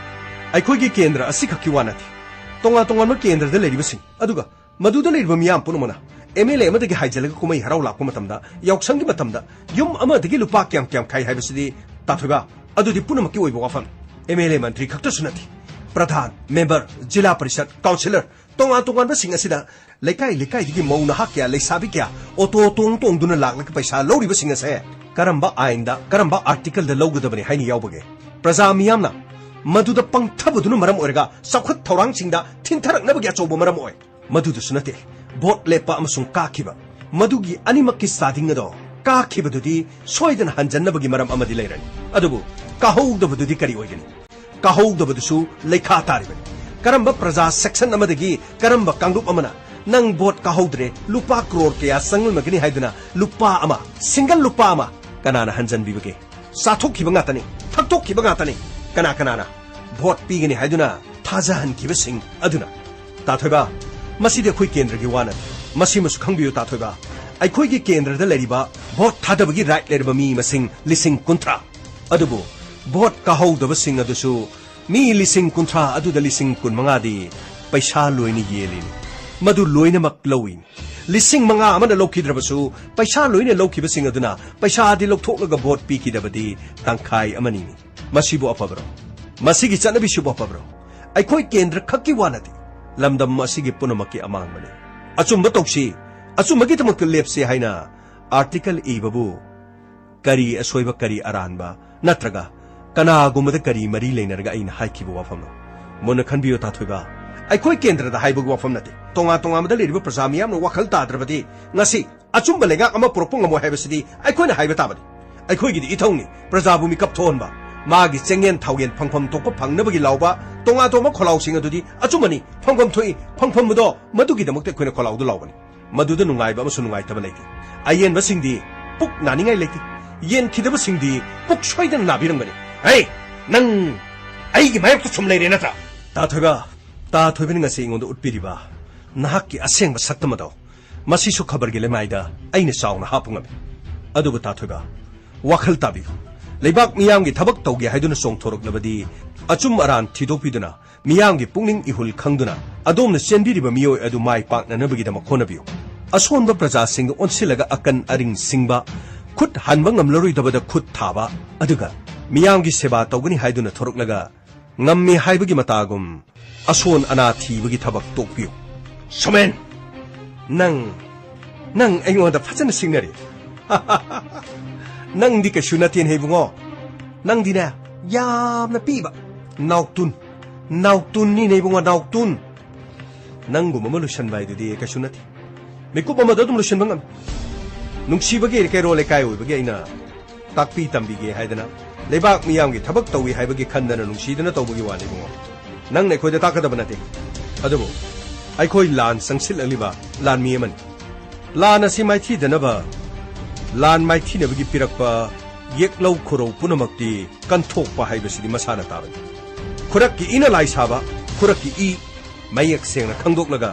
ꯑꯩꯈꯣꯏꯒꯤ ꯀꯦꯟꯗ꯭ꯔ ꯑꯁꯤꯈꯛꯀꯤ ꯋꯥ ꯅꯠꯇꯦ, ꯇꯣꯉꯥꯟ ꯇꯣꯉꯥꯟꯕ ꯀꯦꯟꯗ꯭ꯔꯗ ꯂꯩꯔꯤꯕꯁꯤꯡ, ꯑꯗꯨꯒ ꯃꯗꯨꯗ ꯂꯩꯔꯤꯕ ꯃꯤꯌꯥꯝ ꯄꯨꯝꯅꯃꯛꯅ MLA ꯑꯃꯗꯒꯤ ꯍꯥꯏꯖꯤꯜꯂꯒ ꯀꯨꯝꯍꯩ ꯍꯔꯥꯎ ꯂꯥꯛꯄ ꯃꯇꯝꯗ, ꯌꯥꯎꯁꯪꯒꯤ ꯃꯇꯝꯗ ꯌꯨꯝ ꯑꯃꯗꯒꯤ ꯂꯨꯄꯥ ꯀꯌꯥꯝ ꯀꯌꯥꯝ ꯈꯥꯏ ꯍꯥꯏꯕꯁꯤꯗꯤ, ꯇꯥꯊꯣꯏꯕ, ꯑꯗꯨꯗꯤ ꯄꯨꯝꯅꯃꯛꯀꯤ ꯑꯣꯏꯕ ꯋꯥꯐꯝ꯫ MLA ꯃꯟꯇ꯭ꯔꯤ ꯈꯛꯇꯁꯨ ꯅꯠꯇꯦ, ꯄ꯭ꯔꯙꯥꯟ, ꯃꯦꯝꯕꯔ, ꯖꯤꯂꯥ ꯄꯔꯤꯁꯠ, ꯀꯥꯎꯟꯁꯤꯂꯔ, ꯇꯣꯉꯥꯟ ꯇꯣꯉꯥꯟꯕꯁꯤꯡ ꯑꯁꯤꯗ ꯂꯩꯀꯥꯏ ꯂꯩꯀꯥꯏꯗꯒꯤ ꯃꯧ ꯅꯍꯥ ꯀꯌꯥ, ꯂꯩꯁꯥꯕꯤ ꯀꯌꯥ ꯑꯣꯇꯣ ꯇꯣꯡ ꯇꯣꯡꯗꯨꯅ ꯂꯥꯛꯂꯒ ꯄꯩꯁꯥ ꯂꯧꯔꯤꯕꯁꯤꯡ ꯑꯁꯦ ꯀꯔꯝꯕ ꯑꯥꯏꯟꯗ, ꯀꯔꯝꯕ article ꯗ ꯂꯧꯒꯗꯕꯅꯤ ꯍꯥꯏꯅ ꯌꯥꯎꯕꯒꯦ? ꯄ꯭ꯔꯖꯥ ꯃꯤꯌꯥꯝꯅ ꯃꯗꯨꯗ ꯄꯪꯊꯕꯗꯨꯅ ꯃꯔꯝ ꯑꯣꯏꯔꯒ ꯆꯥꯎꯈꯠ ꯊꯧꯔꯥꯡꯁꯤꯡꯗ ꯊꯤꯟꯊꯔꯛꯅꯕꯒꯤ ꯑꯆꯧꯕ ꯃꯔꯝ ꯑꯣꯏ꯫ ꯃꯗꯨꯗꯁꯨ ꯅꯠꯇꯦ, ꯚꯣꯠ ꯂꯦꯞꯄ ꯑꯃꯁꯨꯡ ꯀꯥꯈꯤꯕ, ꯃꯗꯨꯒꯤ ꯑꯅꯤꯃꯛꯀꯤ ꯆꯥꯗꯤꯡ ꯑꯗꯣ ꯀꯥꯈꯤꯕꯗꯨꯗꯤ ꯁꯣꯏꯗꯅ ꯍꯟꯖꯟꯅꯕꯒꯤ ꯃꯔꯝ ꯑꯃꯗꯤ ꯂꯩꯔꯅꯤ꯫ ꯑꯗꯨꯕꯨ ꯀꯥꯍꯧꯗꯕꯗꯨꯗꯤ ꯀꯔꯤ ꯑꯣꯏꯒꯅꯤ? ꯀꯥꯍꯧꯗꯕꯗꯨꯁꯨ ꯂꯩꯈꯥ ꯇꯥꯔꯤꯕꯅꯤ꯫ ꯀꯔꯝꯕ ꯄ꯭ꯔꯖꯥ section ꯑꯃꯗꯒꯤ ꯀꯔꯝꯕ ꯀꯥꯡꯂꯨꯞ ꯑꯃꯅ ꯅꯪ ꯚꯣꯠ ꯀꯥꯍꯧꯗ꯭ꯔꯦ, ꯂꯨꯄꯥ ꯀ꯭ꯔꯣꯔ ꯀꯌꯥ ꯆꯪꯂꯝꯒꯅꯤ ꯍꯥꯏꯗꯨꯅ ꯂꯨꯄꯥ ꯑꯃ, single ꯂꯨꯄꯥ ꯑꯃ ꯀꯅꯥꯅ ꯍꯟꯖꯟꯕꯤꯕꯒꯦ? ꯆꯥꯊꯣꯛꯈꯤꯕ ꯉꯥꯛꯇꯅꯤ, ꯊꯛꯇꯣꯛꯈꯤꯕ ꯉꯥꯛꯇꯅꯤ꯫ ꯀꯅꯥ ꯀꯅꯥꯅ ꯚꯣꯠ ꯄꯤꯒꯅꯤ ꯍꯥꯏꯗꯨꯅ ꯊꯥꯖꯍꯟꯈꯤꯕꯁꯤꯡ ꯑꯗꯨꯅ? ꯇꯥꯊꯣꯏꯕ, ꯃꯁꯤꯗꯤ ꯑꯩꯈꯣꯏ ꯀꯦꯟꯗ꯭ꯔꯒꯤ ꯋꯥ ꯅꯠꯇꯦ꯫ ꯃꯁꯤꯃꯁꯨ ꯈꯪꯕꯤꯌꯨ ꯇꯥꯊꯣꯏꯕ, ꯑꯩꯈꯣꯏꯒꯤ ꯀꯦꯟꯗ꯭ꯔꯗ ꯂꯩꯔꯤꯕ ꯚꯣꯠ ꯊꯥꯗꯕꯒꯤ ꯔꯥꯏꯠ ꯂꯩꯔꯕ ꯃꯤ ꯃꯁꯤꯡ ꯂꯤꯁꯤꯡ ꯀꯨꯟꯊ꯭ꯔꯥ꯫ ꯑꯗꯨꯕꯨ ꯚꯣꯠ ꯀꯥꯍꯧꯗꯕꯁꯤꯡ ꯑꯗꯨꯁꯨ ꯃꯤ ꯂꯤꯁꯤꯡ ꯀꯨꯟꯊ꯭ꯔꯥ ꯑꯗꯨꯗ ꯂꯤꯁꯤꯡ ꯀꯨꯟꯃꯉꯥꯗꯤ ꯄꯩꯁꯥ ꯂꯣꯏꯅ ꯌꯦꯜꯂꯤꯅꯤ꯫ ꯃꯗꯨ ꯂꯣꯏꯅꯃꯛ ꯂꯧꯏꯅꯤ꯫ ꯂꯤꯁꯤꯡ ꯃꯉꯥ ꯑꯃꯅ ꯂꯧꯈꯤꯗ꯭ꯔꯕꯁꯨ, ꯄꯩꯁꯥ ꯂꯣꯏꯅ ꯂꯧꯈꯤꯕꯁꯤꯡ ꯑꯗꯨꯅ ꯄꯩꯁꯥꯗꯤ ꯂꯧꯊꯣꯛꯂꯒ ꯚꯣꯠ ꯄꯤꯈꯤꯗꯕꯗꯤ ꯇꯪꯈꯥꯏ ꯑꯃꯅꯤꯅꯤ꯫ ꯃꯁꯤꯕꯨ ꯑꯐꯕꯔꯣ? ꯃꯁꯤꯒꯤ ꯆꯠꯅꯕꯤꯁꯤꯕꯨ ꯑꯐꯕꯔꯣ? ꯑꯩꯈꯣꯏ ꯀꯦꯟꯗ꯭ꯔ ꯈꯛꯀꯤ ꯋꯥ ꯅꯠꯇꯦ, ꯂꯝꯗꯝ ꯑꯁꯤꯒꯤ ꯄꯨꯝꯅꯃꯛꯀꯤ ꯑꯃꯥꯡꯕꯅꯤ꯫ ꯑꯆꯨꯝꯕ ꯇꯧꯁꯤ, ꯑꯆꯨꯝꯕꯒꯤꯗꯃꯛꯇ ꯂꯦꯞꯁꯤ ꯍꯥꯏꯅ ꯑꯥꯔꯇꯤꯀꯜ ꯏꯕꯕꯨ ꯀꯔꯤ ꯑꯁꯣꯏꯕ, ꯀꯔꯤ ꯑꯔꯥꯟꯕ, ꯅꯠꯇ꯭ꯔꯒ ꯀꯅꯥꯒꯨꯝꯕꯗ ꯀꯔꯤ ꯃꯔꯤ ꯂꯩꯅꯔꯒ ꯑꯩꯅ ꯍꯥꯏꯈꯤꯕ ꯋꯥꯐꯝꯅꯣ? ꯃꯨꯟꯅ ꯈꯟꯕꯤꯌꯨ, ꯇꯥ ꯊꯣꯏꯕ꯫ ꯑꯩꯈꯣꯏ ꯀꯦꯟꯗ꯭ꯔꯗ ꯍꯥꯏꯕꯒꯤ ꯋꯥꯐꯝ ꯅꯠꯇꯦ꯫ ꯇꯣꯉꯥꯟ ꯇꯣꯉꯥꯟꯕꯗ ꯂꯩꯔꯤꯕ ꯄ꯭ꯔꯖꯥ ꯃꯤꯌꯥꯝꯅ ꯋꯥꯈꯜ ꯇꯥꯗ꯭ꯔꯕꯗꯤ ꯉꯁꯤ ꯑꯆꯨꯝꯕ ꯂꯩꯉꯥꯛ ꯑꯃ ꯄꯨꯔꯛꯄ ꯉꯝꯃꯣꯏ ꯍꯥꯏꯕꯁꯤꯗꯤ ꯑꯩꯈꯣꯏꯅ ꯍꯥꯏꯕ ꯇꯥꯕꯅꯤ꯫ ꯑꯩꯈꯣꯏꯒꯤꯗꯤ ꯏꯊꯧꯅꯤ ꯄ꯭ꯔꯖꯥꯕꯨ ꯃꯤꯀꯞ ꯊꯣꯛꯍꯟꯕ, ꯃꯥꯒꯤ ꯆꯦꯡꯌꯦꯟ ꯊꯥꯎꯌꯦꯟ ꯐꯪꯐꯝ ꯊꯣꯛꯄ ꯐꯪꯅꯕꯒꯤ ꯂꯥꯎꯕ, ꯇꯣꯉꯥꯟ ꯇꯣꯉꯥꯟꯕ ꯈꯣꯜꯂꯥꯎꯁꯤꯡ ꯑꯗꯨꯗꯤ ꯑꯆꯨꯝꯕꯅꯤ, ꯐꯪꯐꯝ ꯊꯣꯛꯏ, ꯐꯪꯐꯝ ꯑꯗꯣ ꯃꯗꯨꯒꯤꯗꯃꯛꯇ ꯑꯩꯈꯣꯏꯅ ꯈꯣꯜꯂꯥꯎꯗꯨ ꯂꯥꯎꯕꯅꯤ꯫ ꯃꯗꯨꯗ ꯅꯨꯡꯉꯥꯏꯕ ꯑꯃꯁꯨꯡ ꯅꯨꯡꯉꯥꯏꯇꯕ ꯂꯩꯇꯦ꯫ ꯑꯌꯦꯟꯕꯁꯤꯡꯗꯤ ꯄꯨꯛ ꯅꯥꯅꯤꯡꯉꯥꯏ ꯂꯩꯇꯦ, ꯌꯦꯟꯈꯤꯗꯕꯁꯤꯡꯗꯤ ꯄꯨꯛ ꯁꯣꯏꯗꯅ ꯅꯥꯕꯤꯔꯝꯒꯅꯤ꯫ ꯍꯦ, ꯅꯪ ꯑꯩꯒꯤ ꯃꯥꯌꯣꯛꯇ ꯁꯨꯝ ꯂꯩꯔꯦ ꯅꯠꯇ꯭ꯔꯥ? ꯇꯥ ꯊꯣꯏꯕ, ꯇꯥ ꯊꯣꯏꯕꯅ ꯉꯁꯤ ꯑꯩꯉꯣꯟꯗ ꯎꯠꯄꯤꯔꯤꯕ ꯅꯍꯥꯛꯀꯤ ꯑꯁꯦꯡꯕ ꯁꯛꯇꯝ ꯑꯗꯣ, ꯃꯁꯤꯁꯨ ꯈꯕꯔꯒꯤ ꯂꯩꯃꯥꯏꯗ ꯑꯩꯅ ꯆꯥꯎꯅ ꯍꯥꯞꯄ ꯉꯝꯃꯤ꯫ ꯑꯗꯨꯕꯨ ꯇꯥ ꯊꯣꯏꯕ, ꯋꯥꯈꯜ ꯇꯥꯕꯤꯌꯨ꯫ ꯂꯩꯕꯥꯛ ꯃꯤꯌꯥꯝꯒꯤ ꯊꯕꯛ ꯇꯧꯒꯦ ꯍꯥꯏꯗꯨꯅ ꯆꯣꯡꯊꯣꯔꯛꯂꯕꯗꯤ, ꯑꯆꯨꯝ ꯑꯔꯥꯟ ꯊꯤꯗꯣꯛꯄꯤꯗꯨꯅ, ꯃꯤꯌꯥꯝꯒꯤ ꯄꯨꯛꯅꯤꯡ ꯏꯍꯨꯜ ꯈꯪꯗꯨꯅ, ꯑꯗꯣꯝꯅ ꯆꯦꯟꯕꯤꯔꯤꯕ ꯃꯤꯑꯣꯏ ꯑꯗꯨ ꯃꯥꯏ ꯄꯥꯛꯅꯅꯕꯒꯤꯗꯃꯛ ꯍꯣꯠꯅꯕꯤꯌꯨ꯫ ꯑꯁꯣꯟꯕ ꯄ꯭ꯔꯖꯥꯁꯤꯡꯗ ꯑꯣꯟꯁꯤꯜꯂꯒ ꯑꯀꯟ ꯑꯔꯤꯡ ꯁꯤꯡꯕ, ꯈꯨꯠ ꯍꯟꯕ ꯉꯝꯂꯔꯣꯏꯗꯕꯗ ꯈꯨꯠ ꯊꯥꯕ, ꯑꯗꯨꯒ ꯃꯤꯌꯥꯝꯒꯤ ꯁꯦꯕꯥ ꯇꯧꯒꯅꯤ ꯍꯥꯏꯗꯨꯅ ꯊꯣꯔꯛꯂꯒ ꯉꯝꯃꯤ ꯍꯥꯏꯕꯒꯤ ꯃꯇꯥꯒꯨꯝ ꯑꯁꯣꯟ ꯑꯅꯥ ꯊꯤꯕꯒꯤ ꯊꯕꯛ ꯇꯣꯛꯄꯤꯌꯨ꯫ ꯁꯣꯃꯦꯟ! ꯅꯪ, ꯅꯪ ꯑꯩꯉꯣꯟꯗ ꯐꯖꯅ ꯁꯤꯡꯅꯔꯦ꯫ ꯅꯪꯗꯤ ꯀꯩꯁꯨ ꯅꯠꯇꯦꯅꯦ ꯏꯕꯨꯡꯉꯣ꯫ ꯅꯪꯗꯤꯅꯦ, ꯌꯥꯝꯅ ꯄꯤꯕ ꯅꯥꯎꯇꯨꯟ, ꯅꯥꯎꯇꯨꯟꯅꯤꯅꯦ ꯏꯕꯨꯡꯉꯣ, ꯅꯥꯎꯇꯨꯟ꯫ ꯅꯪꯒꯨꯝꯕ ꯑꯃ ꯂꯣꯏꯁꯟꯕ ꯍꯥꯏꯗꯨꯗꯤ ꯀꯩꯁꯨ ꯅꯠꯇꯦ꯫ ꯃꯤꯀꯨꯞ ꯑꯃꯗ ꯑꯗꯨꯝ ꯂꯣꯏꯁꯟꯕ ꯉꯝꯃꯤ꯫ ꯅꯨꯡꯁꯤꯕꯒꯤ ꯀꯩꯔꯣꯜ ꯂꯩꯀꯥꯏ ꯑꯣꯏꯕꯒꯤ ꯑꯩꯅ ꯇꯥꯛꯄꯤ ꯇꯝꯕꯤꯒꯦ ꯍꯥꯏꯗꯅ, ꯂꯩꯕꯥꯛ ꯃꯤꯌꯥꯝꯒꯤ ꯊꯕꯛ ꯇꯧꯏ ꯍꯥꯏꯕꯒꯤ ꯈꯟꯗꯅ ꯅꯨꯡꯁꯤꯗꯅ ꯇꯧꯕꯒꯤ ꯋꯥꯅꯤ ꯏꯕꯨꯡꯉꯣ꯫ ꯅꯪꯅ ꯑꯩꯈꯣꯏꯗ ꯇꯥꯛꯀꯗꯕ ꯅꯠꯇꯦ꯫ ꯑꯗꯨꯕꯨ ꯑꯩꯈꯣꯏ ꯂꯥꯟ ꯆꯪꯁꯤꯜꯂꯛꯂꯤꯕ ꯂꯥꯟꯃꯤ ꯑꯃꯅꯤ꯫ ꯂꯥꯟ ꯑꯁꯤ ꯃꯥꯏꯊꯤꯗꯅꯕ, ꯂꯥꯟ ꯃꯥꯏꯊꯤꯅꯕꯒꯤ ꯄꯤꯔꯛꯄ ꯌꯦꯛꯂꯧ ꯈꯨꯔꯧ ꯄꯨꯝꯅꯃꯛꯇꯤ ꯀꯟꯊꯣꯛꯄ ꯍꯥꯏꯕꯁꯤꯗꯤ ꯃꯁꯥꯅ ꯇꯥꯕꯅꯤ꯫ ꯈꯨꯔꯛꯀꯤ ꯏꯅ ꯂꯥꯏ ꯁꯥꯕ, ꯈꯨꯔꯛꯀꯤ ꯏ ꯃꯌꯦꯛ ꯁꯦꯡꯅ ꯈꯪꯗꯣꯛꯂꯒ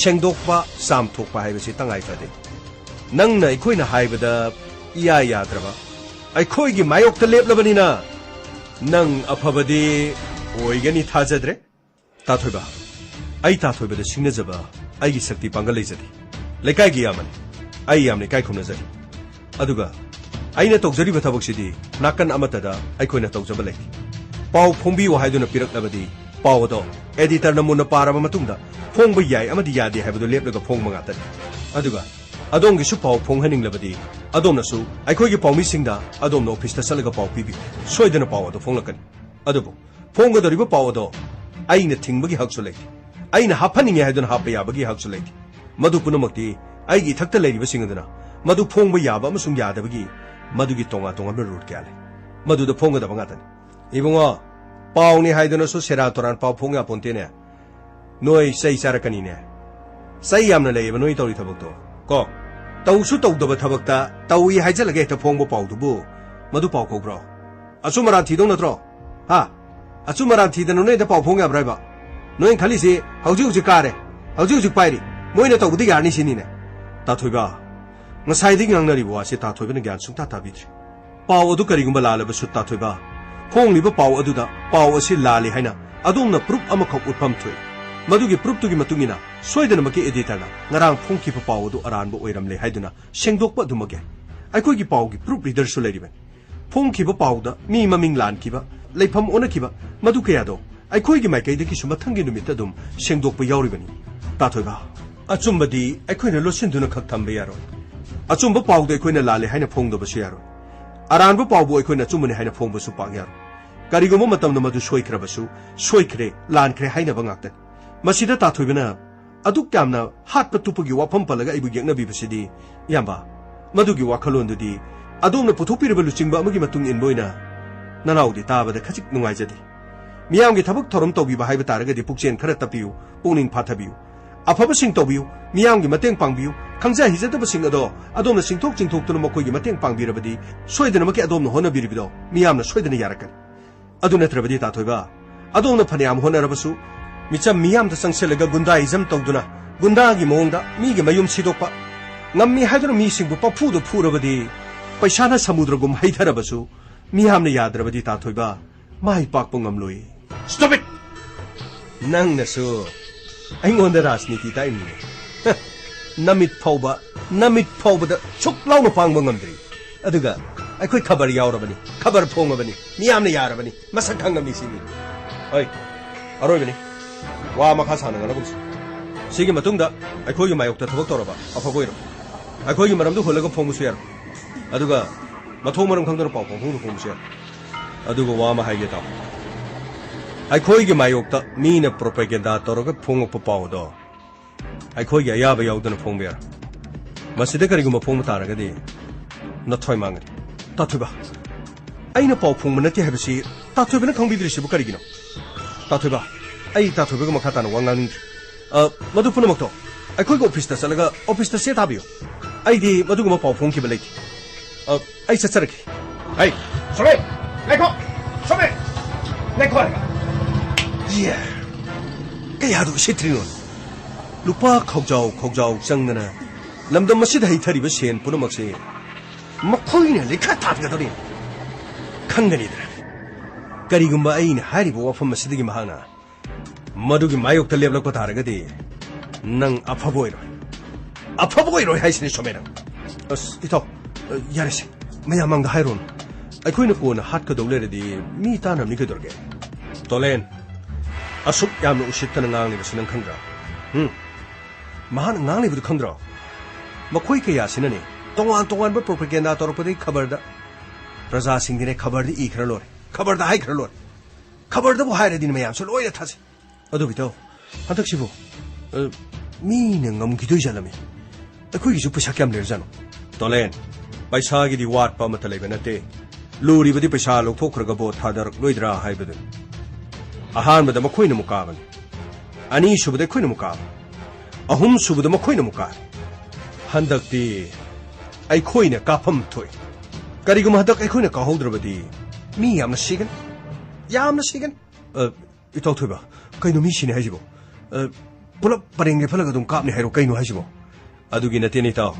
ꯁꯦꯡꯗꯣꯛꯄ, ꯆꯥꯝꯊꯣꯛꯄ ꯍꯥꯏꯕꯁꯤ ꯇꯉꯥꯏ ꯐꯗꯦ꯫ ꯅꯪꯅ ꯑꯩꯈꯣꯏꯅ ꯍꯥꯏꯕꯗ ꯏꯌꯥ ꯌꯥꯗ꯭ꯔꯕ, ꯑꯩꯈꯣꯏꯒꯤ ꯃꯥꯌꯣꯛꯇ ꯂꯦꯞꯂꯕꯅꯤꯅ ꯅꯪ ꯑꯐꯕꯗꯤ ꯑꯣꯏꯒꯅꯤ ꯊꯥꯖꯗ꯭ꯔꯦ꯫ ꯇꯥꯊꯣꯏꯕ, ꯑꯩ ꯇꯥꯊꯣꯏꯕꯗ ꯁꯤꯡꯅꯖꯕ ꯑꯩꯒꯤ ꯁꯛꯇꯤ ꯄꯥꯡꯒꯜ ꯂꯩꯖꯗꯦ꯫ ꯂꯩꯀꯥꯏꯒꯤ ꯏꯌꯥꯝꯕꯅꯤ, ꯑꯩ ꯌꯥꯝꯅ ꯏꯀꯥꯏ ꯈꯨꯝꯅꯖꯔꯤ꯫ ꯑꯗꯨꯒ ꯑꯩꯅ ꯇꯧꯖꯔꯤꯕ ꯊꯕꯛꯁꯤꯗꯤ ꯅꯥꯀꯟ ꯑꯃꯠꯇꯗ ꯑꯩꯈꯣꯏꯅ ꯇꯧꯖꯕ ꯂꯩꯇꯦ꯫ ꯄꯥꯎ ꯐꯣꯡꯕꯤꯌꯨ ꯍꯥꯏꯗꯨꯅ ꯄꯤꯔꯛꯂꯕꯗꯤ ꯄꯥꯎ ꯑꯗꯣ ꯑꯦꯗꯤꯇꯔꯅ ꯃꯨꯟꯅ ꯄꯥꯔꯕ ꯃꯇꯨꯡꯗ ꯐꯣꯡꯕ ꯌꯥꯏ ꯑꯃꯗꯤ ꯌꯥꯗꯦ ꯍꯥꯏꯕꯗꯨ ꯂꯦꯞꯂꯒ ꯐꯣꯡꯕ ꯉꯥꯛꯇꯅꯤ꯫ ꯑꯗꯨꯒ ꯑꯗꯣꯝꯒꯤꯁꯨ ꯄꯥꯎ ꯐꯣꯡꯍꯟꯅꯤꯡꯂꯕꯗꯤ ꯑꯗꯣꯝꯅꯁꯨ ꯑꯩꯈꯣꯏꯒꯤ ꯄꯥꯎꯃꯤꯁꯤꯡꯗ ꯑꯗꯣꯝꯅ ꯑꯣꯐꯤꯁꯇ ꯆꯠꯂꯒ ꯄꯥꯎ ꯄꯤꯕꯤꯌꯨ꯫ ꯁꯣꯏꯗꯅ ꯄꯥꯎ ꯑꯗꯨ ꯐꯣꯡꯂꯛꯀꯅꯤ꯫ ꯑꯗꯨꯕꯨ ꯐꯣꯡꯒꯗꯧꯔꯤꯕ ꯄꯥꯎ ꯑꯗꯣ ꯑꯩꯅ ꯊꯤꯡꯕꯒꯤ ꯍꯛꯁꯨ ꯂꯩꯇꯦ꯫ ꯑꯩꯅ ꯍꯥꯞꯍꯟꯅꯤꯡꯉꯦ ꯍꯥꯏꯗꯨꯅ ꯍꯥꯞꯄ ꯌꯥꯕꯒꯤ ꯍꯛꯁꯨ ꯂꯩꯇꯦ꯫ ꯃꯗꯨ ꯄꯨꯝꯅꯃꯛꯇꯤ ꯑꯩꯒꯤ ꯏꯊꯛꯇ ꯂꯩꯔꯤꯕꯁꯤꯡ ꯑꯗꯨꯅ ꯃꯗꯨ ꯐꯣꯡꯕ ꯌꯥꯕ ꯑꯃꯁꯨꯡ ꯌꯥꯗꯕꯒꯤ ꯃꯗꯨꯒꯤ ꯇꯣꯉꯥꯟ ꯇꯣꯉꯥꯟꯕ ꯔꯨꯜ ꯀꯌꯥ ꯂꯩ꯫ ꯃꯗꯨꯗ ꯐꯣꯡꯒꯗꯕ ꯉꯥꯛꯇꯅꯤ꯫ ꯏꯕꯨꯡꯉꯣ, ꯄꯥꯎꯅꯤ ꯍꯥꯏꯗꯨꯅꯁꯨ ꯁꯦꯔꯥꯟ ꯇꯨꯔꯥꯟ ꯄꯥꯎ ꯐꯣꯡ ꯌꯥꯄꯣꯟꯇꯦꯅꯦ꯫ ꯅꯣꯏ ꯆꯩ ꯆꯥꯔꯛꯀꯅꯤꯅꯦ꯫ ꯆꯩ ꯌꯥꯝꯅ ꯂꯩꯌꯦꯕ ꯅꯣꯏ ꯇꯧꯔꯤ ꯊꯕꯛꯇꯣ꯫ ꯀꯣ, ꯇꯧꯁꯨ ꯇꯧꯗꯕ ꯊꯕꯛꯇ ꯇꯧꯏ ꯍꯥꯏꯖꯜꯂꯒ ꯍꯦꯛꯇ ꯐꯣꯡꯕ ꯄꯥꯎꯗꯨꯕꯨ ꯃꯗꯨ ꯄꯥꯎ ꯀꯧꯕ꯭ꯔꯣ? ꯑꯆꯨꯝ ꯑꯔꯥꯟ ꯊꯤꯗꯧ ꯅꯠꯇ꯭ꯔꯣ? ꯍꯥ? ꯑꯆꯨꯝ ꯑꯔꯥꯟ ꯊꯤꯗꯅ ꯅꯣꯏ ꯍꯦꯛꯇ ꯄꯥꯎ ꯐꯣꯡ ꯌꯥꯕ꯭ꯔꯥ ꯍꯥꯏꯕ? ꯅꯣꯏ ꯈꯜꯂꯤꯁꯤ ꯍꯧꯖꯤꯛ ꯍꯧꯖꯤꯛ ꯀꯥꯔꯦ, ꯍꯧꯖꯤꯛ ꯍꯧꯖꯤꯛ ꯄꯥꯏꯔꯤ, ꯃꯣꯏꯅ ꯇꯧꯕꯗ ꯌꯥꯔꯅꯤ ꯁꯤꯅꯤꯅꯦ꯫ ꯇꯥꯊꯣꯏꯕ, ꯉꯁꯥꯏꯗꯒꯤ ꯉꯥꯡꯅꯔꯤꯕ ꯋꯥꯁꯤ ꯇꯥꯊꯣꯏꯕꯅ ꯒ꯭ꯌꯥꯟ ꯁꯨꯡꯇꯥ ꯇꯥꯕꯤꯗ꯭ꯔꯦ꯫ ꯄꯥꯎ ꯑꯗꯨ ꯀꯔꯤꯒꯨꯝꯕ ꯂꯥꯜꯂꯕꯁꯨ ꯇꯥꯊꯣꯏꯕ, ꯐꯣꯡꯂꯤꯕ ꯄꯥꯎ ꯑꯗꯨꯗ ꯄꯥꯎ ꯑꯁꯤ ꯂꯥꯜꯂꯤ ꯍꯥꯏꯅ ꯑꯗꯣꯝꯅ ꯄ꯭ꯔꯨꯞ ꯑꯃꯈꯛ ꯎꯠꯐꯝ ꯊꯣꯛꯏ꯫ ꯃꯗꯨꯒꯤ ꯄ꯭ꯔꯨꯞꯇꯨꯒꯤ ꯃꯇꯨꯡ ꯏꯟꯅ ꯁꯣꯏꯗꯅꯃꯛꯀꯤ ꯑꯦꯗꯤꯇꯔꯅ ꯉꯔꯥꯡ ꯐꯣꯡꯈꯤꯕ ꯄꯥꯎ ꯑꯗꯨ ꯑꯔꯥꯟꯕ ꯑꯣꯏꯔꯝꯂꯦ ꯍꯥꯏꯗꯨꯅ ꯁꯦꯡꯗꯣꯛꯄ ꯑꯗꯨꯃꯛ ꯌꯥꯏ꯫ ꯑꯩꯈꯣꯏꯒꯤ ꯄꯥꯎꯒꯤ ꯄ꯭ꯔꯨꯞ ꯔꯤꯗꯔꯁꯨ ꯂꯩꯔꯤꯕꯅꯤ꯫ ꯐꯣꯡꯈꯤꯕ ꯄꯥꯎꯗ ꯃꯤ ꯃꯃꯤꯡ ꯂꯥꯟꯈꯤꯕ, ꯂꯩꯐꯝ ꯑꯣꯟꯅꯈꯤꯕ, ꯃꯗꯨ ꯀꯌꯥꯗꯣ ꯑꯩꯈꯣꯏꯒꯤ ꯃꯥꯏꯀꯩꯗꯒꯤꯁꯨ ꯃꯊꯪꯒꯤ ꯅꯨꯃꯤꯠꯇ ꯑꯗꯨꯝ ꯁꯦꯡꯗꯣꯛꯄ ꯌꯥꯎꯔꯤꯕꯅꯤ꯫ ꯇꯥꯊꯣꯏꯕ, ꯑꯆꯨꯝꯕꯗꯤ ꯑꯩꯈꯣꯏꯅ ꯂꯣꯠꯁꯤꯟꯗꯨꯅ ꯈꯛ ꯊꯝꯕ ꯌꯥꯔꯣꯏ꯫ ꯑꯆꯨꯝꯕ ꯄꯥꯎꯗ ꯑꯩꯈꯣꯏꯅ ꯂꯥꯜꯂꯦ ꯍꯥꯏꯅ ꯐꯣꯡꯗꯕꯁꯨ ꯌꯥꯔꯣꯏ꯫ ꯑꯔꯥꯟꯕ ꯄꯥꯎꯕꯨ ꯑꯩꯈꯣꯏꯅ ꯑꯆꯨꯝꯕꯅꯤ ꯍꯥꯏꯅ ꯐꯣꯡꯕꯁꯨ ꯄꯥꯛ ꯌꯥꯔꯣꯏ꯫ ꯀꯔꯤꯒꯨꯝꯕ ꯃꯇꯝꯗ ꯃꯗꯨ ꯁꯣꯏꯈ꯭ꯔꯕꯁꯨ, ꯁꯣꯏꯈ꯭ꯔꯦ, ꯂꯥꯟꯈ꯭ꯔꯦ ꯍꯥꯏꯅꯕ ꯉꯥꯛꯇꯅꯤ꯫ ꯃꯁꯤꯗ ꯇꯥꯊꯣꯏꯕꯅ ꯑꯗꯨꯛ ꯌꯥꯝꯅ ꯍꯥꯠꯄ ꯇꯨꯞꯄꯒꯤ ꯋꯥꯐꯝ ꯄꯜꯂꯒ ꯑꯩꯕꯨ ꯌꯦꯛꯅꯕꯤꯕꯁꯤꯗꯤ, ꯏꯌꯥꯝꯕ, ꯃꯗꯨꯒꯤ ꯋꯥꯈꯜꯂꯣꯟꯗꯨꯗꯤ ꯑꯗꯣꯝꯅ ꯄꯨꯊꯣꯛꯄꯤꯔꯕ ꯂꯨꯆꯤꯡꯕ ꯑꯃꯒꯤ ꯃꯇꯨꯡ ꯏꯟꯕ ꯑꯣꯏꯅ ꯅꯅꯥꯎꯗꯤ ꯇꯥꯕꯗ ꯈꯖꯤꯛ ꯅꯨꯡꯉꯥꯏꯖꯗꯦ꯫ ꯃꯤꯌꯥꯝꯒꯤ ꯊꯕꯛ ꯊꯧꯔꯝ ꯇꯧꯕꯤꯕ ꯍꯥꯏꯕ ꯇꯥꯔꯒꯗꯤ ꯄꯨꯛꯆꯦꯜ ꯈꯔ ꯇꯞꯄꯤꯌꯨ, ꯄꯨꯛꯅꯤꯡ ꯐꯥꯊꯕꯤꯌꯨ꯫ ꯑꯐꯕꯁꯤꯡ ꯇꯧꯕꯤꯌꯨ, ꯃꯤꯌꯥꯝꯒꯤ ꯃꯇꯦꯡ ꯄꯥꯡꯕꯤꯌꯨ꯫ ꯈꯪꯖ ꯍꯩꯖꯗꯕꯁꯤꯡ ꯑꯗꯣ ꯑꯗꯣꯝꯅ ꯆꯤꯡꯊꯣꯛ ꯆꯤꯡꯊꯣꯛꯇꯨꯅ ꯃꯈꯣꯏꯒꯤ ꯃꯇꯦꯡ ꯄꯥꯡꯕꯤꯔꯕꯗꯤ ꯁꯣꯏꯗꯅꯃꯛꯀꯤ ꯑꯗꯣꯝꯅ ꯍꯣꯠꯅꯕꯤꯔꯤꯕꯗꯣ ꯃꯤꯌꯥꯝꯅ ꯁꯣꯏꯗꯅ ꯌꯥꯔꯛꯀꯅꯤ꯫ ꯑꯗꯨ ꯅꯠꯇ꯭ꯔꯕꯗꯤ ꯇꯥꯊꯣꯏꯕ, ꯑꯗꯣꯝꯅ ꯐꯅꯌꯥꯝ ꯍꯣꯠꯅꯔꯕꯁꯨ ꯃꯤꯆꯝ ꯃꯤꯌꯥꯝꯗ ꯆꯪꯁꯤꯜꯂꯒ ꯒꯨꯟꯗꯥꯏꯖꯝ ꯇꯧꯗꯨꯅ ꯒꯨꯟꯗꯥꯒꯤ ꯃꯑꯣꯡꯗ ꯃꯤꯒꯤ ꯃꯌꯨꯝ ꯁꯤꯗꯣꯛꯄ, ꯉꯝꯃꯤ ꯍꯥꯏꯗꯨꯅ ꯃꯤꯁꯤꯡꯕꯨ ꯄꯐꯨꯗ ꯐꯨꯔꯕꯗꯤ, ꯄꯩꯁꯥꯅ ꯁꯃꯨꯗ꯭ꯔꯒꯨꯝ ꯍꯩꯊꯔꯕꯁꯨ, ꯃꯤꯌꯥꯝꯅ ꯌꯥꯗ꯭ꯔꯕꯗꯤ, ꯇꯥ ꯊꯣꯏꯕ, ꯃꯥꯏ ꯄꯥꯛꯄ ꯉꯝꯂꯣꯏ꯫ Stop it! ꯅꯪꯅꯁꯨ ꯑꯩꯉꯣꯟꯗ ꯔꯥꯖꯅꯤꯇꯤ ꯇꯥꯛꯏꯅꯤꯅꯦ꯫ ꯍ, ꯅꯃꯤꯠ ꯐꯥꯎꯕ, ꯅꯃꯤꯠ ꯐꯥꯎꯕꯗ ꯁꯨꯛ ꯂꯥꯎꯅ ꯄꯥꯡꯕ ꯉꯝꯗ꯭ꯔꯤ꯫ ꯑꯗꯨꯒ ꯑꯩꯈꯣꯏ ꯈꯕꯔ ꯌꯥꯎꯔꯕꯅꯤ, ꯈꯕꯔ ꯐꯣꯡꯉꯕꯅꯤ, ꯃꯤꯌꯥꯝꯅ ꯌꯥꯔꯕꯅꯤ, ꯃꯁꯛ ꯈꯪꯉꯕꯅꯤ ꯁꯤꯅꯤ꯫ ꯍꯣꯏ, ꯑꯔꯣꯏꯕꯅꯤ꯫ ꯋꯥ ꯃꯈꯥ ꯁꯥꯟꯅ ꯉꯥꯡꯅꯒꯨꯝꯁꯤ꯫ ꯁꯤꯒꯤ ꯃꯇꯨꯡꯗ ꯑꯩꯈꯣꯏꯒꯤ ꯃꯥꯌꯣꯛꯇ ꯊꯕꯛ ꯇꯧꯔꯕ ꯑꯐꯕ ꯑꯣꯏꯔꯣ꯫ ꯑꯩꯈꯣꯏꯒꯤ ꯃꯔꯝꯗ ꯍꯨꯜꯂꯒ ꯐꯣꯡꯕꯁꯨ ꯌꯥꯔꯣꯏ꯫ ꯑꯗꯨꯒ ꯃꯊꯣꯡ ꯃꯔꯝ ꯈꯪꯗꯅ ꯄꯥꯎ ꯄꯪꯐꯣꯡꯗ ꯐꯣꯡꯕꯁꯨ ꯌꯥꯔꯣꯏ꯫ ꯑꯗꯨꯒ ꯋꯥ ꯑꯃ ꯍꯥꯏꯒꯦ ꯇꯥꯎ꯫ ꯑꯩꯈꯣꯏꯒꯤ ꯃꯥꯌꯣꯛꯇ ꯃꯤꯅ ꯄ꯭ꯔꯣꯄꯦꯒꯦꯟꯗꯥ ꯇꯧꯔꯒ ꯐꯣꯡꯉꯛꯄ ꯄꯥꯎ ꯑꯗꯣ ꯑꯩꯈꯣꯏꯒꯤ ꯑꯌꯥꯕ ꯌꯥꯎꯗꯅ ꯐꯣꯡꯕ ꯌꯥꯔꯣꯏ꯫ ꯃꯁꯤꯗ ꯀꯔꯤꯒꯨꯝꯕ ꯐꯣꯡꯕ ꯇꯥꯔꯒꯗꯤ ꯅꯊꯣꯏ ꯃꯥꯡꯒꯅꯤ꯫ ꯇꯥꯊꯣꯏꯕ, ꯑꯩꯅ ꯄꯥꯎ ꯐꯣꯡꯕ ꯅꯠꯇꯦ ꯍꯥꯏꯕꯁꯤ ꯇꯥꯊꯣꯏꯕꯅ ꯈꯪꯕꯤꯗ꯭ꯔꯤꯁꯤꯕꯨ ꯀꯔꯤꯒꯤꯅꯣ? ꯇꯥꯊꯣꯏꯕ, ꯑꯩ ꯇꯥꯊꯣꯏꯕꯒ ꯃꯈꯥ ꯇꯥꯅ ꯋꯥ ꯉꯥꯡꯅꯤꯡꯗ꯭ꯔꯤ꯫ ꯑ, ꯃꯗꯨ ꯄꯨꯝꯅꯃꯛꯇꯣ ꯑꯩꯈꯣꯏꯒꯤ ꯑꯣꯐꯤꯁꯇ ꯆꯠꯂꯒ ꯑꯣꯐꯤꯁꯇ ꯆꯦ ꯊꯥꯕꯤꯌꯨ꯫ ꯑꯩꯗꯤ ꯃꯗꯨꯒꯨꯝꯕ ꯄꯥꯎ ꯐꯣꯡꯈꯤꯕ ꯂꯩꯇꯦ꯫ ꯑ, ꯑꯩ ꯆꯠꯆꯔꯒꯦ꯫ ꯍꯩ, ꯁꯣꯃꯦ! ꯉꯥꯏꯈꯣ! ꯁꯣꯃꯦ! ꯉꯥꯏꯈꯣ ꯍꯥꯏꯔꯒ꯫ ꯌꯦ! ꯀꯌꯥꯗ ꯎꯁꯤꯠꯇ꯭ꯔꯤꯅꯣ? ꯂꯨꯄꯥ ꯈꯧꯖꯥꯎ ꯈꯧꯖꯥꯎ ꯆꯪꯗꯅ ꯂꯝꯗꯝ ꯑꯁꯤꯗ ꯍꯩꯊꯔꯤꯕ ꯁꯦꯟ ꯄꯨꯝꯅꯃꯛꯁꯦ ꯃꯈꯣꯏꯅ ꯂꯩꯈꯥ ꯊꯥꯗꯒꯗꯧꯔꯤ꯫ ꯈꯪꯒꯅꯤꯗꯅ꯫ ꯀꯔꯤꯒꯨꯝꯕ ꯑꯩꯅ ꯍꯥꯏꯔꯤꯕ ꯋꯥꯐꯝ ꯑꯁꯤꯗꯒꯤ ꯃꯍꯥꯛꯅ ꯃꯗꯨꯒꯤ ꯃꯥꯌꯣꯛꯇ ꯂꯦꯞꯂꯛꯄ ꯇꯥꯔꯒꯗꯤ ꯅꯪ ꯑꯐꯕ ꯑꯣꯏꯔꯣꯏ꯫ ꯑꯐꯕ ꯑꯣꯏꯔꯣꯏ ꯍꯥꯏꯁꯤꯅꯤ ꯁꯣꯃꯦ ꯅꯪ꯫ ꯑꯁ, ꯏꯇꯥꯎ, ꯑ, ꯌꯥꯔꯦꯁꯦ꯫ ꯃꯌꯥꯝ ꯃꯥꯡꯗ ꯍꯥꯏꯔꯣꯅꯨ꯫ ꯑꯩꯈꯣꯏꯅ ꯀꯣꯟꯅ ꯍꯥꯠꯀꯗꯧ ꯂꯩꯔꯗꯤ ꯃꯤ ꯇꯥꯅꯕꯅꯤ ꯀꯩꯗꯧꯔꯒꯦ? ꯇꯣꯂꯦꯟ, ꯑꯁꯨꯛ ꯌꯥꯝꯅ ꯎꯁꯤꯠꯇꯅ ꯉꯥꯡꯂꯤꯕꯁꯤ ꯅꯪ ꯈꯪꯗ꯭ꯔꯥ? ꯎꯝ? ꯃꯍꯥꯛꯅ ꯉꯥꯡꯂꯤꯕꯗꯨ ꯈꯪꯗ꯭ꯔꯣ? ꯃꯈꯣꯏ ꯀꯌꯥꯁꯤꯅꯅꯦ, ꯇꯣꯉꯥꯟ ꯇꯣꯉꯥꯟꯕ ꯄ꯭ꯔꯣꯄꯒꯦꯟꯗꯥ ꯇꯧꯔꯛꯄꯗꯒꯤ ꯈꯕꯔꯗ, ꯄ꯭ꯔꯖꯥꯁꯤꯡꯗꯤꯅꯦ ꯈꯕꯔꯗ ꯏꯈ꯭ꯔ ꯂꯣꯏꯔꯦ, ꯈꯕꯔꯗ ꯍꯥꯏꯈ꯭ꯔ ꯂꯣꯏꯔꯦ꯫ ꯈꯕꯔꯗꯕꯨ ꯍꯥꯏꯔꯗꯤꯅꯦ ꯃꯌꯥꯝꯁꯨ ꯂꯣꯏꯅ ꯊꯥꯖꯩ꯫ ꯑꯗꯨꯕꯨ ꯏꯇꯥꯎ, ꯍꯟꯗꯛꯁꯤꯕꯨ, ꯑ, ꯃꯤꯅ ꯉꯝꯈꯤꯗꯣꯏ ꯖꯥꯠꯂꯝꯃꯤ꯫ ꯑꯩꯈꯣꯏꯒꯤꯁꯨ ꯄꯩꯁꯥ ꯀꯌꯥꯝ ꯂꯩꯔꯖꯥꯠꯅꯣ? ꯇꯣꯂꯦꯟ, ꯄꯩꯁꯥꯒꯤꯗꯤ ꯋꯥꯠꯄ ꯑꯃꯠꯇ ꯂꯩꯕ ꯅꯠꯇꯦ꯫ ꯂꯨꯔꯤꯕꯗꯤ ꯄꯩꯁꯥ ꯂꯧꯊꯣꯛꯈ꯭ꯔꯒ ꯚꯣꯠ ꯊꯥꯗꯔꯛꯂꯣꯏꯗ꯭ꯔꯥ ꯍꯥꯏꯕꯗꯨꯅꯤ꯫ ꯑꯍꯥꯟꯕꯗ ꯃꯈꯣꯏꯅ ꯑꯃꯨꯛ ꯀꯥꯕꯅꯤ꯫ ꯑꯅꯤꯁꯨꯕꯗ ꯑꯩꯈꯣꯏꯅ ꯑꯃꯨꯛ ꯀꯥꯕ꯫ ꯑꯍꯨꯝꯁꯨꯕꯗ ꯃꯈꯣꯏꯅ ꯑꯃꯨꯛ ꯀꯥꯔꯦ꯫ ꯍꯟꯗꯛꯇꯤ ꯑꯩꯈꯣꯏꯅ ꯀꯥꯐꯝ ꯊꯣꯛꯏ꯫ ꯀꯔꯤꯒꯨꯝꯕ ꯍꯟꯗꯛ ꯑꯩꯈꯣꯏꯅ ꯀꯥꯍꯧꯗ꯭ꯔꯕꯗꯤ ꯃꯤ ꯌꯥꯝꯅ ꯁꯤꯒꯅꯤ꯫ ꯌꯥꯝꯅ ꯁꯤꯒꯅꯤ꯫ ꯑ, ꯏꯇꯥꯎ ꯊꯣꯏꯕ, ꯀꯩꯅꯣ ꯃꯤ ꯁꯤꯅꯤ ꯍꯥꯏꯁꯤꯕꯣ? ꯑ, ꯄꯨꯂꯞ ꯄꯔꯦꯡ ꯂꯦꯞꯍꯜꯂꯒ ꯑꯗꯨꯝ ꯀꯥꯞꯅꯤ ꯍꯥꯏꯔꯣ? ꯀꯩꯅꯣ ꯍꯥꯏꯁꯤꯕꯣ? ꯑꯗꯨꯒꯤ ꯅꯠꯇꯦꯅꯦ, ꯏꯇꯥꯎ꯫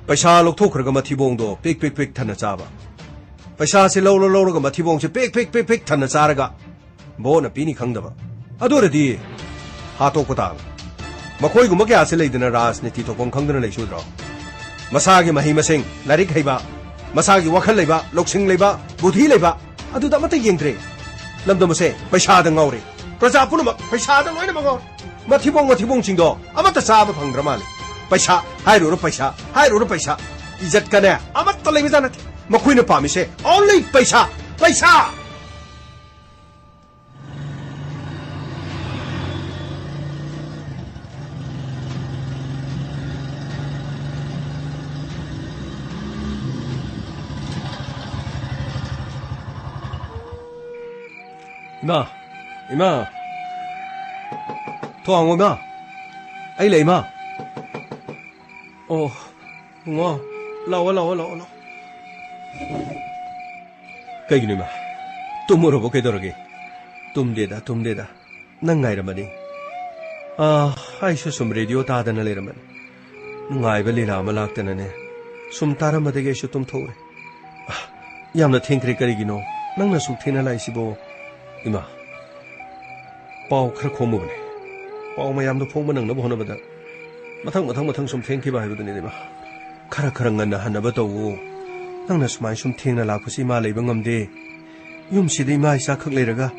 ꯄꯩꯁꯥ ꯂꯧꯊꯣꯛꯈ꯭ꯔꯒ ꯃꯊꯤꯕꯣꯡꯗꯣ ꯄꯤꯛ ꯄꯤꯛ ꯄꯤꯛ ꯊꯟꯅ ꯆꯥꯕ꯫ ꯄꯩꯁꯥꯁꯦ ꯂꯧꯔ ꯂꯧꯔꯒ ꯃꯊꯤꯕꯣꯡꯁꯦ ꯄꯤꯛ ꯄꯤꯛ ꯄꯤꯛ ꯄꯤꯛ ꯊꯟꯅ ꯆꯥꯔꯒ ꯚꯣꯠꯅ ꯄꯤꯅꯤ ꯈꯪꯗꯕ꯫ ꯑꯗꯨ ꯑꯣꯏꯔꯗꯤ ꯍꯥꯠꯇꯣꯛꯄ ꯇꯥꯕ꯫ ꯃꯈꯣꯏꯒꯨꯝꯕ ꯀꯌꯥꯁꯦ ꯂꯩꯗꯅ ꯔꯥꯖꯅꯤꯇꯤ ꯊꯣꯛꯐꯝ ꯈꯪꯗꯅ ꯂꯩꯁꯨꯗ꯭ꯔꯣ? ꯃꯁꯥꯒꯤ ꯃꯍꯩ ꯃꯁꯤꯡ, ꯂꯥꯏꯔꯤꯛ ꯍꯩꯕ, ꯃꯁꯥꯒꯤ ꯋꯥꯈꯜ ꯂꯩꯕ, ꯂꯧꯁꯤꯡ ꯂꯩꯕ, ꯕꯨꯙꯤ ꯂꯩꯕ, ꯑꯗꯨꯗ ꯑꯃꯠꯇ ꯌꯦꯡꯗ꯭ꯔꯦ꯫ ꯂꯝꯗꯝ ꯑꯁꯦ ꯄꯩꯁꯥꯗ ꯉꯥꯎꯔꯦ꯫ ꯄ꯭ꯔꯖꯥ ꯄꯨꯝꯅꯃꯛ ꯄꯩꯁꯥꯗ ꯂꯣꯏꯅꯃꯛ ꯉꯥꯎꯔꯦ꯫ ꯃꯊꯤꯕꯣꯡ ꯃꯊꯤꯕꯣꯡꯁꯤꯡꯗꯣ ꯑꯃꯠꯇ ꯆꯥꯕ ꯐꯪꯗ꯭ꯔ ꯃꯥꯜꯂꯦ꯫ ꯄꯩꯁꯥ ꯍꯥꯏꯔꯨꯔ ꯄꯩꯁꯥ, ꯍꯥꯏꯔꯨꯔ ꯄꯩꯁꯥ꯫ ꯏꯖꯠꯀꯅꯦ ꯑꯃꯠꯇ ꯂꯩꯕꯖꯥꯠ ꯅꯠꯇꯦ꯫ ꯃꯈꯣꯏꯅ ꯄꯥꯝꯃꯤꯁꯦ only ꯄꯩꯁꯥ, ꯄꯩꯁꯥ! ꯏꯃꯥ! ꯏꯃꯥ! ꯊꯣꯡ ꯍꯥꯡꯉꯣ, ꯏꯃꯥ! ꯑꯩ ꯂꯩ, ꯏꯃꯥ! ꯑꯣ, ꯏꯕꯨꯡꯉꯣ, ꯂꯥꯛꯑꯣ, ꯂꯥꯛꯑꯣ, ꯂꯥꯛꯑꯣ, ꯂꯥꯛꯑꯣ꯫ ꯀꯩꯒꯤꯅꯣ, ꯏꯃꯥ? ꯇꯨꯝꯃꯨꯔꯕꯣ? ꯀꯩꯗꯧꯔꯒꯦ? ꯇꯨꯝꯗꯦꯗ, ꯇꯨꯝꯗꯦꯗ꯫ ꯅꯪ ꯉꯥꯏꯔꯝꯕꯅꯤ꯫ ꯑꯥ, ꯑꯩꯁꯨ ꯁꯨꯝ ꯔꯦꯗꯤꯑꯣ ꯇꯥꯗꯅ ꯂꯩꯔꯝꯕꯅꯤ꯫ ꯅꯨꯡꯉꯥꯏꯕ ꯂꯤꯂꯥ ꯑꯃ ꯂꯥꯛꯇꯅꯅꯦ, ꯁꯨꯝ ꯇꯥꯔꯝꯕꯗꯒꯤ ꯑꯩꯁꯨ ꯇꯨꯝꯊꯣꯛꯎꯔꯦ꯫ ꯑꯥ, ꯌꯥꯝꯅ ꯊꯦꯡꯈ꯭ꯔꯦ꯫ ꯀꯔꯤꯒꯤꯅꯣ ꯅꯪꯅ ꯁꯨꯛ ꯊꯦꯡꯅ ꯂꯥꯛꯏꯁꯤꯕꯣ? ꯏꯃꯥ, ꯄꯥꯎ ꯈꯔ ꯈꯣꯝꯃꯨꯕꯅꯦ꯫ ꯄꯥꯎ ꯃꯌꯥꯝꯗꯣ ꯐꯣꯡꯕ ꯅꯪꯅꯕ ꯍꯣꯠꯅꯕꯗ ꯃꯊꯪ, ꯃꯊꯪ, ꯃꯊꯪ ꯁꯨꯝ ꯊꯦꯡꯈꯤꯕ ꯍꯥꯏꯕꯗꯨꯅꯤꯗ, ꯏꯃꯥ꯫ ꯈꯔ, ꯈꯔ ꯉꯟꯅ ꯍꯟꯅꯕ ꯇꯧꯋꯣ꯫ ꯅꯪꯅ ꯁꯨꯃꯥꯏꯅ ꯁꯨꯝ ꯊꯦꯡꯅ ꯂꯥꯛꯄꯁꯤ ꯏꯃꯥ ꯂꯩꯕ ꯉꯝꯗꯦ꯫ ꯌꯨꯝꯁꯤꯗ ꯏꯃꯥ ꯏꯆꯥꯈꯛ ꯂꯩꯔꯒ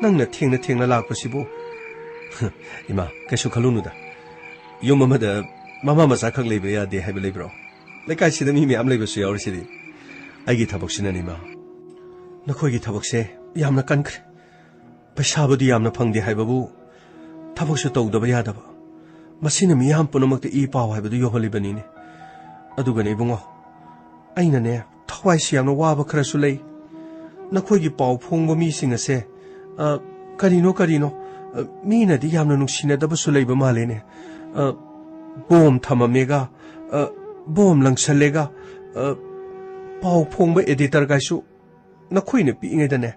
ꯅꯪꯅ ꯊꯦꯡꯅ, ꯊꯦꯡꯅ ꯂꯥꯛꯄꯁꯤꯕꯨ꯫ ꯏꯃꯥ, ꯀꯩꯁꯨ ꯈꯜꯂꯨꯅꯨꯗ꯫ ꯌꯨꯝ ꯑꯃꯗ ꯃꯃꯥ ꯃꯆꯥꯈꯛ ꯂꯩꯕ ꯌꯥꯗꯦ ꯍꯥꯏꯕ ꯂꯩꯕ꯭ꯔꯣ? ꯂꯩꯀꯥꯏꯁꯤꯗ ꯃꯤ ꯃꯌꯥꯝ ꯂꯩꯕꯁꯨ ꯌꯥꯎꯔꯤꯁꯤꯗꯤ꯫ ꯑꯩꯒꯤ ꯊꯕꯛꯁꯤꯅꯅꯤ, ꯏꯃꯥ꯫ ꯅꯈꯣꯏꯒꯤ ꯊꯕꯛꯁꯦ ꯌꯥꯝꯅ ꯀꯟꯈ꯭ꯔꯦ꯫ ꯄꯩꯁꯥꯕꯨꯗꯤ ꯌꯥꯝꯅ ꯐꯪꯗꯦ ꯍꯥꯏꯕꯕꯨ ꯊꯕꯛꯁꯨ ꯇꯧꯗꯕ ꯌꯥꯗꯕ꯫ ꯃꯁꯤꯅ ꯃꯤꯌꯥꯝ ꯄꯨꯝꯅꯃꯛꯇ ꯏ ꯄꯥꯎ ꯍꯥꯏꯕꯗꯨ ꯌꯧꯍꯜꯂꯤꯕꯅꯤꯅꯦ꯫ ꯑꯗꯨꯒꯅꯦ ꯏꯕꯨꯡꯉꯣ, ꯑꯩꯅꯅꯦ ꯊꯋꯥꯏꯁꯤ ꯌꯥꯝꯅ ꯋꯥꯕ ꯈꯔꯁꯨ ꯂꯩ꯫ ꯅꯈꯣꯏꯒꯤ ꯄꯥꯎ ꯐꯣꯡꯕ ꯃꯤꯁꯤꯡ ꯑꯁꯦ, ꯑ, ꯀꯔꯤꯅꯣ ꯀꯔꯤꯅꯣ, ꯑ, ꯃꯤꯅꯗꯤ ꯌꯥꯝꯅ ꯅꯨꯡꯁꯤꯅꯗꯕꯁꯨ ꯂꯩꯕ ꯃꯥꯜꯂꯦꯅꯦ꯫ ꯑ, ꯕꯣꯝ ꯊꯝꯃꯝꯃꯦꯒ, ꯑ, ꯕꯣꯝ ꯂꯪꯁꯜꯂꯦꯒ, ꯑ, ꯄꯥꯎ ꯐꯣꯡꯕ ꯑꯦꯗꯤꯇꯔꯒꯥꯏꯁꯨ ꯅꯈꯣꯏꯅ ꯄꯤꯛꯏꯉꯩꯗꯅꯦ,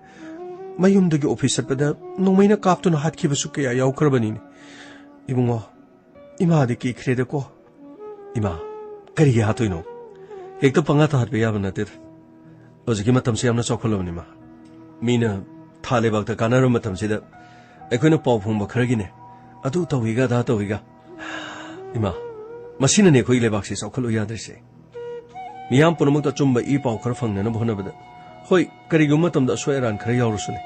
ꯃꯌꯨꯝꯗꯒꯤ ꯑꯣꯐꯤꯁ ꯆꯠꯄꯗ ꯅꯣꯡꯃꯩꯅ ꯀꯥꯞꯇꯨꯅ ꯍꯥꯠꯈꯤꯕꯁꯨ ꯀꯌꯥ ꯌꯥꯎꯈ꯭ꯔꯕꯅꯤꯅꯦ꯫ ꯏꯕꯨꯡꯉꯣ, ꯏꯃꯥꯗꯤ ꯀꯤꯈ꯭ꯔꯦꯗꯀꯣ꯫ ꯏꯃꯥ, ꯀꯔꯤꯒꯤ ꯍꯥꯠꯇꯣꯏꯅꯣ? ꯍꯦꯛꯇ ꯄꯪꯍꯥꯠꯇ ꯍꯥꯠꯄ ꯌꯥꯕ ꯅꯠꯇꯦꯗ꯫ ꯍꯧꯖꯤꯛꯀꯤ ꯃꯇꯝꯁꯤ ꯌꯥꯝꯅ ꯆꯥꯎꯈꯠꯂꯕꯅꯤ, ꯏꯃꯥ꯫ ꯃꯤꯅ ꯊꯥ ꯂꯩꯕꯥꯛꯇ ꯀꯥꯟꯅꯔꯕ ꯃꯇꯝꯁꯤꯗ ꯑꯩꯈꯣꯏꯅ ꯄꯥꯎ ꯐꯪꯕ ꯈꯔꯒꯤꯅꯦ, ꯑꯗꯨ ꯇꯧꯏꯒ ꯑꯗꯥ ꯇꯧꯏꯒ꯫ ꯏꯃꯥ, ꯃꯁꯤꯅꯅꯦ ꯑꯩꯈꯣꯏꯒꯤ ꯂꯩꯕꯥꯛꯁꯤ ꯆꯥꯎꯈꯠꯂꯨ ꯌꯥꯗ꯭ꯔꯤꯁꯦ꯫ ꯃꯤꯌꯥꯝ ꯄꯨꯝꯅꯃꯛꯇ ꯑꯆꯨꯝꯕ ꯏ ꯄꯥꯎ ꯈꯔ ꯐꯪꯅꯅꯕ ꯍꯣꯠꯅꯕꯗ, ꯍꯣꯏ, ꯀꯔꯤꯒꯨꯝꯕ ꯃꯇꯝꯗ ꯑꯁꯣꯏ ꯑꯔꯥꯟ ꯈꯔ ꯌꯥꯎꯔꯁꯨꯅꯦ,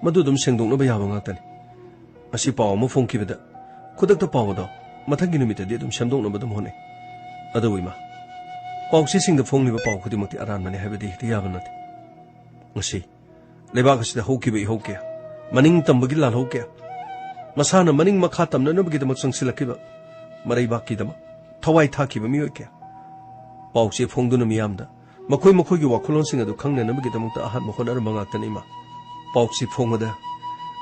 ꯃꯗꯨ ꯑꯗꯨꯝ ꯁꯦꯡꯗꯣꯛꯅꯕ ꯌꯥꯕ ꯉꯥꯛꯇꯅꯤ꯫ ꯉꯁꯤ ꯄꯥꯎ ꯑꯃ ꯐꯣꯡꯈꯤꯕꯗ, ꯈꯨꯗꯛꯇ ꯄꯥꯎ ꯑꯗꯣ ꯃꯊꯪꯒꯤ ꯅꯨꯃꯤꯠꯇꯗꯤ ꯑꯗꯨꯝ ꯁꯦꯝꯗꯣꯛꯅꯕ ꯑꯗꯨꯝ ꯍꯣꯠꯅꯩ꯫ ꯑꯗꯨꯕꯨ ꯏꯃꯥ, ꯄꯥꯎꯆꯦꯁꯤꯡꯗ ꯐꯣꯡꯂꯤꯕ ꯄꯥꯎ ꯈꯨꯗꯤꯡꯃꯛꯇꯤ ꯑꯔꯥꯟꯕꯅꯤ ꯍꯥꯏꯕꯗꯤ ꯍꯦꯛꯇ ꯌꯥꯕ ꯅꯠꯇꯦ꯫ ꯉꯁꯤ ꯂꯩꯕꯥꯛ ꯑꯁꯤꯗ ꯍꯧꯈꯤꯕ ꯏꯍꯧ ꯀꯌꯥ, ꯃꯅꯤꯡ ꯇꯝꯕꯒꯤ ꯂꯥꯜꯍꯧ ꯀꯌꯥ, ꯃꯁꯥꯅ ꯃꯅꯤꯡ ꯃꯈꯥ ꯇꯝꯅꯅꯕꯒꯤꯗꯃꯛ ꯆꯪꯁꯤꯜꯂꯛꯈꯤꯕ, ꯃꯔꯩꯕꯥꯛꯀꯤꯗꯃꯛ ꯊꯋꯥꯏ ꯊꯥꯈꯤꯕ ꯃꯤꯑꯣꯏ ꯀꯌꯥ, ꯄꯥꯎꯆꯦ ꯐꯣꯡꯗꯨꯅ ꯃꯤꯌꯥꯝꯗ ꯃꯈꯣꯏ ꯃꯈꯣꯏꯒꯤ ꯋꯥꯈꯜꯂꯣꯟꯁꯤꯡ ꯑꯗꯨ ꯈꯪꯅꯅꯕꯒꯤꯗꯃꯛꯇ ꯑꯍꯥꯟꯕ ꯍꯣꯠꯅꯔꯝꯕ ꯉꯥꯛꯇꯅꯤ, ꯏꯃꯥ꯫ ꯄꯥꯎꯆꯦ ꯐꯣꯡꯕꯗ,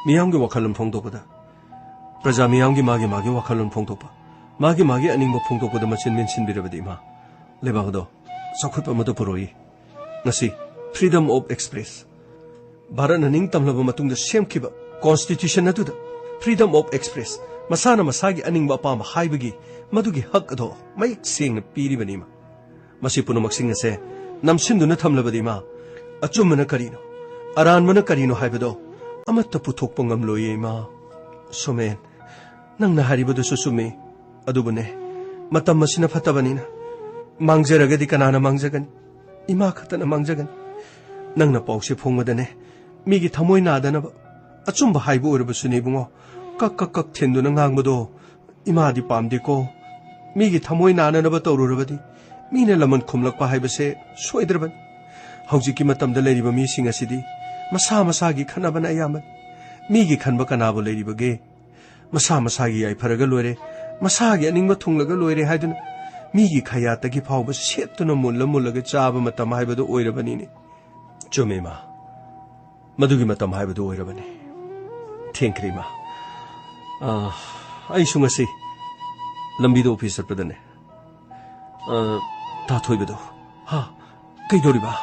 ꯃꯤꯌꯥꯝꯒꯤ ꯋꯥꯈꯜꯂꯣꯟ ꯐꯣꯡꯗꯣꯛꯄꯗ, ꯄ꯭ꯔꯖꯥ ꯃꯤꯌꯥꯝꯒꯤ ꯃꯥꯒꯤ ꯃꯥꯒꯤ ꯋꯥꯈꯜꯂꯣꯟ ꯐꯣꯡꯗꯣꯛꯄ, ꯃꯥꯒꯤ ꯃꯥꯒꯤ ꯑꯅꯤꯡꯕ ꯐꯣꯡꯗꯣꯛꯄꯗ ꯃꯆꯤꯟ ꯃꯦꯟꯁꯤꯟꯕꯤꯔꯕꯗꯤ, ꯏꯃꯥ, ꯂꯩꯕꯥꯛ ꯑꯗꯣ ꯆꯥꯎꯈꯠꯄ ꯑꯃꯗ ꯄꯨꯔꯛꯏ꯫ ꯉꯁꯤ freedom of express, ꯚꯥꯔꯠꯅ ꯅꯤꯡꯇꯝꯂꯕ ꯃꯇꯨꯡꯗ ꯁꯦꯝꯈꯤꯕ constitution ꯑꯗꯨꯗ freedom of express, ꯃꯁꯥꯅ ꯃꯁꯥꯒꯤ ꯑꯅꯤꯡꯕ ꯑꯄꯥꯝꯕ ꯍꯥꯏꯕꯒꯤ ꯃꯗꯨꯒꯤ ꯍꯛ ꯑꯗꯣ ꯃꯌꯦꯛ ꯁꯦꯡꯅ ꯄꯤꯔꯤꯕꯅꯤ, ꯏꯃꯥ꯫ ꯃꯁꯤ ꯄꯨꯝꯅꯃꯛꯁꯤꯡ ꯑꯁꯦ ꯅꯝꯁꯤꯟꯗꯨꯅ ꯊꯝꯂꯕꯗꯤ, ꯏꯃꯥ, ꯑꯆꯨꯝꯕꯅ ꯀꯔꯤꯅꯣ, ꯑꯔꯥꯟꯕꯅ ꯀꯔꯤꯅꯣ ꯍꯥꯏꯕꯗꯣ ꯑꯃꯠꯇ ꯄꯨꯊꯣꯛꯄ ꯉꯝꯂꯣꯏꯌꯦ, ꯏꯃꯥ꯫ ꯁꯣꯃꯦꯟ, ꯅꯪꯅ ꯍꯥꯏꯔꯤꯕꯗꯨꯁꯨ ꯆꯨꯝꯃꯤ꯫ ꯑꯗꯨꯕꯨꯅꯦ, ꯃꯇꯝ ꯑꯁꯤꯅ ꯐꯠꯇꯕꯅꯤꯅ, ꯃꯥꯡꯖꯔꯒꯗꯤ ꯀꯅꯥꯅ ꯃꯥꯡꯖꯒꯅꯤ? ꯏꯃꯥ ꯈꯛꯇꯅ ꯃꯥꯡꯖꯒꯅꯤ꯫ ꯅꯪꯅ ꯄꯥꯎꯁꯦ ꯐꯣꯡꯕꯗꯅꯦ, ꯃꯤꯒꯤ ꯊꯃꯣꯏ ꯅꯥꯗꯅꯕ ꯑꯆꯨꯝꯕ ꯍꯥꯏꯕ ꯑꯣꯏꯔꯕꯁꯨꯅꯦ, ꯏꯕꯨꯡꯉꯣ, ꯀꯛ ꯀꯛ ꯀꯛ ꯊꯤꯟꯗꯨꯅ ꯉꯥꯡꯕꯗꯣ ꯏꯃꯥꯗꯤ ꯄꯥꯝꯗꯦꯀꯣ꯫ ꯃꯤꯒꯤ ꯊꯃꯣꯏ ꯅꯥꯅꯅꯕ ꯇꯧꯔꯨꯔꯕꯗꯤ ꯃꯤꯅ ꯂꯃꯟ ꯈꯨꯝꯂꯛꯄ ꯍꯥꯏꯕꯁꯦ ꯁꯣꯏꯗ꯭ꯔꯕꯅꯤ꯫ ꯍꯧꯖꯤꯛꯀꯤ ꯃꯇꯝꯗ ꯂꯩꯔꯤꯕ ꯃꯤꯁꯤꯡ ꯑꯁꯤꯗꯤ ꯃꯁꯥ ꯃꯁꯥꯒꯤ ꯈꯟꯅꯕꯅ ꯑꯌꯥꯝꯕꯅꯤ꯫ ꯃꯤꯒꯤ ꯈꯟꯕ ꯀꯅꯥꯕꯨ ꯂꯩꯔꯤꯕꯒꯦ? ꯃꯁꯥ ꯃꯁꯥꯒꯤ ꯌꯥꯏꯐꯔꯒ ꯂꯣꯏꯔꯦ, ꯃꯁꯥꯒꯤ ꯑꯅꯤꯡꯕ ꯊꯨꯡꯂꯒ ꯂꯣꯏꯔꯦ ꯍꯥꯏꯗꯨꯅ ꯃꯤꯒꯤ ꯈꯌꯥꯠꯇꯒꯤ ꯐꯥꯎꯕ ꯁꯦꯠꯇꯨꯅ ꯃꯨꯜꯂ ꯃꯨꯜꯂꯒ ꯆꯥꯕ ꯃꯇꯝ ꯍꯥꯏꯕꯗꯨ ꯑꯣꯏꯔꯕꯅꯤꯅꯦ꯫ ꯆꯨꯝꯃꯦ, ꯏꯃꯥ꯫ ꯃꯗꯨꯒꯤ ꯃꯇꯝ ꯍꯥꯏꯕꯗꯨ ꯑꯣꯏꯔꯕꯅꯤ꯫ ꯊꯦꯡꯈ꯭ꯔꯦ, ꯏꯃꯥ꯫ ꯑ, ꯑꯩꯁꯨ ꯉꯁꯤ ꯂꯝꯕꯤꯗ ꯑꯣꯐꯤꯁ ꯆꯠꯄꯗꯅꯦ, ꯑ, ꯇꯥꯊꯣꯏꯕꯗꯣ, ꯍꯥ, ꯀꯩꯗꯧꯔꯤꯕ?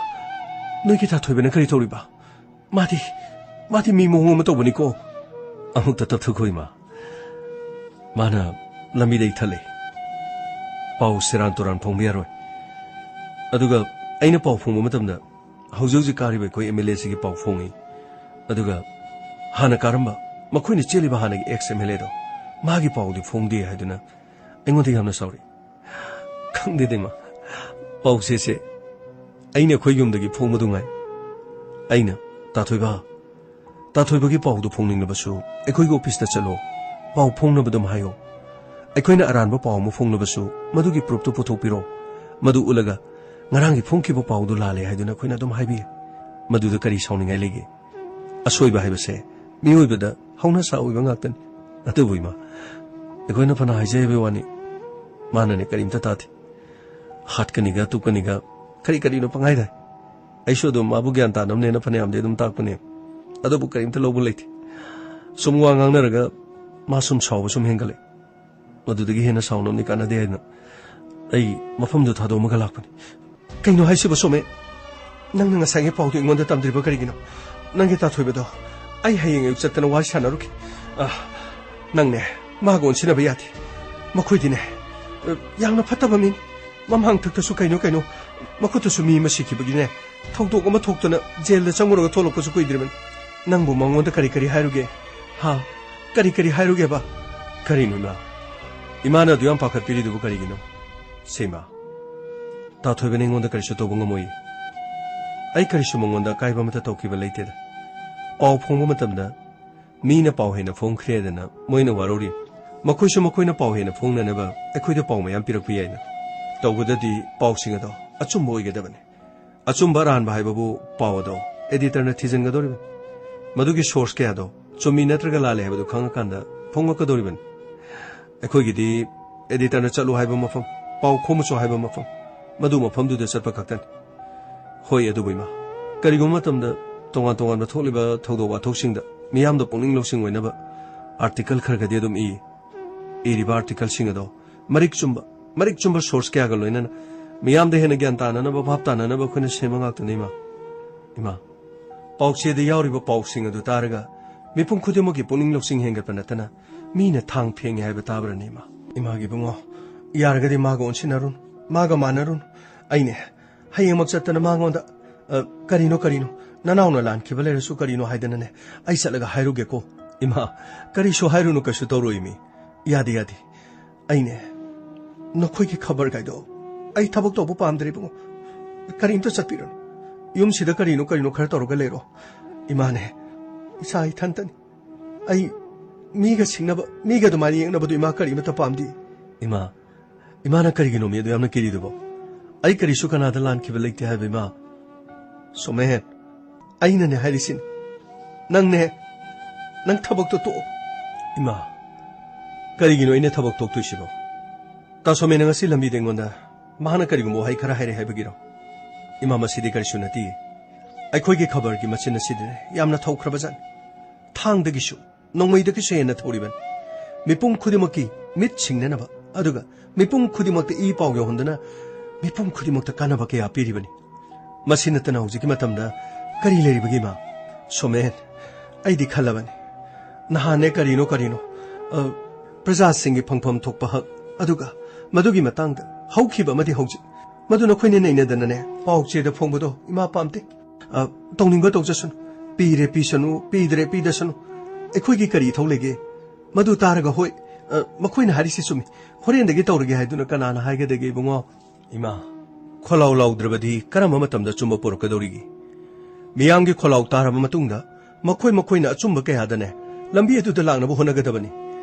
ꯅꯣꯏꯒꯤ ꯇꯥꯊꯣꯏꯕꯅ ꯀꯔꯤ ꯇꯧꯔꯤꯕ? ꯃꯥꯗꯤ, ꯃꯥꯗꯤ ꯃꯤ ꯃꯑꯣꯡ ꯑꯃ ꯇꯧꯕꯅꯤꯀꯣ꯫ ꯑꯃꯨꯛꯇ ꯇꯞꯊꯈꯣ, ꯏꯃꯥ꯫ ꯃꯥꯅ ꯂꯝꯕꯤꯗ ꯏꯊꯠꯂꯦ꯫ ꯄꯥꯎ ꯁꯦꯔꯥꯟ ꯇꯨꯔꯥꯟ ꯐꯣꯡꯕ ꯌꯥꯔꯣꯏ꯫ ꯑꯗꯨꯒ ꯑꯩꯅ ꯄꯥꯎ ꯐꯣꯡꯕ ꯃꯇꯝꯗ ꯍꯧꯖꯤꯛ ꯍꯧꯖꯤꯛ ꯀꯥꯔꯤꯕ ꯑꯩꯈꯣꯏ ꯑꯦꯝ ꯑꯦꯜ ꯑꯦꯁꯤꯒꯤ ꯄꯥꯎ ꯐꯣꯡꯉꯤ꯫ ꯑꯗꯨꯒ ꯍꯥꯟꯅ ꯀꯥꯔꯝꯕ, ꯃꯈꯣꯏꯅ ꯆꯦꯜꯂꯤꯕ ꯍꯥꯟꯅꯒꯤ ꯑꯦꯛꯁ ꯑꯦꯝ ꯑꯦꯜ ꯑꯦꯗꯣ, ꯃꯥꯒꯤ ꯄꯥꯎꯗꯤ ꯐꯣꯡꯗꯦ ꯍꯥꯏꯗꯨꯅ ꯑꯩꯉꯣꯟꯗ ꯌꯥꯝꯅ ꯁꯥꯎꯔꯤ꯫ ꯈꯪꯗꯦꯗ ꯏꯃꯥ, ꯄꯥꯎꯆꯦꯁꯦ ꯑꯩꯅ ꯑꯩꯈꯣꯏ ꯌꯨꯝꯗꯒꯤ ꯐꯣꯡꯕꯗꯨ ꯉꯥꯏ꯫ ꯑꯩꯅ, "ꯇꯥꯊꯣꯏꯕ, ꯇꯥꯊꯣꯏꯕꯒꯤ ꯄꯥꯎꯗꯨ ꯐꯣꯡꯅꯤꯡꯂꯕꯁꯨ ꯑꯩꯈꯣꯏꯒꯤ ꯑꯣꯐꯤꯁꯇ ꯆꯠꯂꯣ, ꯄꯥꯎ ꯐꯣꯡꯅꯕ ꯑꯗꯨꯝ ꯍꯥꯏꯌꯣ꯫ ꯑꯩꯈꯣꯏꯅ ꯑꯔꯥꯟꯕ ꯄꯥꯎ ꯑꯃ ꯐꯣꯡꯂꯕꯁꯨ ꯃꯗꯨꯒꯤ ꯄ꯭ꯔꯨꯐꯇꯨ ꯄꯨꯊꯣꯛꯄꯤꯔꯣ꯫ ꯃꯗꯨ ꯎꯠꯂꯒ ꯉꯔꯥꯡꯒꯤ ꯐꯣꯡꯈꯤꯕ ꯄꯥꯎꯗꯨ ꯂꯥꯜꯂꯦ ꯍꯥꯏꯗꯨꯅ ꯑꯩꯈꯣꯏꯅ ꯑꯗꯨꯝ ꯍꯥꯏꯕꯤ ꯌꯥꯏ꯫ ꯃꯗꯨꯗ ꯀꯔꯤ ꯁꯥꯎꯅꯤꯡꯉꯥꯏ ꯂꯩꯒꯦ?" ꯑꯁꯣꯏꯕ ꯍꯥꯏꯕꯁꯦ ꯃꯤꯑꯣꯏꯕꯗ ꯍꯧꯅ ꯁꯥ ꯑꯣꯏꯕ ꯉꯥꯛꯇꯅꯤ꯫ ꯑꯗꯨꯕꯨ ꯏꯃꯥ, ꯑꯩꯈꯣꯏꯅ ꯐꯅ ꯍꯥꯏꯖꯩ ꯍꯥꯏꯕꯒꯤ ꯋꯥꯅꯤ, ꯃꯥꯅꯅꯦ ꯀꯔꯤꯝꯇ ꯇꯥꯗꯦ꯫ ꯍꯥꯠꯀꯅꯤꯒ ꯇꯨꯞꯀꯅꯤꯒ ꯀꯔꯤ ꯀꯔꯤꯅꯣ ꯄꯪꯍꯥꯏꯗ ꯍꯥꯏ꯫ ꯑꯩꯁꯨ ꯑꯗꯨꯝ ꯃꯥꯕꯨ ꯒ꯭ꯌꯥꯟ ꯇꯥꯅꯕꯅꯦꯅ ꯐꯅꯌꯥꯝꯗꯤ ꯑꯗꯨꯝ ꯇꯥꯛꯄꯅꯦ, ꯑꯗꯨꯕꯨ ꯀꯔꯤꯝꯇ ꯂꯧꯕ ꯂꯩꯇꯦ꯫ ꯁꯨꯝ ꯋꯥ ꯉꯥꯡꯅꯔꯒ ꯃꯥ ꯁꯨꯝ ꯁꯥꯎꯕ ꯁꯨꯝ ꯍꯦꯟꯒꯠꯂꯦ꯫ ꯃꯗꯨꯗꯒꯤ ꯍꯦꯟꯅ ꯁꯥꯎꯅꯕꯅꯤ ꯀꯥꯟꯅꯗꯦ ꯍꯥꯏꯅ ꯑꯩ ꯃꯐꯝꯗꯨ ꯊꯥꯗꯣꯛꯑꯝꯃꯒ ꯂꯥꯛꯄꯅꯤ꯫ "ꯀꯩꯅꯣ ꯍꯥꯏꯁꯤꯕꯣ ꯁꯣꯃꯦ? ꯅꯪꯅ ꯉꯁꯥꯏꯒꯤ ꯄꯥꯎꯗꯨ ꯑꯩꯉꯣꯟꯗ ꯇꯝꯗ꯭ꯔꯤꯕ ꯀꯔꯤꯒꯤꯅꯣ? ꯅꯪꯒꯤ ꯇꯥꯊꯣꯏꯕꯗꯣ ꯑꯩ ꯍꯌꯦꯡ ꯑꯌꯨꯛ ꯆꯠꯇꯅ ꯋꯥꯔꯤ ꯁꯥꯟꯅꯔꯨꯒꯦ꯫ ꯑ, ꯅꯪꯅꯦ, ꯃꯥꯒ ꯑꯣꯟꯁꯤꯟꯅꯕ ꯌꯥꯗꯦ꯫ ꯃꯈꯣꯏꯗꯤꯅꯦ, ꯑ, ꯌꯥꯝꯅ ꯐꯠꯇꯕ ꯃꯤꯅꯤ꯫ ꯃꯃꯥꯡꯊꯛꯇꯁꯨ ꯀꯩꯅꯣ ꯀꯩꯅꯣ, ꯃꯈꯨꯠꯇꯁꯨ ꯃꯤ ꯑꯃ ꯁꯤꯈꯤꯕꯒꯤꯅꯦ, ꯊꯧꯗꯣꯛ ꯑꯃ ꯊꯣꯛꯇꯅ ꯖꯦꯜꯗ ꯆꯪꯉꯨꯔꯒ ꯊꯣꯛꯂꯛꯄꯁꯨ ꯀꯨꯏꯗ꯭ꯔꯤꯕꯅꯤ꯫ ꯅꯪꯕꯨ ꯃꯉꯣꯟꯗ ꯀꯔꯤ ꯀꯔꯤ ꯍꯥꯏꯔꯨꯒꯦ? ꯍꯥ? ꯀꯔꯤ ꯀꯔꯤ ꯍꯥꯏꯔꯨꯒꯦꯕ?" "ꯀꯔꯤꯅꯣ ꯏꯃꯥ? ꯏꯃꯥꯅ ꯑꯗꯨ ꯌꯥꯝ ꯄꯥꯈꯠꯄꯤꯔꯤꯗꯨꯕꯨ ꯀꯔꯤꯒꯤꯅꯣ?" "ꯁꯦ ꯏꯃꯥ, ꯇꯥꯊꯣꯏꯕꯅ ꯑꯩꯉꯣꯟꯗ ꯀꯔꯤꯁꯨ ꯇꯧꯕ ꯉꯝꯃꯣꯏ꯫ ꯑꯩ ꯀꯔꯤꯁꯨ ꯃꯉꯣꯟꯗ ꯑꯀꯥꯏꯕ ꯑꯃꯠꯇ ꯇꯧꯈꯤꯕ ꯂꯩꯇꯦꯗ꯫ ꯄꯥꯎ ꯐꯣꯡꯕ ꯃꯇꯝꯗ ꯃꯤꯅ ꯄꯥꯎ ꯍꯦꯟꯅ ꯐꯣꯡꯈ꯭ꯔꯦꯗꯅ ꯃꯣꯏꯅ ꯋꯥꯔꯧꯔꯤ꯫ ꯃꯈꯣꯏꯁꯨ ꯃꯈꯣꯏꯅ ꯄꯥꯎ ꯍꯦꯟꯅ ꯐꯣꯡꯅꯅꯕ ꯑꯩꯈꯣꯏꯗ ꯄꯥꯎ ꯃꯌꯥꯝ ꯄꯤꯔꯛꯄ ꯌꯥꯏꯅ꯫ ꯇꯧꯕꯗꯗꯤ ꯄꯥꯎꯁꯤꯡ ꯑꯗꯣ ꯑꯆꯨꯝꯕ ꯑꯣꯏꯒꯗꯕꯅꯤ꯫ ꯑꯆꯨꯝꯕ ꯑꯔꯥꯟꯕ ꯍꯥꯏꯕꯕꯨ ꯄꯥꯎ ꯑꯗꯣ ꯑꯦꯗꯤꯇꯔꯅ ꯊꯤꯖꯤꯟꯒꯗꯧꯔꯤꯕꯅꯤ꯫ ꯃꯗꯨꯒꯤ ꯁꯣꯔꯁ ꯀꯌꯥꯗꯣ ꯆꯨꯝꯃꯤ ꯅꯠꯇ꯭ꯔꯒ ꯂꯥꯜꯂꯤ ꯍꯥꯏꯕꯗꯨ ꯈꯪꯉꯀꯥꯟꯗ ꯐꯣꯡꯉꯛꯀꯗꯧꯔꯤꯕꯅꯤ꯫ ꯑꯩꯈꯣꯏꯒꯤꯗꯤ ꯑꯦꯗꯤꯇꯔꯅ ꯆꯠꯂꯨ ꯍꯥꯏꯕ ꯃꯐꯝ, ꯄꯥꯎ ꯈꯣꯝꯃꯨꯆꯣ ꯍꯥꯏꯕ ꯃꯐꯝ, ꯃꯗꯨ ꯃꯐꯝꯗꯨꯗ ꯆꯠꯄ ꯈꯛꯇꯅꯤ꯫ ꯍꯣꯏ, ꯑꯗꯨꯕꯨ ꯏꯃꯥ, ꯀꯔꯤꯒꯨꯝꯕ ꯃꯇꯝꯗ ꯇꯣꯉꯥꯟ ꯇꯣꯉꯥꯟꯕ ꯊꯣꯛꯂꯤꯕ ꯊꯧꯗꯣꯛ ꯋꯥꯊꯣꯛꯁꯤꯡꯗ ꯃꯤꯌꯥꯝꯗ ꯄꯨꯛꯅꯤꯡ ꯂꯧꯁꯤꯡ ꯑꯣꯏꯅꯕ ꯑꯥꯔꯇꯤꯀꯜ ꯈꯔ ꯈꯔꯗꯤ ꯑꯗꯨꯝ ꯏ꯫ ꯏꯔꯤꯕ ꯑꯥꯔꯇꯤꯀꯜꯁꯤꯡ ꯑꯗꯣ ꯃꯔꯤꯛ ꯆꯨꯝꯕ, ꯃꯔꯤꯛ ꯆꯨꯝꯕ ꯁꯣꯔꯁ ꯀꯌꯥꯒ ꯂꯣꯏꯅꯅ ꯃꯤꯌꯥꯝꯗ ꯍꯦꯟꯅ ꯒ꯭ꯌꯥꯟ ꯇꯥꯅꯅꯕ, ꯚꯥꯞ ꯇꯥꯅꯅꯕ ꯑꯩꯈꯣꯏꯅ ꯁꯦꯝꯕ ꯉꯥꯛꯇꯅꯤ, ꯏꯃꯥ꯫ ꯏꯃꯥ, ꯄꯥꯎꯆꯦꯗ ꯌꯥꯎꯔꯤꯕ ꯄꯥꯎꯁꯤꯡ ꯑꯗꯨ ꯇꯥꯔꯒ ꯃꯤꯄꯨꯝ ꯈꯨꯗꯤꯡꯃꯛꯀꯤ ꯄꯨꯛꯅꯤꯡ ꯂꯧꯁꯤꯡ ꯍꯦꯟꯒꯠꯄ ꯅꯠꯇꯅ ꯃꯤꯅ ꯊꯥꯡ ꯐꯦꯡꯉꯦ ꯍꯥꯏꯕ ꯇꯥꯕ꯭ꯔꯅꯦ, ꯏꯃꯥ? ꯏꯃꯥꯒꯤ ꯏꯕꯨꯡꯉꯣ, ꯌꯥꯔꯒꯗꯤ ꯃꯥꯒ ꯑꯣꯟꯁꯤꯟꯅꯔꯨꯅꯨ, ꯃꯥꯒ ꯃꯥꯟꯅꯔꯨꯅꯨ꯫ ꯑꯩꯅꯦ, ꯍꯌꯦꯡꯃꯛ ꯆꯠꯇꯅ ꯃꯉꯣꯟꯗ, "ꯑ, ꯀꯔꯤꯅꯣ, ꯀꯔꯤꯅꯣ? ꯅꯅꯥꯎꯅ ꯂꯥꯟꯈꯤꯕ ꯂꯩꯔꯁꯨ ꯀꯔꯤꯅꯣ ꯍꯥꯏꯗꯅꯅꯦ, ꯑꯩ ꯆꯠꯂꯒ ꯍꯥꯏꯔꯨꯒꯦꯀꯣ?" "ꯏꯃꯥ, ꯀꯔꯤꯁꯨ ꯍꯥꯏꯔꯨꯅꯨ, ꯀꯩꯁꯨ ꯇꯧꯔꯣꯏ ꯃꯤ꯫ ꯌꯥꯗꯦ, ꯌꯥꯗꯦ꯫ ꯑꯩꯅꯦ, ꯅꯈꯣꯏꯒꯤ ꯈꯕꯔ ꯀꯥꯏꯗꯣ ꯑꯩ ꯊꯕꯛ ꯇꯧꯕ ꯄꯥꯝꯗ꯭ꯔꯦ ꯏꯕꯨꯡꯉꯣ꯫ ꯀꯔꯤꯝꯇ ꯆꯠꯄꯤꯔꯨꯅꯨ꯫ ꯌꯨꯝꯁꯤꯗ ꯀꯔꯤꯅꯣ, ꯀꯔꯤꯅꯣ ꯈꯔ ꯇꯧꯔꯒ ꯂꯩꯔꯣ꯫ ꯏꯃꯥꯅꯦ, ꯏꯆꯥ ꯏꯊꯟꯇꯅꯤ꯫ ꯑꯩ ꯃꯤꯒ ꯁꯤꯡꯅꯕ, ꯃꯤꯒ ꯑꯗꯨꯃꯥꯏꯅ ꯌꯦꯡꯅꯕꯗꯣ ꯏꯃꯥ ꯀꯔꯤꯃꯇ ꯄꯥꯝꯗꯦ꯫ ꯏꯃꯥ, ꯏꯃꯥꯅ ꯀꯔꯤꯒꯤꯅꯣ ꯃꯤ ꯑꯗꯨ ꯌꯥꯝꯅ ꯀꯤꯔꯤꯗꯨꯕꯣ? ꯑꯩ ꯀꯔꯤꯁꯨ ꯀꯅꯥꯗ ꯂꯥꯟꯈꯤꯕ ꯂꯩꯇꯦ ꯍꯥꯏꯕ ꯏꯃꯥ꯫ ꯁꯣꯃꯦꯟ, ꯑꯩꯅꯅꯦ ꯍꯥꯏꯔꯤꯁꯤꯅꯤ꯫ ꯅꯪꯅꯦ, ꯅꯪ ꯊꯕꯛꯇꯣ ꯇꯣꯛꯑꯣ꯫" "ꯏꯃꯥ, ꯀꯔꯤꯒꯤꯅꯣ ꯑꯩꯅ ꯊꯕꯛ ꯇꯣꯛꯇꯣꯏꯁꯤꯕꯣ? ꯇꯥ ꯁꯣꯃꯦꯟꯅ ꯉꯁꯤ ꯂꯝꯕꯤꯗ ꯑꯩꯉꯣꯟꯗ ꯃꯍꯥꯛꯅ ꯀꯔꯤꯒꯨꯝꯕ ꯋꯥꯍꯩ ꯈꯔ ꯍꯥꯏꯔꯦ ꯍꯥꯏꯕꯒꯤꯔꯣ?" "ꯏꯃꯥ, ꯃꯁꯤꯗꯤ ꯀꯔꯤꯁꯨ ꯅꯠꯇꯦ꯫ ꯑꯩꯈꯣꯏꯒꯤ ꯈꯕꯔꯒꯤ ꯃꯆꯤꯟ ꯑꯁꯤꯗꯤꯅꯦ ꯌꯥꯝꯅ ꯊꯧꯈ꯭ꯔꯕꯖꯥꯠꯅꯤ꯫ ꯊꯥꯡꯗꯒꯤꯁꯨ, ꯅꯣꯡꯃꯩꯗꯒꯤꯁꯨ ꯍꯦꯟꯅ ꯊꯧꯔꯤꯕꯅꯤ꯫ ꯃꯤꯄꯨꯝ ꯈꯨꯗꯤꯡꯃꯛꯀꯤ ꯃꯤꯠ ꯁꯤꯡꯅꯅꯕ, ꯑꯗꯨꯒ ꯃꯤꯄꯨꯝ ꯈꯨꯗꯤꯡꯃꯛꯇ ꯏ ꯄꯥꯎ ꯌꯧꯍꯟꯗꯨꯅ ꯃꯤꯄꯨꯝ ꯈꯨꯗꯤꯡꯃꯛꯇ ꯀꯥꯟꯅꯕ ꯀꯌꯥ ꯄꯤꯔꯤꯕꯅꯤ꯫ ꯃꯁꯤ ꯅꯠꯇꯅ ꯍꯧꯖꯤꯛꯀꯤ ꯃꯇꯝꯗ ꯀꯔꯤ ꯂꯩꯔꯤꯕꯒꯦ, ꯏꯃꯥ?" "ꯁꯣꯃꯦꯟ, ꯑꯩꯗꯤ ꯈꯜꯂꯕꯅꯤ꯫ ꯅꯍꯥꯟꯅꯦ ꯀꯔꯤꯅꯣ ꯀꯔꯤꯅꯣ, ꯑ, ꯄ꯭ꯔꯖꯥꯁꯤꯡꯒꯤ ꯐꯪꯐꯝ ꯊꯣꯛꯄ ꯍꯛ, ꯑꯗꯨꯒ ꯃꯗꯨꯒꯤ ꯃꯇꯥꯡꯗ ꯍꯧꯈꯤꯕ ꯑꯃꯗꯤ ꯍꯧꯖꯤꯛ, ꯃꯗꯨ ꯅꯈꯣꯏꯅ ꯅꯩꯅꯗꯅꯅꯦ ꯄꯥꯎ ꯆꯦꯗ ꯐꯣꯡꯕꯗꯣ ꯏꯃꯥ ꯄꯥꯝꯗꯦ꯫ ꯑ, ꯇꯧꯅꯤꯡꯕ ꯇꯧꯖꯁꯅꯨ, ꯄꯤꯔꯦ ꯄꯤꯁꯅꯨ, ꯄꯤꯗ꯭ꯔꯦ ꯄꯤꯗꯁꯅꯨ, ꯑꯩꯈꯣꯏꯒꯤ ꯀꯔꯤ ꯏꯊꯧ ꯂꯩꯒꯦ?" "ꯃꯗꯨ ꯇꯥꯔꯒ, ꯍꯣꯏ, ꯑ, ꯃꯈꯣꯏꯅ ꯍꯥꯏꯔꯤꯁꯤ ꯆꯨꯝꯃꯤ, ꯍꯣꯔꯦꯟꯗꯒꯤ ꯇꯧꯔꯒꯦ ꯍꯥꯏꯗꯨꯅ ꯀꯅꯥꯅ ꯍꯥꯏꯒꯗꯒꯦ, ꯏꯕꯨꯡꯉꯣ?" "ꯏꯃꯥ, ꯈꯣꯜꯂꯥꯎ ꯂꯥꯎꯗ꯭ꯔꯕꯗꯤ ꯀꯔꯝꯕ ꯃꯇꯝꯗ ꯑꯆꯨꯝꯕ ꯄꯨꯔꯛꯀꯗꯧꯔꯤꯒꯦ? ꯃꯤꯌꯥꯝꯒꯤ ꯈꯣꯜꯂꯥꯎ ꯇꯥꯔꯕ ꯃꯇꯨꯡꯗ ꯃꯈꯣꯏ ꯃꯈꯣꯏꯅ ꯑꯆꯨꯝꯕ ꯀꯌꯥꯗꯅꯦ ꯂꯝꯕꯤ ꯑꯗꯨꯗ ꯂꯥꯛꯅꯕ ꯍꯣꯠꯅꯒꯗꯕꯅꯤ꯫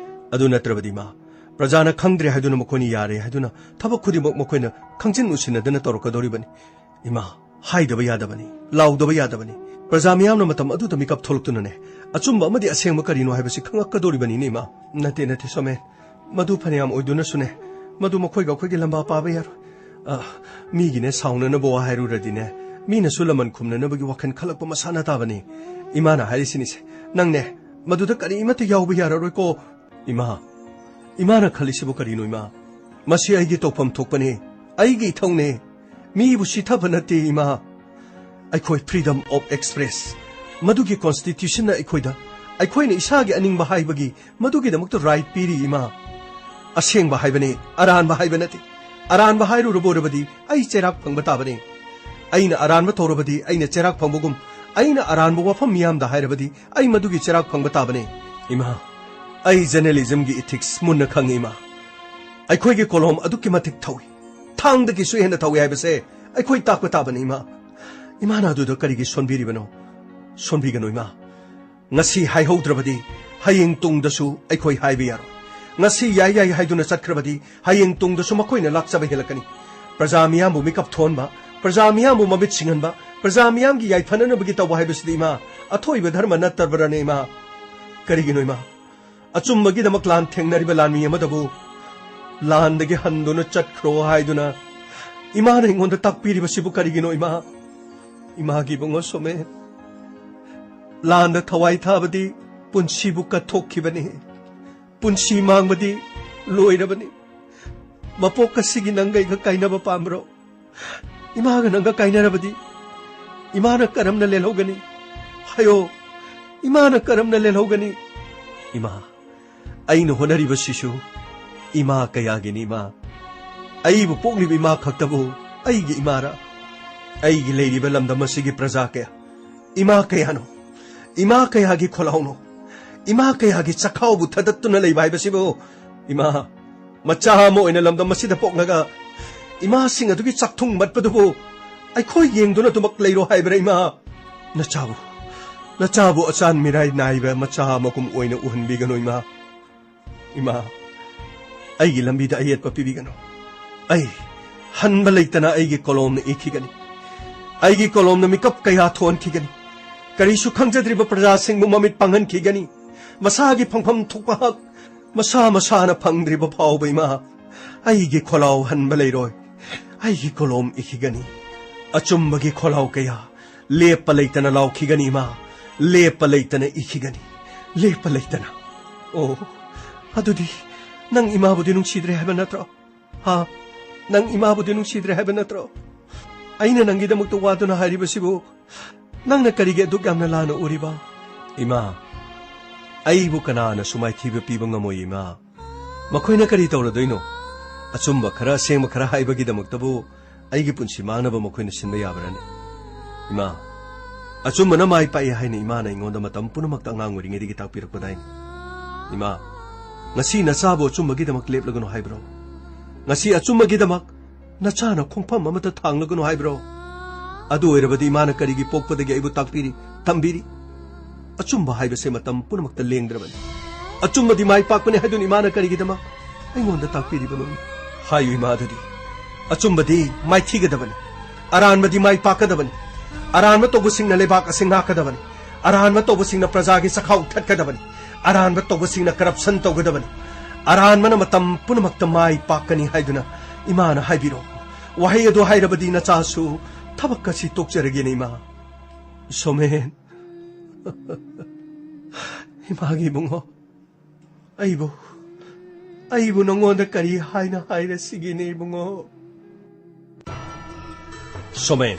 ꯑꯗꯨ ꯅꯠꯇ꯭ꯔꯕꯗꯤ, ꯏꯃꯥ, ꯄ꯭ꯔꯖꯥꯅ ꯈꯪꯗ꯭ꯔꯦ ꯍꯥꯏꯗꯨꯅ ꯃꯈꯣꯏꯅ ꯌꯥꯔꯦ ꯍꯥꯏꯗꯨꯅ ꯊꯕꯛ ꯈꯨꯗꯤꯡꯃꯛ ꯃꯈꯣꯏꯅ ꯈꯪꯖꯤꯟ ꯎꯁꯤꯟꯅꯗꯅ ꯇꯧꯔꯛꯀꯗꯧꯔꯤꯕꯅꯤ꯫ ꯏꯃꯥ, ꯍꯥꯏꯗꯕ ꯌꯥꯗꯕꯅꯤ, ꯂꯥꯎꯗꯕ ꯌꯥꯗꯕꯅꯤ꯫ ꯄ꯭ꯔꯖꯥ ꯃꯤꯌꯥꯝꯅ ꯃꯇꯝ ꯑꯗꯨꯗ ꯃꯤꯀꯞ ꯊꯣꯛꯂꯛꯇꯨꯅꯅꯦ ꯑꯆꯨꯝꯕ ꯑꯃꯗꯤ ꯑꯁꯦꯡꯕ ꯀꯔꯤꯅꯣ ꯍꯥꯏꯕꯁꯤ ꯈꯪꯉꯛꯀꯗꯧꯔꯤꯕꯅꯤꯅꯦ, ꯏꯃꯥ꯫" "ꯅꯠꯇꯦ, ꯅꯠꯇꯦ, ꯁꯣꯃꯦꯟ꯫ ꯃꯗꯨ ꯐꯅꯌꯥꯝ ꯑꯣꯏꯗꯨꯅꯁꯨꯅꯦ, ꯃꯗꯨ ꯃꯈꯣꯏꯒ ꯑꯩꯈꯣꯏꯒꯤ ꯂꯝꯕꯥ ꯄꯥꯕ ꯌꯥꯔꯣꯏ꯫ ꯑ, ꯃꯤꯒꯤꯅꯦ ꯁꯥꯎꯅꯅꯕ ꯋꯥ ꯍꯥꯏꯔꯨꯔꯗꯤꯅꯦ, ꯃꯤꯅꯁꯨ ꯂꯃꯟ ꯈꯨꯝꯅꯅꯕꯒꯤ ꯋꯥꯈꯜ ꯈꯜꯂꯛꯄ ꯃꯁꯥꯅ ꯇꯥꯕꯅꯤ꯫ ꯏꯃꯥꯅ ꯍꯥꯏꯔꯤꯁꯤꯅꯤꯁꯦ, ꯅꯪꯅꯦ ꯃꯗꯨꯗ ꯀꯔꯤꯃꯠꯇ ꯌꯥꯎꯕ ꯌꯥꯔꯔꯣꯏꯀꯣ꯫" "ꯏꯃꯥ, ꯏꯃꯥꯅ ꯈꯜꯂꯤꯁꯤꯕꯨ ꯀꯔꯤꯅꯣ, ꯏꯃꯥ? ꯃꯁꯤ ꯑꯩꯒꯤ ꯇꯧꯐꯝ ꯊꯣꯛꯄꯅꯦ, ꯑꯩꯒꯤ ꯏꯊꯧꯅꯦ꯫ ꯃꯤꯕꯨ ꯁꯤꯊꯕ ꯅꯠꯇꯦ, ꯏꯃꯥ꯫ ꯑꯩꯈꯣꯏ freedom of express, ꯃꯗꯨꯒꯤ constitutionꯅ ꯑꯩꯈꯣꯏꯗ, ꯑꯩꯈꯣꯏꯅ ꯏꯁꯥꯒꯤ ꯑꯅꯤꯡꯕ ꯍꯥꯏꯕꯒꯤ ꯃꯗꯨꯒꯤꯗꯃꯛꯇ right ꯄꯤꯔꯤ, ꯏꯃꯥ꯫ ꯑꯁꯦꯡꯕ ꯍꯥꯏꯕꯅꯤ, ꯑꯔꯥꯟꯕ ꯍꯥꯏꯕ ꯅꯠꯇꯦ꯫ ꯑꯔꯥꯟꯕ ꯍꯥꯏꯔꯨꯔꯕ ꯑꯣꯏꯔꯕꯗꯤ ꯑꯩ ꯆꯩꯔꯥꯛ ꯐꯪꯕ ꯇꯥꯕꯅꯤ꯫ ꯑꯩꯅ ꯑꯔꯥꯟꯕ ꯇꯧꯔꯕꯗꯤ, ꯑꯩꯅ ꯆꯩꯔꯥꯛ ꯐꯪꯕꯒꯨꯝ, ꯑꯩꯅ ꯑꯔꯥꯟꯕ ꯋꯥꯐꯝ ꯃꯤꯌꯥꯝꯗ ꯍꯥꯏꯔꯕꯗꯤ ꯑꯩ ꯃꯗꯨꯒꯤ ꯆꯩꯔꯥꯛ ꯐꯪꯕ ꯇꯥꯕꯅꯤ꯫ ꯏꯃꯥ, ꯑꯩ ꯖꯔꯅꯦꯂꯤꯖꯝꯒꯤ ꯏꯊꯤꯛꯁ ꯃꯨꯟꯅ ꯈꯪꯏ, ꯏꯃꯥ꯫ ꯑꯩꯈꯣꯏꯒꯤ ꯀꯣꯂꯣꯝ ꯑꯗꯨꯛꯀꯤ ꯃꯇꯤꯛ ꯊꯧꯏ꯫ ꯊꯥꯡꯗꯒꯤꯁꯨ ꯍꯦꯟꯅ ꯊꯧꯏ ꯍꯥꯏꯕꯁꯦ ꯑꯩꯈꯣꯏ ꯇꯥꯛꯄ ꯇꯥꯕꯅꯤ, ꯏꯃꯥ꯫ ꯏꯃꯥꯅ ꯑꯗꯨꯗ ꯀꯔꯤꯒꯤ ꯁꯣꯟꯕꯤꯔꯤꯕꯅꯣ? ꯁꯣꯟꯕꯤꯒꯅꯨ, ꯏꯃꯥ꯫ ꯉꯁꯤ ꯍꯥꯏꯍꯧꯗ꯭ꯔꯕꯗꯤ ꯍꯌꯦꯡ ꯇꯨꯡꯗꯁꯨ ꯑꯩꯈꯣꯏ ꯍꯥꯏꯕ ꯌꯥꯔꯣꯏ꯫ ꯉꯁꯤ ꯌꯥꯏ ꯌꯥꯏ ꯍꯥꯏꯗꯨꯅ ꯆꯠꯈ꯭ꯔꯕꯗꯤ ꯍꯌꯦꯡ ꯇꯨꯡꯗꯁꯨ ꯃꯈꯣꯏꯅ ꯂꯥꯛꯆꯕ ꯍꯦꯜꯂꯛꯀꯅꯤ꯫ ꯄ꯭ꯔꯖꯥ ꯃꯤꯌꯥꯝꯕꯨ ꯃꯤꯀꯞ ꯊꯣꯛꯍꯟꯕ, ꯄ꯭ꯔꯖꯥ ꯃꯤꯌꯥꯝꯕꯨ ꯃꯃꯤꯠ ꯁꯤꯡꯍꯟꯕ, ꯄ꯭ꯔꯖꯥ ꯃꯤꯌꯥꯝꯒꯤ ꯌꯥꯏꯐꯅꯅꯕꯒꯤ ꯇꯧꯕ ꯍꯥꯏꯕꯁꯤꯗꯤ, ꯏꯃꯥ, ꯑꯊꯣꯏꯕ ꯙꯔꯃ ꯅꯠꯇꯕ꯭ꯔꯅꯦ, ꯏꯃꯥ? ꯀꯔꯤꯒꯤꯅꯣ, ꯏꯃꯥ? ꯑꯆꯨꯝꯕꯒꯤꯗꯃꯛ ꯂꯥꯟ ꯊꯦꯡꯅꯔꯤꯕ ꯂꯥꯟꯃꯤ ꯑꯃꯗꯕꯨ ꯂꯥꯟꯗꯒꯤ ꯍꯟꯗꯨꯅ ꯆꯠꯈ꯭ꯔꯣ ꯍꯥꯏꯗꯨꯅ ꯏꯃꯥꯅ ꯑꯩꯉꯣꯟꯗ ꯇꯥꯛꯄꯤꯔꯤꯕꯁꯤꯕꯨ ꯀꯔꯤꯒꯤꯅꯣ, ꯏꯃꯥ? ꯏꯃꯥꯒꯤ ꯏꯕꯨꯡꯉꯣ ꯁꯣꯃꯦꯟ, ꯂꯥꯟꯗ ꯊꯋꯥꯏ ꯊꯥꯕꯗꯤ ꯄꯨꯟꯁꯤꯕꯨ ꯀꯠꯊꯣꯛꯈꯤꯕꯅꯤ꯫ ꯄꯨꯟꯁꯤ ꯃꯥꯡꯕꯗꯤ ꯂꯣꯏꯔꯕꯅꯤ꯫ ꯃꯄꯣꯛ ꯑꯁꯤꯒꯤ ꯅꯪꯒ ꯑꯩꯒ ꯀꯥꯏꯅꯕ ꯄꯥꯝꯕ꯭ꯔꯣ? ꯏꯃꯥꯒ ꯅꯪꯒ ꯀꯥꯏꯅꯔꯕꯗꯤ ꯏꯃꯥꯅ ꯀꯔꯝꯅ ꯂꯦꯜꯍꯧꯒꯅꯤ? ꯍꯥꯏꯌꯣ, ꯏꯃꯥꯅ ꯀꯔꯝꯅ ꯂꯦꯜꯍꯧꯒꯅꯤ? ꯏꯃꯥ, ꯑꯩꯅ ꯍꯣꯠꯅꯔꯤꯕꯁꯤꯁꯨ ꯏꯃꯥ ꯀꯌꯥꯒꯤꯅꯤ, ꯏꯃꯥ꯫ ꯑꯩꯕꯨ ꯄꯣꯛꯂꯤꯕ ꯏꯃꯥ ꯈꯛꯇꯕꯨ ꯑꯩꯒꯤ ꯏꯃꯥꯔ? ꯑꯩꯒꯤ ꯂꯩꯔꯤꯕ ꯂꯝꯗꯝ ꯑꯁꯤꯒꯤ ꯄ꯭ꯔꯖꯥ ꯀꯌꯥ, ꯏꯃꯥ ꯀꯌꯥꯅꯣ? ꯏꯃꯥ ꯀꯌꯥꯒꯤ ꯈꯣꯜꯂꯥꯎꯅꯣ? ꯏꯃꯥ ꯀꯌꯥꯒꯤ ꯆꯈꯥꯎꯕꯨ ꯊꯗꯠꯇꯨꯅ ꯂꯩꯕ ꯍꯥꯏꯕꯁꯤꯕꯨ, ꯏꯃꯥ, ꯃꯆꯥ ꯑꯃ ꯑꯣꯏꯅ ꯂꯝꯗꯝ ꯑꯁꯤꯗ ꯄꯣꯛꯂꯒ ꯏꯃꯥꯁꯤꯡ ꯑꯗꯨꯒꯤ ꯆꯥꯛꯊꯨꯡ ꯃꯠꯄꯗꯨꯕꯨ ꯑꯩꯈꯣꯏ ꯌꯦꯡꯗꯨꯅ ꯑꯗꯨꯃꯛ ꯂꯩꯔꯣ ꯍꯥꯏꯕ꯭ꯔꯥ, ꯏꯃꯥ? ꯅꯆꯥꯕꯨ, ꯅꯆꯥꯕꯨ ꯑꯆꯥꯟ ꯃꯤꯔꯥꯏ ꯅꯥꯏꯕ ꯃꯆꯥ ꯑꯃꯒꯨꯝ ꯑꯣꯏꯅ ꯎꯍꯟꯕꯤꯒꯅꯨ, ꯏꯃꯥ꯫ ꯏꯃꯥ, ꯑꯩꯒꯤ ꯂꯝꯕꯤꯗ ꯑꯌꯦꯠꯄ ꯄꯤꯕꯤꯒꯅꯨ꯫ ꯑꯩ ꯍꯟꯕ ꯂꯩꯇꯅ ꯑꯩꯒꯤ ꯀꯣꯂꯣꯝꯅ ꯏꯈꯤꯒꯅꯤ꯫ ꯑꯩꯒꯤ ꯀꯣꯂꯣꯝꯅ ꯃꯤꯀꯞ ꯀꯌꯥ ꯊꯣꯛꯍꯟꯈꯤꯒꯅꯤ꯫ ꯀꯔꯤꯁꯨ ꯈꯪꯖꯗ꯭ꯔꯤꯕ ꯄ꯭ꯔꯖꯥꯁꯤꯡꯕꯨ ꯃꯃꯤꯠ ꯄꯥꯡꯍꯟꯈꯤꯒꯅꯤ꯫ ꯃꯁꯥꯒꯤ ꯐꯪꯐꯝ ꯊꯣꯛꯄ ꯍꯛ ꯃꯁꯥ ꯃꯁꯥꯅ ꯐꯪꯗ꯭ꯔꯤꯕ ꯐꯥꯎꯕ, ꯏꯃꯥ, ꯑꯩꯒꯤ ꯈꯣꯜꯂꯥꯎ ꯍꯟꯕ ꯂꯩꯔꯣꯏ꯫ ꯑꯩꯒꯤ ꯀꯣꯂꯣꯝ ꯏꯈꯤꯒꯅꯤ꯫ ꯑꯆꯨꯝꯕꯒꯤ ꯈꯣꯜꯂꯥꯎ ꯀꯌꯥ ꯂꯦꯞꯄ ꯂꯩꯇꯅ ꯂꯥꯎꯈꯤꯒꯅꯤ, ꯏꯃꯥ꯫ ꯂꯦꯞꯄ ꯂꯩꯇꯅ ꯏꯈꯤꯒꯅꯤ꯫ ꯂꯦꯞꯄ ꯂꯩꯇꯅ꯫ ꯑꯣ, ꯑꯗꯨꯗꯤ ꯅꯪ ꯏꯃꯥꯕꯨꯗꯤ ꯅꯨꯡꯁꯤꯗ꯭ꯔꯦ ꯍꯥꯏꯕ ꯅꯠꯇ꯭ꯔꯣ? ꯍꯥ? ꯅꯪ ꯏꯃꯥꯕꯨꯗꯤ ꯅꯨꯡꯁꯤꯗ꯭ꯔꯦ ꯍꯥꯏꯕ ꯅꯠꯇ꯭ꯔꯣ? ꯑꯩꯅ ꯅꯪꯒꯤꯗꯃꯛꯇ ꯋꯥꯗꯨꯅ ꯍꯥꯏꯔꯤꯕꯁꯤꯕꯨ ꯅꯪꯅ ꯀꯔꯤꯒꯤ ꯑꯗꯨꯛ ꯌꯥꯝꯅ ꯂꯥꯟꯅ ꯎꯔꯤꯕ? ꯏꯃꯥ, ꯑꯩꯕꯨ ꯀꯅꯥꯅꯁꯨ ꯃꯥꯏꯊꯤꯕ ꯄꯤꯕ ꯉꯝꯃꯣꯏ, ꯏꯃꯥ꯫ ꯃꯈꯣꯏꯅ ꯀꯔꯤ ꯇꯧꯔꯗꯣꯏꯅꯣ? ꯑꯆꯨꯝꯕ ꯈꯔ, ꯑꯁꯦꯡꯕ ꯈꯔ ꯍꯥꯏꯕꯒꯤꯗꯃꯛꯇꯕꯨ ꯑꯩꯒꯤ ꯄꯨꯟꯁꯤ ꯃꯥꯡꯅꯕ ꯃꯈꯣꯏꯅ ꯁꯤꯟꯕ ꯌꯥꯕ꯭ꯔꯥꯅꯦ? ꯏꯃꯥ, ꯑꯆꯨꯝꯕꯅ ꯃꯥꯏ ꯄꯥꯛꯏ ꯍꯥꯏꯅ ꯏꯃꯥꯅ ꯑꯩꯉꯣꯟꯗ ꯃꯇꯝ ꯄꯨꯝꯅꯃꯛꯇ ꯑꯉꯥꯡ ꯑꯣꯏꯔꯤꯉꯩꯗꯒꯤ ꯇꯥꯛꯄꯤꯔꯛꯄꯗꯥꯏꯅꯦ꯫ ꯏꯃꯥ, ꯉꯁꯤ ꯅꯆꯥꯕꯨ ꯑꯆꯨꯝꯕꯒꯤꯗꯃꯛ ꯂꯦꯞꯂꯒꯅꯨ ꯍꯥꯏꯕ꯭ꯔꯣ? ꯉꯁꯤ ꯑꯆꯨꯝꯕꯒꯤꯗꯃꯛ ꯅꯆꯥꯅ ꯈꯣꯡꯐꯝ ꯑꯃꯠꯇ ꯊꯥꯡꯂꯒꯅꯨ ꯍꯥꯏꯕ꯭ꯔꯣ? ꯑꯗꯨ ꯑꯣꯏꯔꯕꯗꯤ ꯏꯃꯥꯅ ꯀꯔꯤꯒꯤ ꯄꯣꯛꯄꯗꯒꯤ ꯑꯩꯕꯨ ꯇꯥꯛꯄꯤꯔꯤ, ꯇꯝꯕꯤꯔꯤ? ꯑꯆꯨꯝꯕ ꯍꯥꯏꯕꯁꯦ ꯃꯇꯝ ꯄꯨꯝꯅꯃꯛꯇ ꯂꯦꯡꯗ꯭ꯔꯕꯅꯤ꯫ ꯑꯆꯨꯝꯕꯗꯤ ꯃꯥꯏ ꯄꯥꯛꯄꯅꯤ ꯍꯥꯏꯗꯨꯅ ꯏꯃꯥꯅ ꯀꯔꯤꯒꯤꯗꯃꯛ ꯑꯩꯉꯣꯟꯗ ꯇꯥꯛꯄꯤꯔꯤꯕꯅꯣ? ꯍꯥꯏꯌꯨ ꯏꯃꯥ ꯑꯗꯨꯗꯤ꯫ ꯑꯆꯨꯝꯕꯗꯤ ꯃꯥꯏꯊꯤꯒꯗꯕꯅꯤ꯫ ꯑꯔꯥꯟꯕꯗꯤ ꯃꯥꯏ ꯄꯥꯛꯀꯗꯕꯅꯤ꯫ ꯑꯔꯥꯟꯕ ꯇꯧꯕꯁꯤꯡꯅ ꯂꯩꯕꯥꯛ ꯑꯁꯤ ꯉꯥꯛꯀꯗꯕꯅꯤ꯫ ꯑꯔꯥꯟꯕ ꯇꯧꯕꯁꯤꯡꯅ ꯄ꯭ꯔꯖꯥꯒꯤ ꯆꯈꯥꯎ ꯊꯠꯀꯗꯕꯅꯤ꯫ ꯑꯔꯥꯟꯕ ꯇꯧꯕꯁꯤꯡꯅ corruption ꯇꯧꯒꯗꯕꯅꯤ꯫ ꯑꯔꯥꯟꯕꯅ ꯃꯇꯝ ꯄꯨꯝꯅꯃꯛꯇ ꯃꯥꯏ ꯄꯥꯛꯀꯅꯤ ꯍꯥꯏꯗꯨꯅ ꯏꯃꯥꯅ ꯍꯥꯏꯕꯤꯔꯣ꯫ ꯋꯥꯍꯩ ꯑꯗꯨ ꯍꯥꯏꯔꯕꯗꯤ ꯅꯆꯥꯁꯨ ꯊꯕꯛ ꯑꯁꯤ ꯇꯣꯛꯆꯔꯒꯦꯅꯦ, ꯏꯃꯥ꯫ ꯁꯣꯃꯦꯟ꯫ ꯏꯃꯥꯒꯤ ꯏꯕꯨꯡꯉꯣ꯫ ꯑꯩꯕꯨ, ꯑꯩꯕꯨ ꯅꯉꯣꯟꯗ ꯀꯔꯤ ꯍꯥꯏꯅ ꯍꯥꯏꯔꯁꯤꯒꯦꯅꯦ, ꯏꯕꯨꯡꯉꯣ? ꯁꯣꯃꯦꯟ!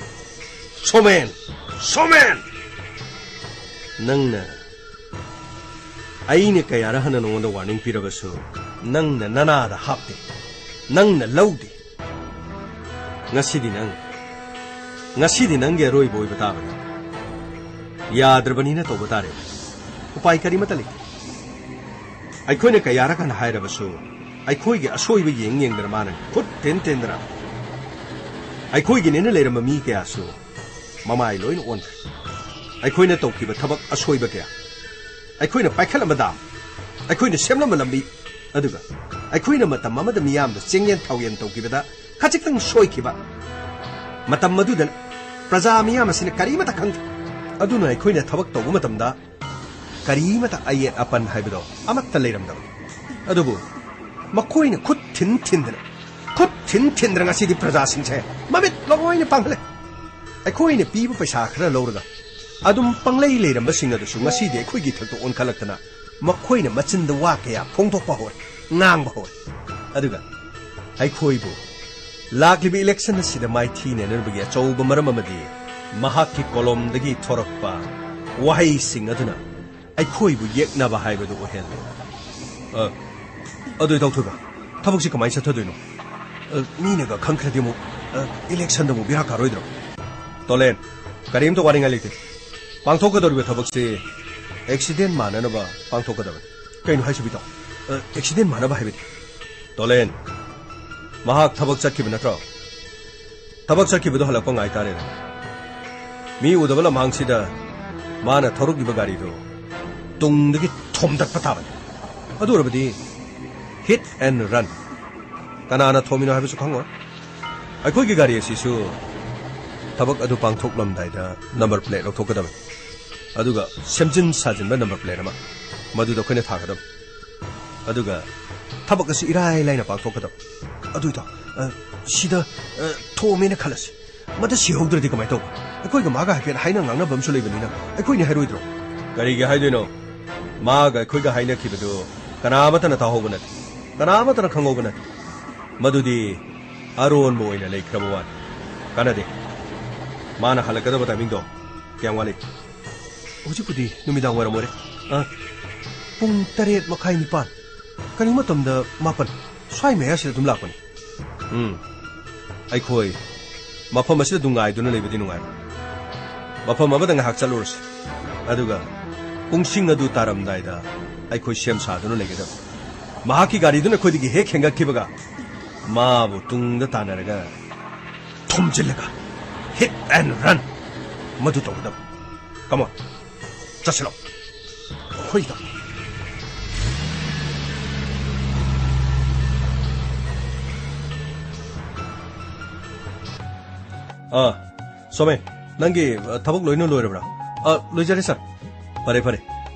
ꯁꯣꯃꯦꯟ! ꯁꯣꯃꯦꯟ! ꯅꯪꯅ, ꯑꯩꯅ ꯀꯌꯥꯔꯛ ꯍꯟꯅ ꯅꯉꯣꯟꯗ warning ꯄꯤꯔꯕꯁꯨ, ꯅꯪꯅ ꯅꯅꯥꯗ ꯍꯥꯞꯇꯦ, ꯅꯪꯅ ꯂꯧꯗꯦ꯫ ꯉꯁꯤꯗꯤ ꯅꯪ, ꯉꯁꯤꯗꯤ ꯅꯪꯒꯤ ꯑꯔꯣꯏꯕ ꯑꯣꯏꯕ ꯇꯥꯕꯅꯤ꯫ ꯌꯥꯗ꯭ꯔꯕꯅꯤꯅ ꯇꯧꯕ ꯇꯥꯔꯦ꯫ ꯎꯄꯥꯏ ꯀꯔꯤꯃꯠꯇ ꯂꯩꯇꯦ꯫ ꯑꯩꯈꯣꯏꯅ ꯀꯌꯥꯔꯛ ꯍꯟꯅ ꯍꯥꯏꯔꯕꯁꯨ, ꯑꯩꯈꯣꯏꯒꯤ ꯑꯁꯣꯏꯕ ꯌꯦꯡ ꯌꯦꯡꯗꯅ ꯃꯥꯅ ꯈꯨꯠ ꯊꯤꯟ ꯊꯤꯟꯗꯅ ꯑꯩꯈꯣꯏꯒꯤꯅꯦꯅ ꯂꯩꯔꯝꯕ ꯃꯤ ꯀꯌꯥꯁꯨ ꯃꯃꯥꯏ ꯂꯣꯏꯅ ꯑꯣꯟꯈ꯭ꯔꯦ꯫ ꯑꯩꯈꯣꯏꯅ ꯇꯧꯈꯤꯕ ꯊꯕꯛ ꯑꯁꯣꯏꯕ ꯀꯌꯥ, ꯑꯩꯈꯣꯏꯅ ꯄꯥꯏꯈꯠꯂꯝꯕ ꯗꯥꯝ, ꯑꯩꯈꯣꯏꯅ ꯁꯦꯝꯂꯝꯕ ꯂꯝꯕꯤ, ꯑꯗꯨꯒ ꯑꯩꯈꯣꯏꯅ ꯃꯇꯝ ꯑꯃꯗ ꯃꯤꯌꯥꯝꯗ ꯆꯦꯡꯌꯦꯟ ꯊꯥꯎꯌꯦꯟ ꯇꯧꯈꯤꯕꯗ ꯈꯖꯤꯛꯇꯪ ꯁꯣꯏꯈꯤꯕ, ꯃꯇꯝ ꯑꯗꯨꯗ ꯄ꯭ꯔꯖꯥ ꯃꯤꯌꯥꯝ ꯑꯁꯤꯅ ꯀꯔꯤꯃꯠꯇ ꯈꯪꯗꯦ꯫ ꯑꯗꯨꯅ ꯑꯩꯈꯣꯏꯅ ꯊꯕꯛ ꯇꯧꯕ ꯃꯇꯝꯗ ꯀꯔꯤꯃꯠꯇ ꯑꯌꯦꯠ ꯑꯄꯟ ꯍꯥꯏꯕꯗꯣ ꯑꯃꯠꯇ ꯂꯩꯔꯝꯗꯕꯅꯤ꯫ ꯑꯗꯨꯕꯨ ꯃꯈꯣꯏꯅ ꯈꯨꯠ ꯊꯤꯟ ꯊꯤꯟꯗꯅ, ꯈꯨꯠ ꯊꯤꯟ ꯊꯤꯟꯗꯅ ꯉꯁꯤꯗꯤ ꯄ꯭ꯔꯖꯥꯁꯤꯡꯁꯦ ꯃꯃꯤꯠ ꯂꯣꯏꯅ ꯄꯥꯡꯍꯜꯂꯦ꯫ ꯑꯩꯈꯣꯏꯅ ꯄꯤꯕ ꯄꯩꯁꯥ ꯈꯔ ꯂꯧꯔꯒ ꯑꯗꯨꯝ ꯄꯪꯂꯩ ꯂꯩꯔꯝꯕꯁꯤꯡ ꯑꯗꯨꯁꯨ ꯉꯁꯤꯗꯤ ꯑꯩꯈꯣꯏꯒꯤ ꯏꯊꯛꯇ ꯑꯣꯟꯈꯠꯂꯛꯇꯅ ꯃꯈꯣꯏꯅ ꯃꯆꯤꯟꯗ ꯋꯥ ꯀꯌꯥ ꯐꯣꯡꯗꯣꯛꯄ ꯍꯧꯔꯦ, ꯉꯥꯡꯕ ꯍꯧꯔꯦ꯫ ꯑꯗꯨꯒ ꯑꯩꯈꯣꯏꯕꯨ ꯂꯥꯛꯂꯤꯕ election ꯑꯁꯤꯗ ꯃꯥꯏꯊꯤꯅꯅꯕꯒꯤ ꯑꯆꯧꯕ ꯃꯔꯝ ꯑꯃꯗꯤ ꯃꯍꯥꯛꯀꯤ ꯀꯣꯂꯣꯝꯗꯒꯤ ꯊꯣꯔꯛꯄ ꯋꯥꯍꯩꯁꯤꯡ ꯑꯗꯨꯅ ꯑꯩꯈꯣꯏꯕꯨ ꯌꯦꯛꯅꯕ ꯍꯥꯏꯕꯗꯨ ꯑꯣꯏꯍꯜꯂꯦ꯫ ꯑ, ꯑꯗꯨ ꯏꯇꯥꯎ ꯊꯣꯏꯕ, ꯊꯕꯛꯁꯤ ꯀꯃꯥꯏꯅ ꯆꯠꯊꯗꯣꯏꯅꯣ? ꯑ, ꯃꯤꯅꯒ ꯈꯪꯈ꯭ꯔꯗꯤ ꯑꯃꯨꯛ, ꯑ, ꯏꯂꯦꯛꯁꯟꯗ ꯑꯃꯨꯛ ꯕꯦꯔꯥ ꯀꯥꯔꯣꯏꯗ꯭ꯔꯣ? ꯇꯣꯂꯦꯟ, ꯀꯔꯤꯝꯇ ꯋꯥꯅꯤꯡꯉꯥꯏ ꯂꯩꯇꯦ꯫ ꯄꯥꯡꯊꯣꯛꯀꯗꯧꯔꯤꯕ ꯊꯕꯛꯁꯤ ꯑꯦꯛꯁꯤꯗꯦꯟ ꯃꯥꯟꯅꯅꯕ ꯄꯥꯡꯊꯣꯛꯀꯗꯕꯅꯤ꯫ ꯀꯩꯅꯣ ꯍꯥꯏꯁꯤꯕꯣ ꯏꯇꯥꯎ? ꯑ, ꯑꯦꯛꯁꯤꯗꯦꯟ ꯃꯥꯟꯅꯕ ꯍꯥꯏꯕꯗꯤ? ꯇꯣꯂꯦꯟ, ꯃꯍꯥꯛ ꯊꯕꯛ ꯆꯠꯈꯤꯕ ꯅꯠꯇ꯭ꯔꯣ? ꯊꯕꯛ ꯆꯠꯈꯤꯕꯗꯣ ꯍꯜꯂꯛꯄ ꯉꯥꯏ ꯇꯥꯔꯦꯗꯅ꯫ ꯃꯤ ꯎꯗꯕ ꯂꯝꯍꯥꯡꯁꯤꯗ ꯃꯥꯅ ꯊꯧꯔꯛꯂꯤꯕ ꯒꯥꯔꯤꯗꯨ ꯇꯨꯡꯗꯒꯤ ꯊꯣꯝꯗꯠꯄ ꯇꯥꯕꯅꯤ꯫ ꯑꯗꯨ ꯑꯣꯏꯔꯕꯗꯤ hit and run꯫ ꯀꯅꯥꯅ ꯊꯣꯝꯃꯤꯅꯣ ꯍꯥꯏꯕꯁꯨ ꯈꯪꯉꯣꯏ꯫ ꯑꯩꯈꯣꯏꯒꯤ ꯒꯥꯔꯤ ꯑꯁꯤꯁꯨ ꯊꯕꯛ ꯑꯗꯨ ꯄꯥꯡꯊꯣꯛꯂꯝꯗꯥꯏꯗ ꯅꯝꯕꯔ ꯄ꯭ꯂꯦꯠ ꯂꯧꯊꯣꯛꯀꯗꯕꯅꯤ꯫ ꯑꯗꯨꯒ ꯁꯦꯝꯖꯤꯟ ꯁꯥꯖꯤꯟꯕ ꯅꯝꯕꯔ ꯄ꯭ꯂꯦꯠ ꯑꯃ ꯃꯗꯨꯗ ꯑꯩꯈꯣꯏꯅ ꯊꯥꯒꯗꯕꯅꯤ꯫ ꯑꯗꯨꯒ ꯊꯕꯛ ꯑꯁꯤ ꯏꯔꯥꯏ ꯂꯥꯏꯅ ꯄꯥꯡꯊꯣꯛꯀꯗꯕ꯫ ꯑꯗꯨ ꯏꯇꯥꯎ, ꯑ, ꯁꯤꯗ, ꯑ, ꯊꯣꯝꯃꯦꯅ ꯈꯜꯂꯁꯤ꯫ ꯃꯗ ꯁꯤꯍꯧꯗ꯭ꯔꯗꯤ ꯀꯃꯥꯏꯅ ꯇꯧꯕ? ꯑꯩꯈꯣꯏꯒ ꯃꯥꯒ ꯍꯥꯏꯐꯦꯠ ꯍꯥꯏꯅ ꯉꯥꯡꯅꯕ ꯑꯃꯁꯨ ꯂꯩꯕꯅꯤꯅ ꯑꯩꯈꯣꯏꯅ ꯍꯥꯏꯔꯣꯏꯗ꯭ꯔꯣ? ꯀꯔꯤꯒꯤ ꯍꯥꯏꯗꯣꯏꯅꯣ? ꯃꯥꯒ ꯑꯩꯈꯣꯏꯒ ꯍꯥꯏꯅꯈꯤꯕꯗꯨ ꯀꯅꯥꯃꯠꯇꯅ ꯇꯥꯍꯧꯕ ꯅꯠꯇꯦ꯫ ꯀꯅꯥꯃꯠꯇꯅ ꯈꯪꯍꯧꯕ ꯅꯠꯇꯦ꯫ ꯃꯗꯨꯗꯤ ꯑꯔꯣꯟꯕ ꯑꯣꯏꯅ ꯂꯩꯈ꯭ꯔꯕ ꯋꯥꯅꯤ꯫ ꯀꯥꯟꯅꯗꯦ꯫ ꯃꯥꯅ ꯍꯜꯂꯛꯀꯗꯕ ꯇꯥꯏꯃꯤꯡꯗꯣ ꯀꯌꯥꯝ ꯋꯥꯠꯂꯤ? ꯍꯧꯖꯤꯛꯄꯨꯗꯤ ꯅꯨꯃꯤꯗꯥꯡ ꯋꯥꯏꯔꯝ ꯑꯣꯏꯔꯦ꯫ ꯑ, ꯄꯨꯡ ꯇꯔꯦꯠ ꯃꯈꯥꯏ, ꯅꯤꯄꯥꯟ, ꯀꯔꯤꯒꯨꯝꯕ ꯃꯇꯝꯗ ꯃꯥꯄꯟ ꯁ꯭ꯋꯥꯏ ꯃꯌꯥꯁꯤꯗ ꯑꯗꯨꯝ ꯂꯥꯛꯄꯅꯤ꯫ ꯎꯝ, ꯑꯩꯈꯣꯏ ꯃꯐꯝ ꯑꯁꯤꯗ ꯑꯗꯨꯝ ꯉꯥꯏꯗꯨꯅ ꯂꯩꯕꯗꯤ ꯅꯨꯡꯉꯥꯏꯔꯣꯏ꯫ ꯃꯐꯝ ꯑꯃꯗ ꯉꯥꯏꯍꯥꯛ ꯆꯠꯂꯨꯔꯁꯤ꯫ ꯑꯗꯨꯒ ꯄꯨꯡꯁꯤꯡ ꯑꯗꯨ ꯇꯥꯔꯝꯗꯥꯏꯗ ꯑꯩꯈꯣꯏ ꯁꯦꯝ ꯁꯥꯗꯨꯅ ꯂꯩꯒꯗꯕꯅꯤ꯫ ꯃꯍꯥꯛꯀꯤ ꯒꯥꯔꯤꯗꯨꯅ ꯑꯩꯈꯣꯏꯗꯒꯤ ꯍꯦꯛ ꯍꯦꯟꯒꯠꯈꯤꯕꯒ ꯃꯥꯕꯨ ꯇꯨꯡꯗ ꯇꯥꯟꯅꯔꯒ ꯊꯣꯝꯖꯤꯜꯂꯒ hit and run ꯃꯗꯨ ꯇꯧꯒꯗꯕ꯫ Come on, ꯆꯠꯁꯤꯜꯂꯣ꯫ ꯍꯣꯏꯗ꯫ ꯑꯥ, ꯁꯣꯃꯦ, ꯅꯪꯒꯤ, ꯑ, ꯊꯕꯛ ꯂꯣꯏꯅ ꯂꯣꯏꯔꯕ꯭ꯔꯥ? ꯑ, ꯂꯣꯏꯖꯔꯦ, ꯁꯥꯔ꯫ ꯐꯔꯦ, ꯐꯔꯦ꯫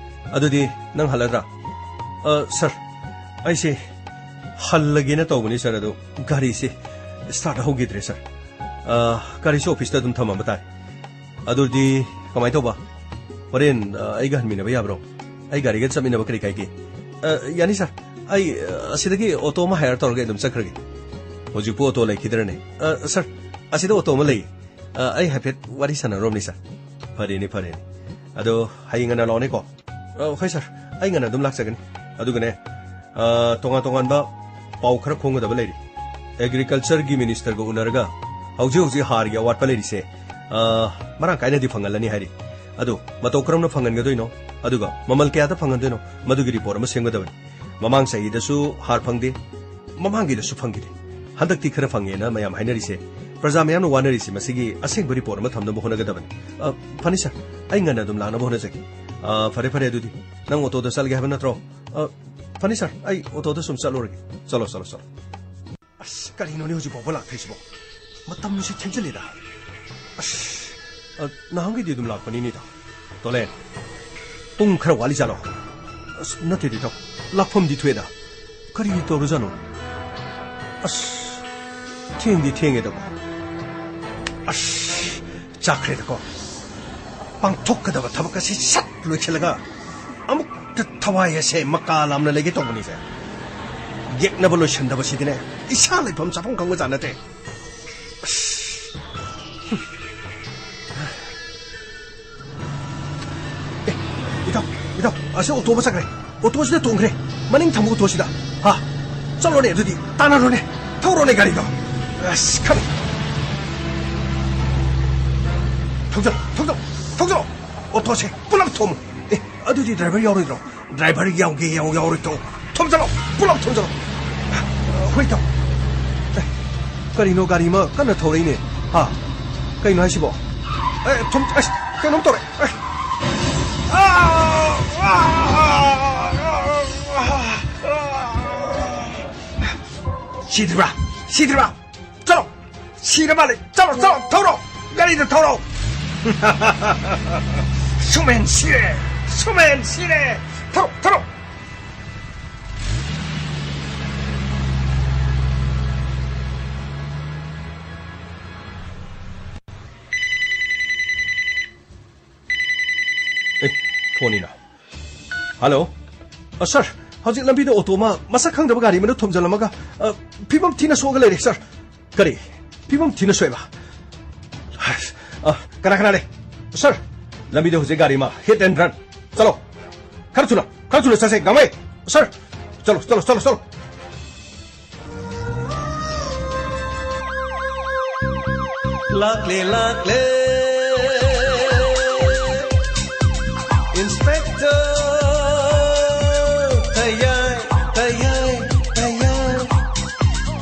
ꯑꯗꯨꯗꯤ ꯅꯪ ꯍꯜꯂꯗ꯭ꯔꯥ? ꯑ, ꯁꯥꯔ, ꯑꯩꯁꯦ ꯍꯜꯂꯒꯦꯅ ꯇꯧꯕꯅꯤ, ꯁꯥꯔ, ꯑꯗꯣ ꯒꯥꯔꯤꯁꯦ start ꯍꯧꯈꯤꯗ꯭ꯔꯦ, ꯁꯥꯔ꯫ ꯑ, ꯒꯥꯔꯤꯁꯦ ꯑꯣꯐꯤꯁꯇ ꯑꯗꯨꯝ ꯊꯝꯃꯝꯕ ꯇꯥꯔꯦ꯫ ꯑꯗꯨꯗꯤ ꯀꯃꯥꯏꯅ ꯇꯧꯕ? ꯍꯣꯔꯦꯟ, ꯑ, ꯑꯩꯒ ꯍꯟꯃꯤꯟꯅꯕ ꯌꯥꯕ꯭ꯔꯣ? ꯑꯩ ꯒꯥꯔꯤꯒ ꯆꯠꯃꯤꯟꯅꯕ ꯀꯔꯤ ꯀꯥꯏꯒꯦ? ꯑ, ꯌꯥꯅꯤ, ꯁꯥꯔ꯫ ꯑꯩ, ꯑ, ꯑꯁꯤꯗꯒꯤ ꯑꯣꯇꯣ ꯑꯃ hire ꯇꯧꯔꯒ ꯑꯗꯨꯝ ꯆꯠꯈ꯭ꯔꯒꯦ꯫ ꯍꯧꯖꯤꯛꯄꯨ ꯑꯣꯇꯣ ꯂꯩꯈꯤꯗ꯭ꯔꯅꯦ? ꯑ, ꯁꯥꯔ, ꯑꯁꯤꯗ ꯑꯣꯇꯣ ꯑꯃ ꯂꯩ꯫ ꯑ, ꯑꯩ ꯍꯥꯏꯐꯦꯠ ꯋꯥꯔꯤ ꯁꯥꯟꯅꯔꯨꯔꯕꯅꯤ, ꯁꯥꯔ꯫ ꯐꯔꯦꯅꯦ, ꯐꯔꯦꯅꯦ꯫ ꯑꯗꯣ ꯍꯌꯦꯡ ꯉꯟꯅ ꯂꯥꯛꯑꯣꯅꯦꯀꯣ꯫ ꯑ, ꯍꯣꯏ, ꯁꯥꯔ꯫ ꯑꯩ ꯉꯟꯅ ꯑꯗꯨꯝ ꯂꯥꯛꯆꯒꯅꯤ꯫ ꯑꯗꯨꯒꯅꯦ, ꯑ, ꯇꯣꯉꯥꯟ ꯇꯣꯉꯥꯟꯕ ꯄꯥꯎ ꯈꯔ ꯐꯣꯡꯒꯗꯕ ꯂꯩꯔꯤ꯫ ꯑꯦꯒ꯭ꯔꯤꯀꯜꯆꯔꯒꯤ ꯃꯤꯅꯤꯁꯇꯔꯒ ꯎꯅꯔꯒ ꯍꯧꯖꯤꯛ ꯍꯧꯖꯤꯛ ꯍꯥꯔꯒꯤ ꯑꯋꯥꯠꯄ ꯂꯩꯔꯤꯁꯦ, ꯑ, ꯃꯔꯥꯡ ꯀꯥꯏꯅꯗꯤ ꯐꯪꯍꯜꯂꯅꯤ ꯍꯥꯏꯔꯤ꯫ ꯑꯗꯨ ꯃꯇꯧ ꯀꯔꯝꯅ ꯐꯪꯍꯟꯒꯗꯣꯏꯅꯣ, ꯑꯗꯨꯒ ꯃꯃꯜ ꯀꯌꯥꯗ ꯐꯪꯍꯟꯗꯣꯏꯅꯣ, ꯃꯗꯨꯒꯤ ꯔꯤꯄꯣꯔꯠ ꯑꯃ ꯁꯦꯝꯒꯗꯕꯅꯤ꯫ ꯃꯃꯥꯡ ꯆꯍꯤꯗꯁꯨ ꯍꯥꯔ ꯐꯪꯗꯦ, ꯃꯃꯥꯡꯒꯤꯗꯁꯨ ꯐꯪꯈꯤꯗꯦ꯫ ꯍꯟꯗꯛꯇꯤ ꯈꯔ ꯐꯪꯉꯦꯅ ꯃꯌꯥꯝ ꯍꯥꯏꯅꯔꯤꯁꯦ, ꯄ꯭ꯔꯖꯥ ꯃꯌꯥꯝꯅ ꯋꯥꯅꯔꯤꯁꯦ, ꯃꯁꯤꯒꯤ ꯑꯁꯦꯡꯕ ꯔꯤꯄꯣꯔꯠ ꯑꯃ ꯊꯝꯅꯕ ꯍꯣꯠꯅꯒꯗꯕꯅꯤ꯫ ꯑ, ꯐꯅꯤ ꯁꯥꯔ, ꯑꯩ ꯉꯟꯅ ꯑꯗꯨꯝ ꯂꯥꯛꯅꯕ ꯍꯣꯠꯅꯖꯒꯦ꯫ ꯑ, ꯐꯔꯦ ꯐꯔꯦ, ꯑꯗꯨꯗꯤ ꯅꯪ ꯑꯣꯇꯣꯗ ꯆꯠꯂꯒꯦ ꯍꯥꯏꯕ ꯅꯠꯇ꯭ꯔꯣ? ꯑ, ꯐꯅꯤ ꯁꯥꯔ, ꯑꯩ ꯑꯣꯇꯣꯗ ꯁꯨꯝ ꯆꯠꯂꯨꯔꯒꯦ꯫ ꯆꯠꯂꯣ, ꯆꯠꯂꯣ, ꯆꯠꯂꯣ꯫ ꯑꯁ, ꯀꯔꯤꯅꯣꯅꯦ ꯍꯧꯖꯤꯛ ꯐꯥꯎꯕ ꯂꯥꯛꯇ꯭ꯔꯤꯁꯤꯕꯣ? ꯃꯇꯝꯁꯤ ꯊꯦꯡꯖꯤꯜꯂꯤꯗ꯫ ꯑꯁ, ꯑ, ꯅꯍꯥꯟꯒꯩꯗꯤ ꯑꯗꯨꯝ ꯂꯥꯛꯄꯅꯤꯅꯦ, ꯏꯇꯥꯎ꯫ ꯇꯣꯂꯦꯟ, ꯄꯨꯡ ꯈꯔ ꯋꯥꯠꯂꯤ ꯖꯥꯠꯂꯣ? ꯑꯁ, ꯅꯠꯇꯦꯗ, ꯏꯇꯥꯎ꯫ ꯂꯥꯛꯐꯝꯗꯤ ꯊꯣꯛꯑꯦꯗ꯫ ꯀꯔꯤ ꯇꯧꯔꯖꯥꯠꯅꯣ? ꯑꯁ, ꯊꯦꯡꯗꯤ ꯊꯦꯡꯉꯦꯗꯀꯣ꯫ ꯑꯁ, ꯆꯥꯛꯈ꯭ꯔꯦꯗꯀꯣ꯫ ꯄꯥꯡꯊꯣꯛꯀꯗꯕ ꯊꯕꯛ ꯑꯁꯤ ꯁꯠ ꯂꯣꯏꯁꯤꯜꯂꯒ ꯑꯃꯨꯛꯇ ꯊꯋꯥꯏ ꯑꯁꯦ ꯃꯀꯥ ꯂꯥꯝꯅ ꯂꯩꯒꯦ ꯇꯧꯕꯅꯤꯁꯦ꯫ ꯌꯦꯛꯅꯕ ꯂꯣꯏꯁꯤꯟꯗꯕꯁꯤꯗꯤꯅꯦ, ꯏꯁꯥ ꯂꯩꯐꯝ ꯆꯥꯐꯝ ꯈꯪꯕꯖꯥꯠ ꯅꯠꯇꯦ꯫ ꯑꯁ꯫ ꯑꯦ, ꯏꯇꯥꯎ, ꯏꯇꯥꯎ, ꯑꯁꯤ ꯑꯣꯇꯣ ꯑꯃ ꯆꯠꯈ꯭ꯔꯦ꯫ ꯑꯣꯇꯣꯁꯤꯗ ꯇꯣꯡꯈ꯭ꯔꯦ꯫ ꯃꯅꯤꯡ ꯊꯪꯕ ꯑꯣꯇꯣꯁꯤꯗ꯫ ꯍꯥ? ꯆꯠꯂꯣꯅꯦ ꯑꯗꯨꯗꯤ, ꯇꯥꯟꯅꯔꯣꯅꯦ꯫ ꯊꯧꯔꯣꯅꯦ ꯒꯥꯔꯤꯗꯣ꯫ ꯑꯁ, ꯈꯪ-, ꯊꯧꯖꯜ, ꯊꯧꯖꯜ, ꯊꯧꯖꯜ꯫ ꯑꯣꯇꯣꯁꯦ ꯄꯨꯂꯞ ꯊꯣꯝꯃꯨ꯫ ꯑꯦ, ꯑꯗꯨꯗꯤ ꯗ꯭ꯔꯥꯏꯚꯔ ꯌꯥꯎꯔꯣꯏꯗ꯭ꯔꯣ? ꯗ꯭ꯔꯥꯏꯚꯔ ꯌꯥꯎꯒꯦ ꯌꯥꯎ-, ꯌꯥꯎꯔꯣꯏ ꯇꯣꯛ꯫ ꯊꯣꯝꯖꯜꯂꯣ, ꯄꯨꯂꯞ ꯊꯣꯝꯖꯜꯂꯣ꯫ ꯍꯣꯏ, ꯏꯇꯥꯎ꯫ ꯑꯦ, ꯀꯔꯤꯅꯣ ꯒꯥꯔꯤ ꯑꯃ ꯀꯟꯅ ꯊꯧꯔꯛꯏꯅꯦ? ꯍꯥ? ꯀꯩꯅꯣ ꯍꯥꯏꯁꯤꯕꯣ? ꯑꯦ, ꯊꯣꯝ-, ꯑꯁ, ꯀꯩꯅꯣꯝ ꯇꯧꯔꯦ꯫ ꯑꯦ꯫ ꯑꯥ! ꯑꯥ! ꯑꯥ! ꯁꯤꯗ꯭ꯔꯤꯕ꯭ꯔꯥ? ꯁꯤꯗ꯭ꯔꯤꯕ꯭ꯔꯥ? ꯆꯠꯂꯣ! ꯁꯤꯔ ꯃꯥꯜꯂꯦ! ꯆꯠꯂꯣ, ꯆꯠꯂꯣ, ꯊꯧꯔꯣ! ꯒꯥꯔꯤꯗ ꯊꯧꯔꯣ! ꯁꯨꯃꯦꯟ ꯁꯤꯔꯦ! ꯁꯨꯃꯦꯟ ꯁꯤꯔꯦ! ꯊꯧꯔꯣ, ꯊꯧꯔꯣ! ꯑꯦ, ꯐꯣꯟꯅꯤꯅ꯫ ꯍꯜꯂꯣ꯫ ꯑ, ꯁꯥꯔ, ꯍꯧꯖꯤꯛ ꯂꯝꯕꯤꯗ ꯑꯣꯇꯣ ꯑꯃ ꯃꯁꯛ ꯈꯪꯗꯕ ꯒꯥꯔꯤ ꯑꯃꯅ ꯊꯣꯝꯖꯤꯜꯂꯝꯃꯒ, ꯑ, ꯐꯤꯕꯝ ꯊꯤꯅ ꯁꯣꯛꯑꯒ ꯂꯩꯔꯦ, ꯁꯥꯔ꯫ ꯀꯔꯤ? ꯐꯤꯕꯝ ꯊꯤꯅ ꯁꯣꯛꯑꯦꯕ? ꯑ, ꯀꯅꯥ ꯀꯅꯥ ꯂꯩ? ꯁꯥꯔ, ꯂꯝꯕꯤꯗ ꯍꯧꯖꯤꯛ ꯒꯥꯔꯤ ꯑꯃ hit and run꯫ ꯆꯠꯂꯣ꯫ ꯈꯔ ꯊꯨꯅ, ꯈꯔ ꯊꯨꯅ ꯆꯠꯁꯦ, ꯒꯥꯡꯃꯩ꯫ ꯁꯥꯔ, ꯆꯠꯂꯣ, ꯆꯠꯂꯣ, ꯆꯠꯂꯣ, ꯆꯠꯂꯣ꯫ ꯂꯥꯛꯂꯦ, ꯂꯥꯛꯂꯦ꯫ Inspector ꯇꯌꯥꯏ, ꯇꯌꯥꯏ, ꯇꯌꯥꯏ꯫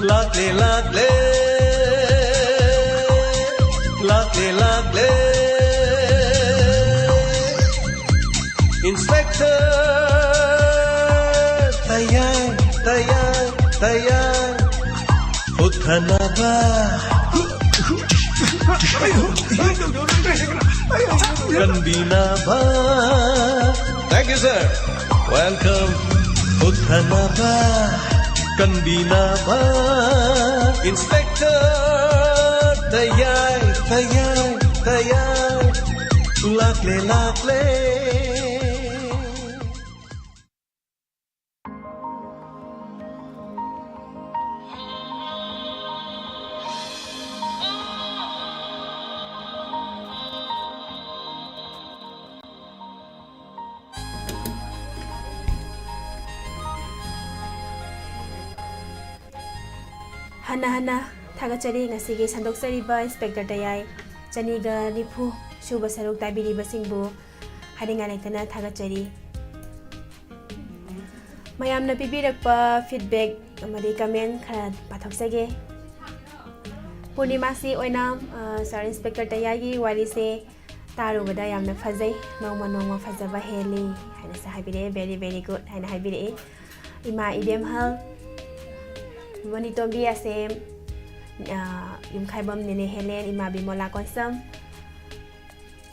ꯂꯥꯛꯂꯦ, ꯂꯥꯛꯂꯦ꯫ ꯂꯥꯛꯂꯦ, ꯂꯥꯛꯂꯦ꯫ Inspector ꯇꯌꯥꯏ, ꯇꯌꯥꯏ, ꯇꯌꯥꯏ꯫ ꯍꯨꯠꯊꯅꯕ, ꯀꯟꯕꯤꯅꯕ꯫ Thank you, sir. Welcome. ꯍꯨꯠꯊꯅꯕ, ꯀꯟꯕꯤꯅꯕ꯫ Inspector ꯇꯌꯥꯏ, ꯇꯌꯥꯏ, ꯇꯌꯥꯏ꯫ ꯂꯥꯛꯂꯦ, ꯂꯥꯛꯂꯦ꯫ ꯍꯟꯅ ꯍꯟꯅ ꯊꯥꯒꯠꯆꯔꯤ, ꯉꯁꯤꯒꯤ ꯁꯟꯗꯣꯛꯆꯔꯤꯕ ꯏꯟꯁꯄꯦꯛꯇꯔ ꯇꯌꯥꯏ ꯆꯅꯤꯒ ꯅꯤꯐꯨ ꯁꯨꯕ ꯁꯔꯨꯛ ꯇꯥꯕꯤꯔꯤꯕꯁꯤꯡꯕꯨ ꯍꯥꯏꯅꯤꯡꯉꯥꯏ ꯂꯩꯇꯅ ꯊꯥꯒꯠꯆꯔꯤ꯫ ꯃꯌꯥꯝꯅ ꯄꯤꯕꯤꯔꯛꯄ feedback ꯑꯃꯗꯤ comment ꯈꯔ ꯄꯥꯊꯣꯛꯆꯒꯦ꯫ ꯄꯨꯔꯅꯤꯃꯥꯁꯤ ꯑꯣꯏꯅ, ꯑ, ꯁꯥꯔ ꯏꯟꯁꯄꯦꯛꯇꯔ ꯇꯌꯥꯏꯒꯤ ꯋꯥꯔꯤꯁꯦ ꯇꯥꯔꯨꯕꯗ ꯌꯥꯝꯅ ꯐꯖꯩ, ꯅꯣꯡꯃ ꯅꯣꯡꯃ ꯐꯖꯕ ꯍꯦꯜꯂꯤ ꯍꯥꯏꯅꯁꯨ ꯍꯥꯏꯕꯤꯔꯛꯑꯦ, very very good ꯍꯥꯏꯅ ꯍꯥꯏꯕꯤꯔꯛꯏ꯫ ꯏꯃꯥ ꯏꯕꯦꯝꯍꯜ, ꯃꯅꯤꯇꯣꯝꯕꯤ ꯑꯁꯦꯝ, ꯑ, ꯌꯨꯝꯈꯥꯏꯕꯝ ꯅꯦꯅꯦ ꯍꯦꯂꯦꯟ, ꯏꯃꯥ ꯕꯤꯃꯣꯂꯥ ꯀꯣꯟꯁꯝ,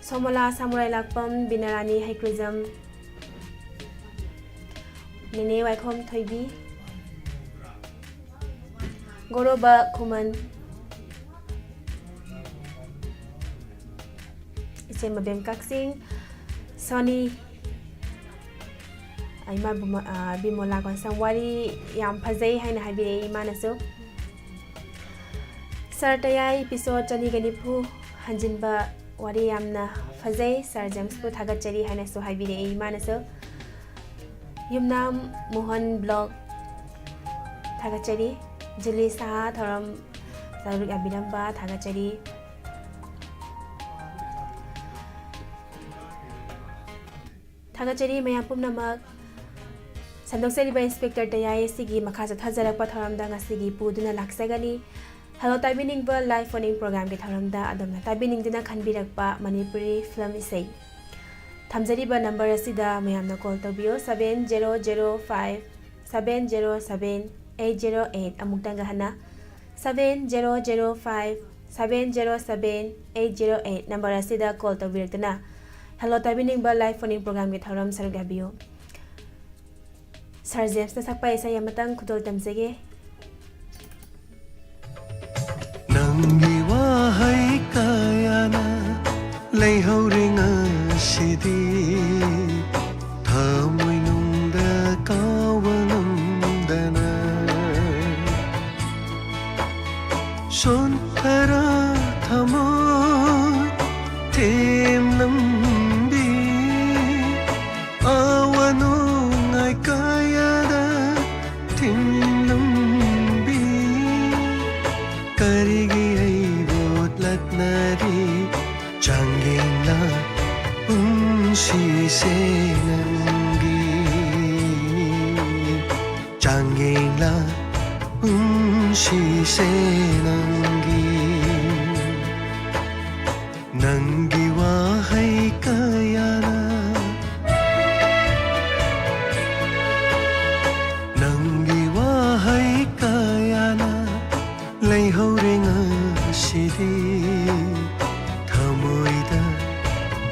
ꯁꯣꯃꯣꯂꯥ ꯁꯥꯃꯨꯔꯥꯏ ꯂꯥꯛꯄꯝ, ꯕꯤꯅꯥꯔꯥꯅꯤ ꯍꯩꯀ꯭ꯔꯨꯖꯝ, ꯅꯦꯅꯦ ꯋꯥꯏꯈꯣꯝ ꯊꯣꯏꯕꯤ, ꯒꯣꯔꯣꯕ ꯈꯨꯃꯟ, ꯏꯆꯦ ꯃꯕꯦꯝ ꯀꯛꯆꯤꯡ, ꯁꯣꯅꯤ, ꯏꯃꯥ ꯕꯤꯃꯣ-, ꯑ, ꯕꯤꯃꯣꯂꯥ ꯀꯣꯟꯁꯝ꯫ ꯋꯥꯔꯤ ꯌꯥꯝ ꯐꯖꯩ ꯍꯥꯏꯅ ꯍꯥꯏꯕꯤꯔꯛꯏ ꯏꯃꯥꯅꯁꯨ꯫ ꯁꯥꯔ ꯇꯌꯥꯏ episode ꯆꯅꯤꯒ ꯅꯤꯐꯨ ꯍꯟꯖꯤꯟꯕ ꯋꯥꯔꯤ ꯌꯥꯝꯅ ꯐꯖꯩ, ꯁꯥꯔ ꯖꯦꯝꯁꯄꯨ ꯊꯥꯒꯠꯆꯔꯤ ꯍꯥꯏꯅꯁꯨ ꯍꯥꯏꯕꯤꯔꯛꯏ ꯏꯃꯥꯅꯁꯨ꯫ ꯌꯨꯝꯅꯥꯝ ꯃꯣꯍꯟ ꯕ꯭ꯂꯣꯛ ꯊꯥꯒꯠꯆꯔꯤ꯫ ꯖꯨꯂꯤ ꯁꯍꯥ ꯊꯧꯔꯝ ꯁꯔꯨꯛ ꯌꯥꯕꯤꯔꯝꯕ ꯊꯥꯒꯠꯆꯔꯤ꯫ ꯊꯥꯒꯠꯆꯔꯤ ꯃꯌꯥꯝ ꯄꯨꯝꯅꯃꯛ꯫ ꯁꯟꯗꯣꯛꯆꯔꯤꯕ ꯏꯟꯁꯄꯦꯛꯇꯔ ꯇꯌꯥꯏ ꯑꯁꯤꯒꯤ ꯃꯈꯥ ꯆꯠꯊꯖꯔꯛꯄ ꯊꯧꯔꯝꯗ ꯉꯁꯤꯒꯤ ꯄꯨꯗꯨꯅ ꯂꯥꯛꯆꯒꯅꯤ꯫ ꯍꯜꯂꯣ ꯇꯥꯕꯤꯅꯤꯡꯕ ꯂꯥꯏꯚ ꯐꯣꯟ ꯏꯟ ꯄ꯭ꯔꯣꯒ꯭ꯔꯥꯝꯒꯤ ꯊꯧꯔꯝꯗ ꯑꯗꯣꯝꯅ ꯇꯥꯕꯤꯅꯤꯡꯗꯨꯅ ꯈꯟꯕꯤꯔꯛꯄ ꯃꯅꯤꯄꯨꯔꯤ ꯐꯤꯂꯝ ꯏꯁꯩ꯫ ꯊꯝꯖꯔꯤꯕ ꯅꯝꯕꯔ ꯑꯁꯤꯗ ꯃꯌꯥꯝꯅ ꯀꯣꯜ ꯇꯧꯕꯤꯌꯨ, seven zero zero five seven zero seven eight zero eight꯫ ꯑꯃꯨꯛꯇꯪꯒ ꯍꯟꯅ, seven zero zero five seven zero seven eight zero eight number ꯑꯁꯤꯗ call ꯇꯧꯕꯤꯔꯛꯇꯨꯅ hello ꯇꯥꯕꯤꯅꯤꯡꯕ live phone in ꯄ꯭ꯔꯣꯒ꯭ꯔꯥꯝꯒꯤ ꯊꯧꯔꯝ ꯁꯔꯨꯛ ꯌꯥꯕꯤꯌꯨ꯫ ꯁꯥꯔ ꯖꯦꯝꯁꯅ ꯁꯛꯄ ꯏꯁꯩ ꯑꯃꯇꯪ ꯈꯨꯗꯣꯜ ꯇꯝꯖꯒꯦ꯫ ꯅꯪꯒꯤ ꯋꯥꯍꯩ ꯀꯌꯥꯅ ꯂꯩꯍꯧꯔꯦ ꯉꯁꯤꯗꯤ ꯊꯃꯣꯏꯅꯨꯡꯗ ꯀꯥꯎꯕ ꯉꯝꯗꯅ꯫ ꯁꯣꯟꯊꯔ ꯊꯃꯣꯏ ꯊꯦꯝꯂꯝꯕꯤ, ꯑꯋꯥ ꯅꯨꯡꯉꯥꯏ ꯀꯌꯥꯗ ꯊꯤꯡꯂꯝꯕꯤ, ꯀꯔꯤꯒꯤ ꯑꯩꯕꯨ ꯂꯥꯛꯅꯔꯤ? ꯆꯥꯡꯌꯦꯡꯂ ꯄꯨꯟꯁꯤꯁꯦ ꯅꯪꯒꯤ, ꯆꯥꯡꯌꯦꯡꯂ ꯄꯨꯟꯁꯤꯁꯦ ꯅꯪꯒꯤ꯫ ꯅꯪꯒꯤ ꯋꯥꯍꯩ ꯀꯌꯥꯅ, ꯅꯪꯒꯤ ꯋꯥꯍꯩ ꯀꯌꯥꯅ ꯂꯩꯍꯧꯔꯦ ꯉꯁꯤꯗꯤ ꯊꯃꯣꯏꯗ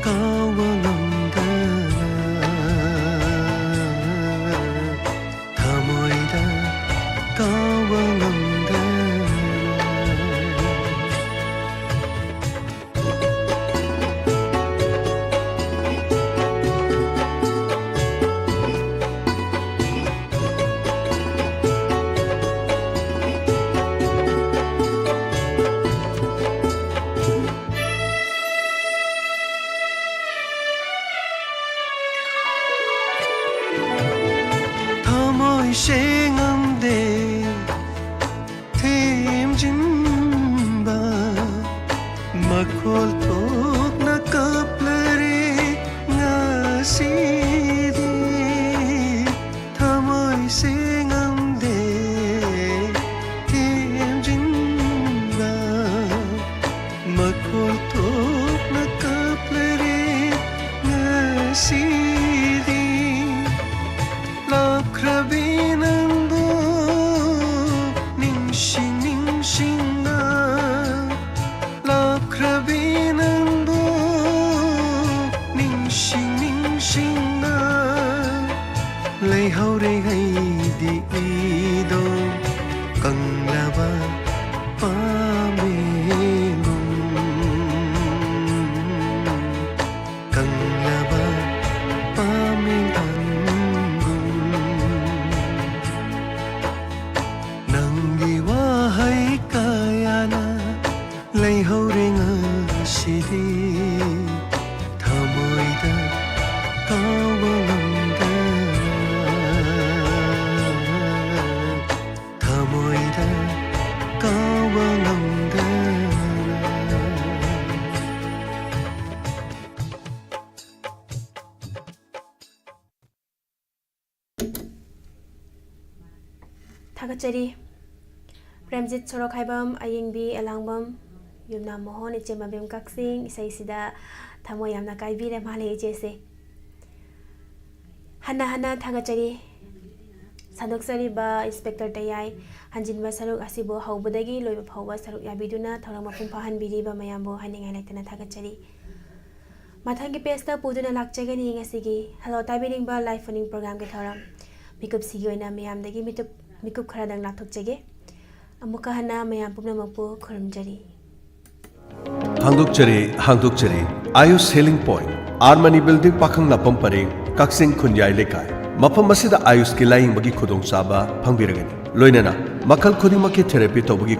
ꯀꯥꯎꯕ ꯉꯝꯗꯅ, ꯊꯃꯣꯏꯗ ꯀꯥꯎꯕ ꯉꯝꯗꯅ꯫ ꯁꯦꯡꯉꯝꯗꯦ ꯊꯦꯝꯖꯤꯟꯕ꯫ ꯃꯈꯣꯜ ꯊꯣꯛꯅ ꯀꯞꯂꯔꯦ ꯉꯁꯤꯗꯤ꯫ ꯊꯃꯣꯏ ꯁꯦꯡꯉꯝꯗꯦ ꯊꯦꯝꯖꯤꯟꯕ꯫ ꯃꯈꯣꯜ ꯊꯣꯛꯅ ꯀꯞꯂꯔꯦ ꯉꯁꯤꯗꯤ꯫ ꯂꯥꯞꯈ꯭ꯔꯕꯤ ꯅꯪꯕꯨ ꯅꯤꯡꯁꯤꯡ ꯅꯤꯡꯁꯤꯡꯅ꯫ ꯂꯥꯞꯈ꯭ꯔꯕꯤ ꯅꯪꯕꯨ ꯅꯤꯡꯁꯤꯡ ꯅꯤꯡꯁꯤꯡꯅ꯫ ꯂꯩꯍꯧꯔꯦ ꯑꯩꯗꯤ ꯏꯗꯣ ꯀꯪꯂꯕ ꯄꯥꯝꯕꯤꯒꯨꯝ꯫ ꯀꯪꯂꯕ ꯄꯥꯝꯕꯤꯒꯨꯝ꯫ ꯅꯪꯒꯤ ꯋꯥꯍꯩ ꯀꯌꯥꯅ ꯂꯩꯍꯧꯔꯦ ꯉꯁꯤꯗꯤ꯫ ꯊꯃꯣꯏꯗ ꯀꯥꯎꯕ ꯉꯝꯗꯅ꯫ ꯊꯃꯣꯏꯗ ꯀꯥꯎꯕ ꯉꯝꯗꯅ꯫ ꯊꯥꯒꯠꯆꯔꯤ꯫ ꯄ꯭ꯔꯦꯝꯖꯤꯠ ꯁꯣꯔꯣꯛꯈꯥꯏꯕꯝ, ꯑꯌꯦꯡꯕꯤ ꯑꯦꯂꯥꯡꯕꯝ, ꯌꯨꯝꯅꯥꯝ ꯃꯣꯍꯣꯟ, ꯏꯆꯦ ꯃꯕꯦꯝ ꯀꯛꯆꯤꯡ꯫ ꯏꯁꯩꯁꯤꯗ ꯊꯃꯣꯏ ꯌꯥꯝꯅ ꯀꯥꯏꯕꯤꯔꯦ ꯃꯥꯜꯂꯦ ꯏꯆꯦꯁꯦ꯫ ꯍꯟꯅ ꯍꯟꯅ ꯊꯥꯒꯠꯆꯔꯤ꯫ ꯁꯟꯗꯣꯛꯆꯔꯤꯕ ꯏꯟꯁꯄꯦꯛꯇꯔ ꯇꯌꯥꯏ, ꯍꯟꯖꯤꯟꯕ ꯁꯔꯨꯛ ꯑꯁꯤꯕꯨ ꯍꯧꯕꯗꯒꯤ ꯂꯣꯏꯕ ꯐꯥꯎꯕ ꯁꯔꯨꯛ ꯌꯥꯕꯤꯗꯨꯅ ꯊꯧꯔꯝ ꯃꯄꯨꯡ ꯐꯥꯍꯟꯕꯤꯔꯤꯕ ꯃꯌꯥꯝꯕꯨ ꯍꯥꯏꯅꯤꯡꯉꯥꯏ ꯂꯩꯇꯅ ꯊꯥꯒꯠꯆꯔꯤ꯫ ꯃꯊꯪꯒꯤ ꯄꯦꯖꯇ ꯄꯨꯗꯨꯅ ꯂꯥꯛꯆꯒꯅꯤ ꯉꯁꯤꯒꯤ ꯍꯜꯂꯣ ꯇꯥꯕꯤꯅꯤꯡꯕ ꯂꯥꯏꯐ ꯐꯣꯟ ꯏꯟ ꯄ꯭ꯔꯣꯒ꯭ꯔꯥꯝꯒꯤ ꯊꯧꯔꯝ꯫ ꯃꯤꯀꯨꯞꯁꯤꯒꯤ ꯑꯣꯏꯅ ꯃꯌꯥꯝꯗꯒꯤ ꯃꯤꯇꯨꯞ-, ꯃꯤꯀꯨꯞ ꯈꯔꯗꯪ ꯂꯥꯞꯊꯣꯛꯆꯒꯦ꯫ ꯑꯃꯨꯛꯀ ꯍꯟꯅ ꯃꯌꯥꯝ ꯄꯨꯝꯅꯃꯛꯄꯨ ꯈꯨꯔꯨꯝꯖꯔꯤ꯫ ꯍꯥꯡꯗꯣꯛꯆꯔꯤ, ꯍꯥꯡꯗꯣꯛꯆꯔꯤ꯫ Ayush healing point, R Mani building, ꯄꯥꯈꯪ ꯂꯥꯛꯐꯝ ꯄꯔꯦꯡ, ꯀꯛꯆꯤꯡ ꯈꯨꯟꯌꯥꯏ ꯂꯩꯀꯥꯏ꯫ ꯃꯐꯝ ꯑꯁꯤꯗ ꯑꯌꯨꯁꯀꯤ ꯂꯥꯌꯦꯡꯕꯒꯤ ꯈꯨꯗꯣꯡꯆꯥꯕ ꯐꯪꯕꯤꯔꯒꯅꯤ꯫ ꯂꯣꯏꯅꯅ ꯃꯈꯜ ꯈꯨꯗꯤꯡꯃꯛꯀꯤ ꯊꯦꯔꯥꯄꯤ ꯇꯧꯕꯒꯤ